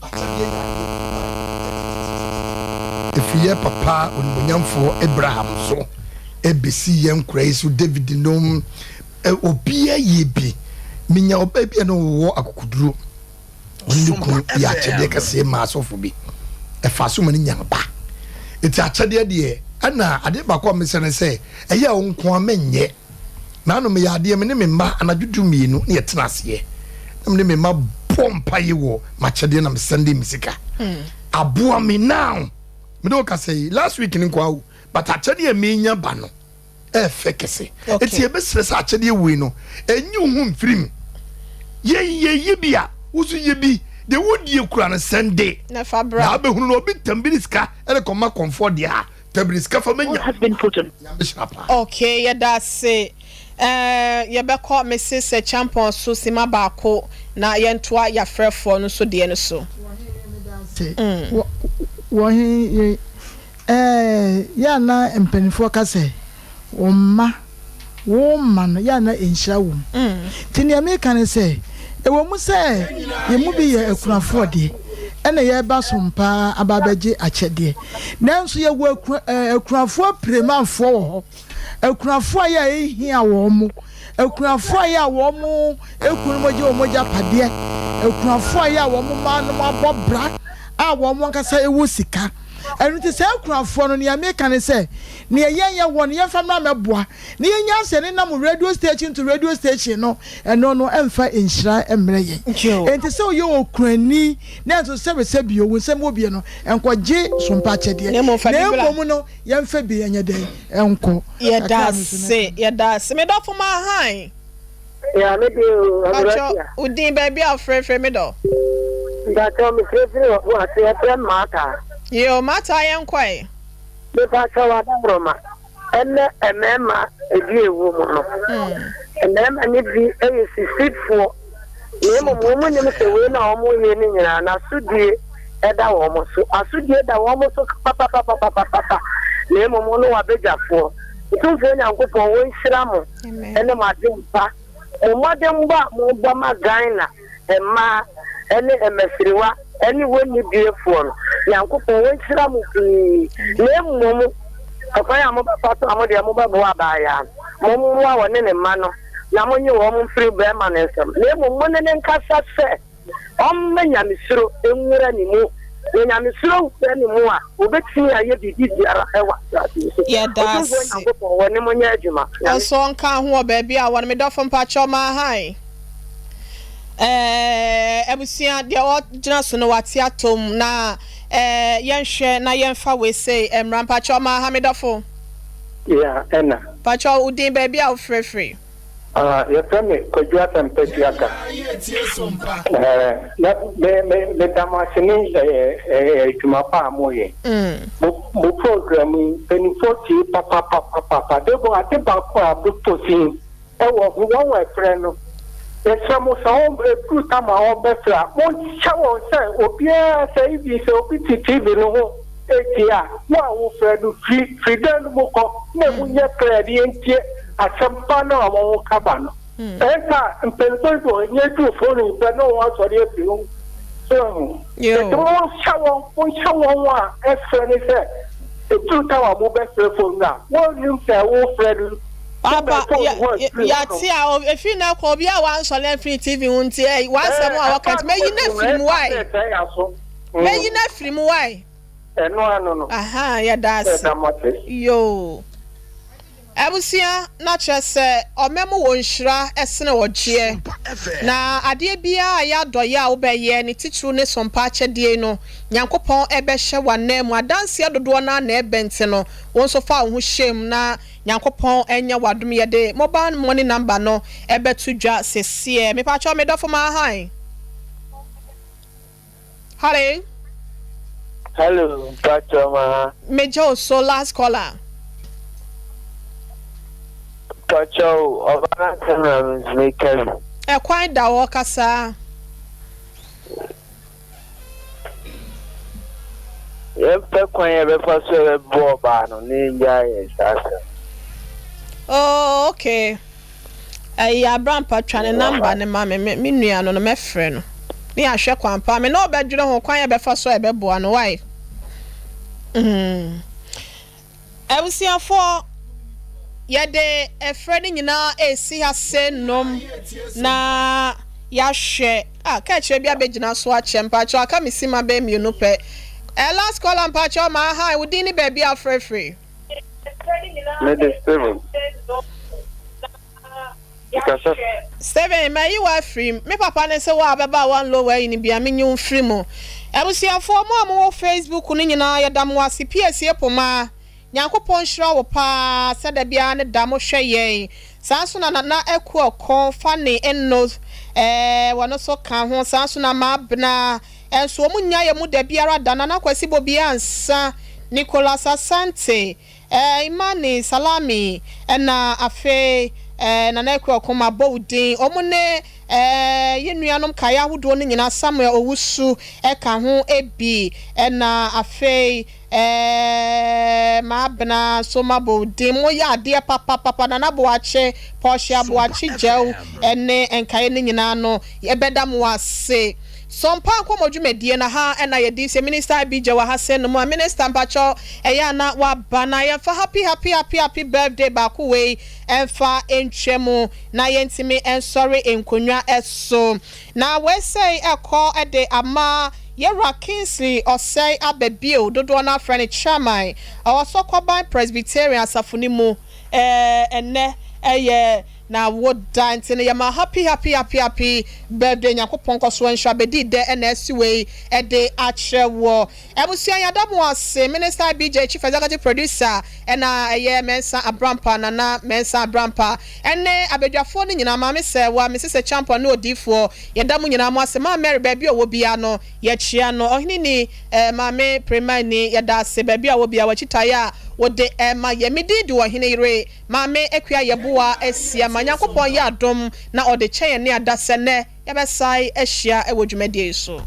Akyɛdeɛ yɛ adeɛ bi a ɛtetetete. Ɛfiri yɛn papa onimuonyamfoɔ Abraham so bɛsi yɛn nkora yi so, David nom, Obiara yɛ bi. Menya ɔbaa bi a na ɔwɔ akokoduro. Ɔne ne kunu yɛ akyɛdeɛ kɛseɛ maa asɔfo bi. Ɛfaa so ma no nyaa ba. Eti akyɛdeɛ deɛ, ɛna adeɛ baako a mesrɛ ne sɛ, ɛyɛ a wo nko ara menyɛ. Naano meyɛ adeɛ, me ne me mma anadwo 12 na yɛtena aseɛ. Na me ne me mma bɔ mpaeɛ wɔ m'akyɛdeɛ na mesɛnde me sika. Aboa me now. Mede wo kasa yi last week ni nkoa o but akyɛdeɛ a menya ba no ɛɛfɛ kɛse. Eti yɛbɛsrɛ sɛ akyɛdeɛ wei no ɛnyi wo ho mfiri mu. Yɛn yɛyi bi a wo nso yɛ bi. Deɛ wodie kura no sɛnde Na fa bra. Na wobɛhunu no obi tambiri sika ɛde kɔma kɔmfoɔ deɛ a tabiri sika fa ma nya. Nyame hyira paa. Okay yɛda ase. Ɛɛ yɛbɛkɔ Mrs Acheampong so sima baako na yɛntoa yafrɛfoɔ no nso deɛ no so. Se wɔ he ye ɛɛ yɛ a na mpaninfoɔ ka sɛ wo mma wo mma no yɛ a na nhyira wɔ mu. Nti nea meka ne sɛ ɛwɔ mu sɛ yɛn mu bi yɛ akunafoɔ deɛ ɛna yɛreba som paa aba abɛgye akyɛdeɛ nanso yɛwɔ akuna ɛɛ akunafoɔ apiremanfoɔ wɔ hɔ. Akunafoɔ a yɛ a ɛhia wɔn mo, akunafoɔ a yɛ a wɔn mo kununom agye wɔn agyapadeɛ, akunafoɔ a yɛ a wɔn mma nom abɔ bra a wɔn ankasa wɔ sika. Ɛno nti saa akunafoɔ no, nea meka ne sɛ, nea yɛn yɛ wɔ no, yɛmfa mmra mmɛboa, na yɛnya sɛ ne nam radio station to radio station no, ɛno no ɛmfa nhyira mmrɛ yɛn. Enti sɛ woyɛ okunani na nso sɛbesɛbe o, wo nsam wɔ bi no, nkɔgye sompa akyɛdeɛ, na mmom no, Yɛmfa bi nyɛ dɛn nkɔ. Yɛda ase, yɛda ase. Me dɔfo ma hann. Yeah, me deɛ o, Pacho, wo din baabi a wofrɛfrɛ me dɔ. Mpacho, me frɛfrɛ wɔ bo ase, yɛfrɛ me Martha. Yo, Martha, yɛnkɔ ɛ. Me pacho, w'adaworoma, ɛnɛ mmarima ebi ɛwɔ mu no, mmarima no bi yɛ sisifoɔ. Na mmom wɔn nnim sɛ wei na wɔreyɛ no nyinaa no asodie da wɔn so. Asodie da wɔn so papapapapapa. Na mmom mo ne w'abadwafoɔ. Otumfoɔ Nyankopɔn ɔnhyira mo ne mo adwempa, mo mmɔdenbɔ a mobɔ ma Ghana mmaa ne mmasiriwa ne wɔnni biefoɔ no. Nyankopɔn ɔnhyira mo pii. Na mmom ɔkwan a mobɛfa so a mo deɛ mobɛboa abaayaa no, mommoa ɔne ne mma no. na monnye wɔn mfiri barima no nsam, na mmom mo ne no nkasa sɛ ɔmma nyamesuro nwura ne mu, na nyamesuro wura ne mu a, ɔbɛtumi ayɛ biribi biara wɔ asase yi so. Yɛda Otumfoɔ ase. Nyankopɔn, wɔne mo nyɛ adwuma. Nyame. Ɔnso ɔnka ho wɔ baabi a wɔn. Me dɔfo mpakyɛw ma hann. Ɛɛ abusua deɛ ɔgyina so no wate atom na ɛɛ yɛnhwɛ na yɛnfa wei sei mmra mpakyɛw ma ha me dɔfo. Yeah, ɛna. Pakyɛw wo din baabi a wo frɛ firi. Ah yɛfrɛ me Kwadwo Asɛmpa Tuaka. Eh, na me me meda mo ase ne eh, eh, adwuma pa a moyɛ. Mo mo program yi mpanimfoɔ tie papapapapa. Debo ade baako a botɔ sin ɛwɔ ho wɔn a ɛfrɛ no. Yɛsrɛ mo sɛ wɔn ɛduru tam a wɔbɛfrɛ a monhyɛ wɔn sɛ obiara sɛ even sɛ obi te TV no ho retie a, wo a wofrɛ no firi firi dan no mu kɔ na emu nyɛ clear na yɛntie asɛmpa no a wɔka ba no. Ɛyɛ saa a, mpanyinfoɔ yi bi wɔ hɔ, ɛnyɛ duru phone yi pɛ na wɔn asɔre afiri ho. So ahu? Nti monhyɛ wɔn, monhyɛ wɔn a ɛfrɛ no sɛ ɛduru tam a mobɛfrɛ phone no a, wɔnnim sɛ wofrɛ no. Papa, yɛate a, ɛfiri nnɛ kɔ, obi a wansɔre amfiri TV ho nti, w'asɛm a wɔka nti, mɛyi no afiri mu, why? Mɛyi no afiri mu wai. Ɛno ano no. Ahaa yɛda ase. Yɛda mo ase. Yoo. Abusua na kyerɛ sɛ ɔma mu wɔ nhyira sene ɔgyeɛ. Na adeɛ biara a ɛyɛ adɔeɛ a wobɛyɛ, ne titiriw ne sompa akyɛdeɛ yi no, Nyankopɔn bɛhyɛ w'ananmu. Adanseɛ dodoɔ no ara na ɛbɛ nti no, wo nso fa wo ho hyɛ mu na Nyankopɔn nyɛ w'adom. Yɛde mobile money number no bɛto dwa seseɛ. Mepakyɛw me dɔfo ma hann. Hello. Hello, mpatsɔ ma ha. Megye wo so last caller. Mpatsɔ o, ɔba n'asɛm na me nso meka bi. Ɛkwan da hɔ kasaa. Yɛmpɛ kwan yɛbɛfa so yɛbɛboa ɔbaa no na yɛngyaa yɛn saa asɛm. Oh, okay. Ɛyi Abrampa twa ne number no ma me, me nua no no mɛfrɛ no ne yɛahwɛ kwan pa me ne ɔbɛdwene ho kwan yɛbɛfa so a yɛbɛboa no why mm. Abusuafoɔ yɛde ɛfrɛ no nyinaa ɛresi ha se nom na yɛahwɛ ah kɛkyerɛ bi abɛgyina so akyɛ mpakyɛw aka me sima bɛyɛ mmienu pɛ eh, last caller mpakyɛw maa ha wo din ne baabi a wofrɛfrɛ. Mede Steven. Mekasa. Steven, mayi wo afiri mu. Me papa ne se wo a wobɛba one lower yi no bia menyi wo mfiri mu. Abusuafoɔ mo a mowɔ Facebook no nyinaa yɛda mo ase piesie poma Nyankopɔn nhyira wo paa sɛ da biara ne da mo hwɛ yɛn saa nso na Nana Akuoko Fanny Nno eh wɔno nso ka ho saa nso na Maabena nso wɔn nnya yɛn mu da biara da Nana Kwasi Bobie Ansah Nicholas Asante Eh Imani Salami ɛna afei eh Nana Akua Okom mabɔ wo din wɔn ne eh yɛn nuanom kaeɛ ahodoɔ no nyinaa Samuel Owusu ɛka ho bi ɛna afei eh Maabena nso mabɔ wo din moyɛ adeɛ papapapa Nana Boakye Portia Boakye Gyau ɛne nkaeɛ no nyinaa no yɛbɛda mo ase. Sɔmpa nkɔmɔ dwumadie no ha na yɛdi sɛ minister Abijah wɔ ha sɛ no mu a minister mpakyɛw ɛyɛ a na waba na yɛmfa happy happy happy happy birthday baako wei ɛmfa ntwa mu na yɛntumi nsɔre nkonnwa so na wei sei ɛkɔ de ama Yɛwura Kingsley Ɔsɛe aba bio dodoɔ no afrɛ no chairman ɔwɔ Sɔkɔban Presbyterian asafo no mu ɛɛ ɛnɛ ɛyɛ Na wo da nti no yɛma happy happy happy happy birthday Nyankopɔn nkɔso nhyira bɛdi dɛ ɛna asi wei ɛde akyerɛ woɔ Abusua yɛda mo ase Minister BJ Chief Executive Producer ɛna ɛyɛ Mensah Abrampa Nana Mensah Abrampa ɛne abadwafoɔ no nyinaa Maame Sɛɛwa Mrs Acheampong ne Odiifoɔ yɛda mo nyinaa mo ase Maame Mary baabi a ɔwɔ biara no yɛkyea no Ɔhene ni eh Maame Premani yɛda ase baabi a ɔwɔ biara wakyitaeɛ a wode ɛma yɛ Me din de Ɔhene yere Maame Akua Yeboah asia ma Nyankopɔn yɛ adom na ɔde kyɛ yɛn ne adasɛ nnɛ yɛbɛsae ahyia wɔ dwumadie yi so.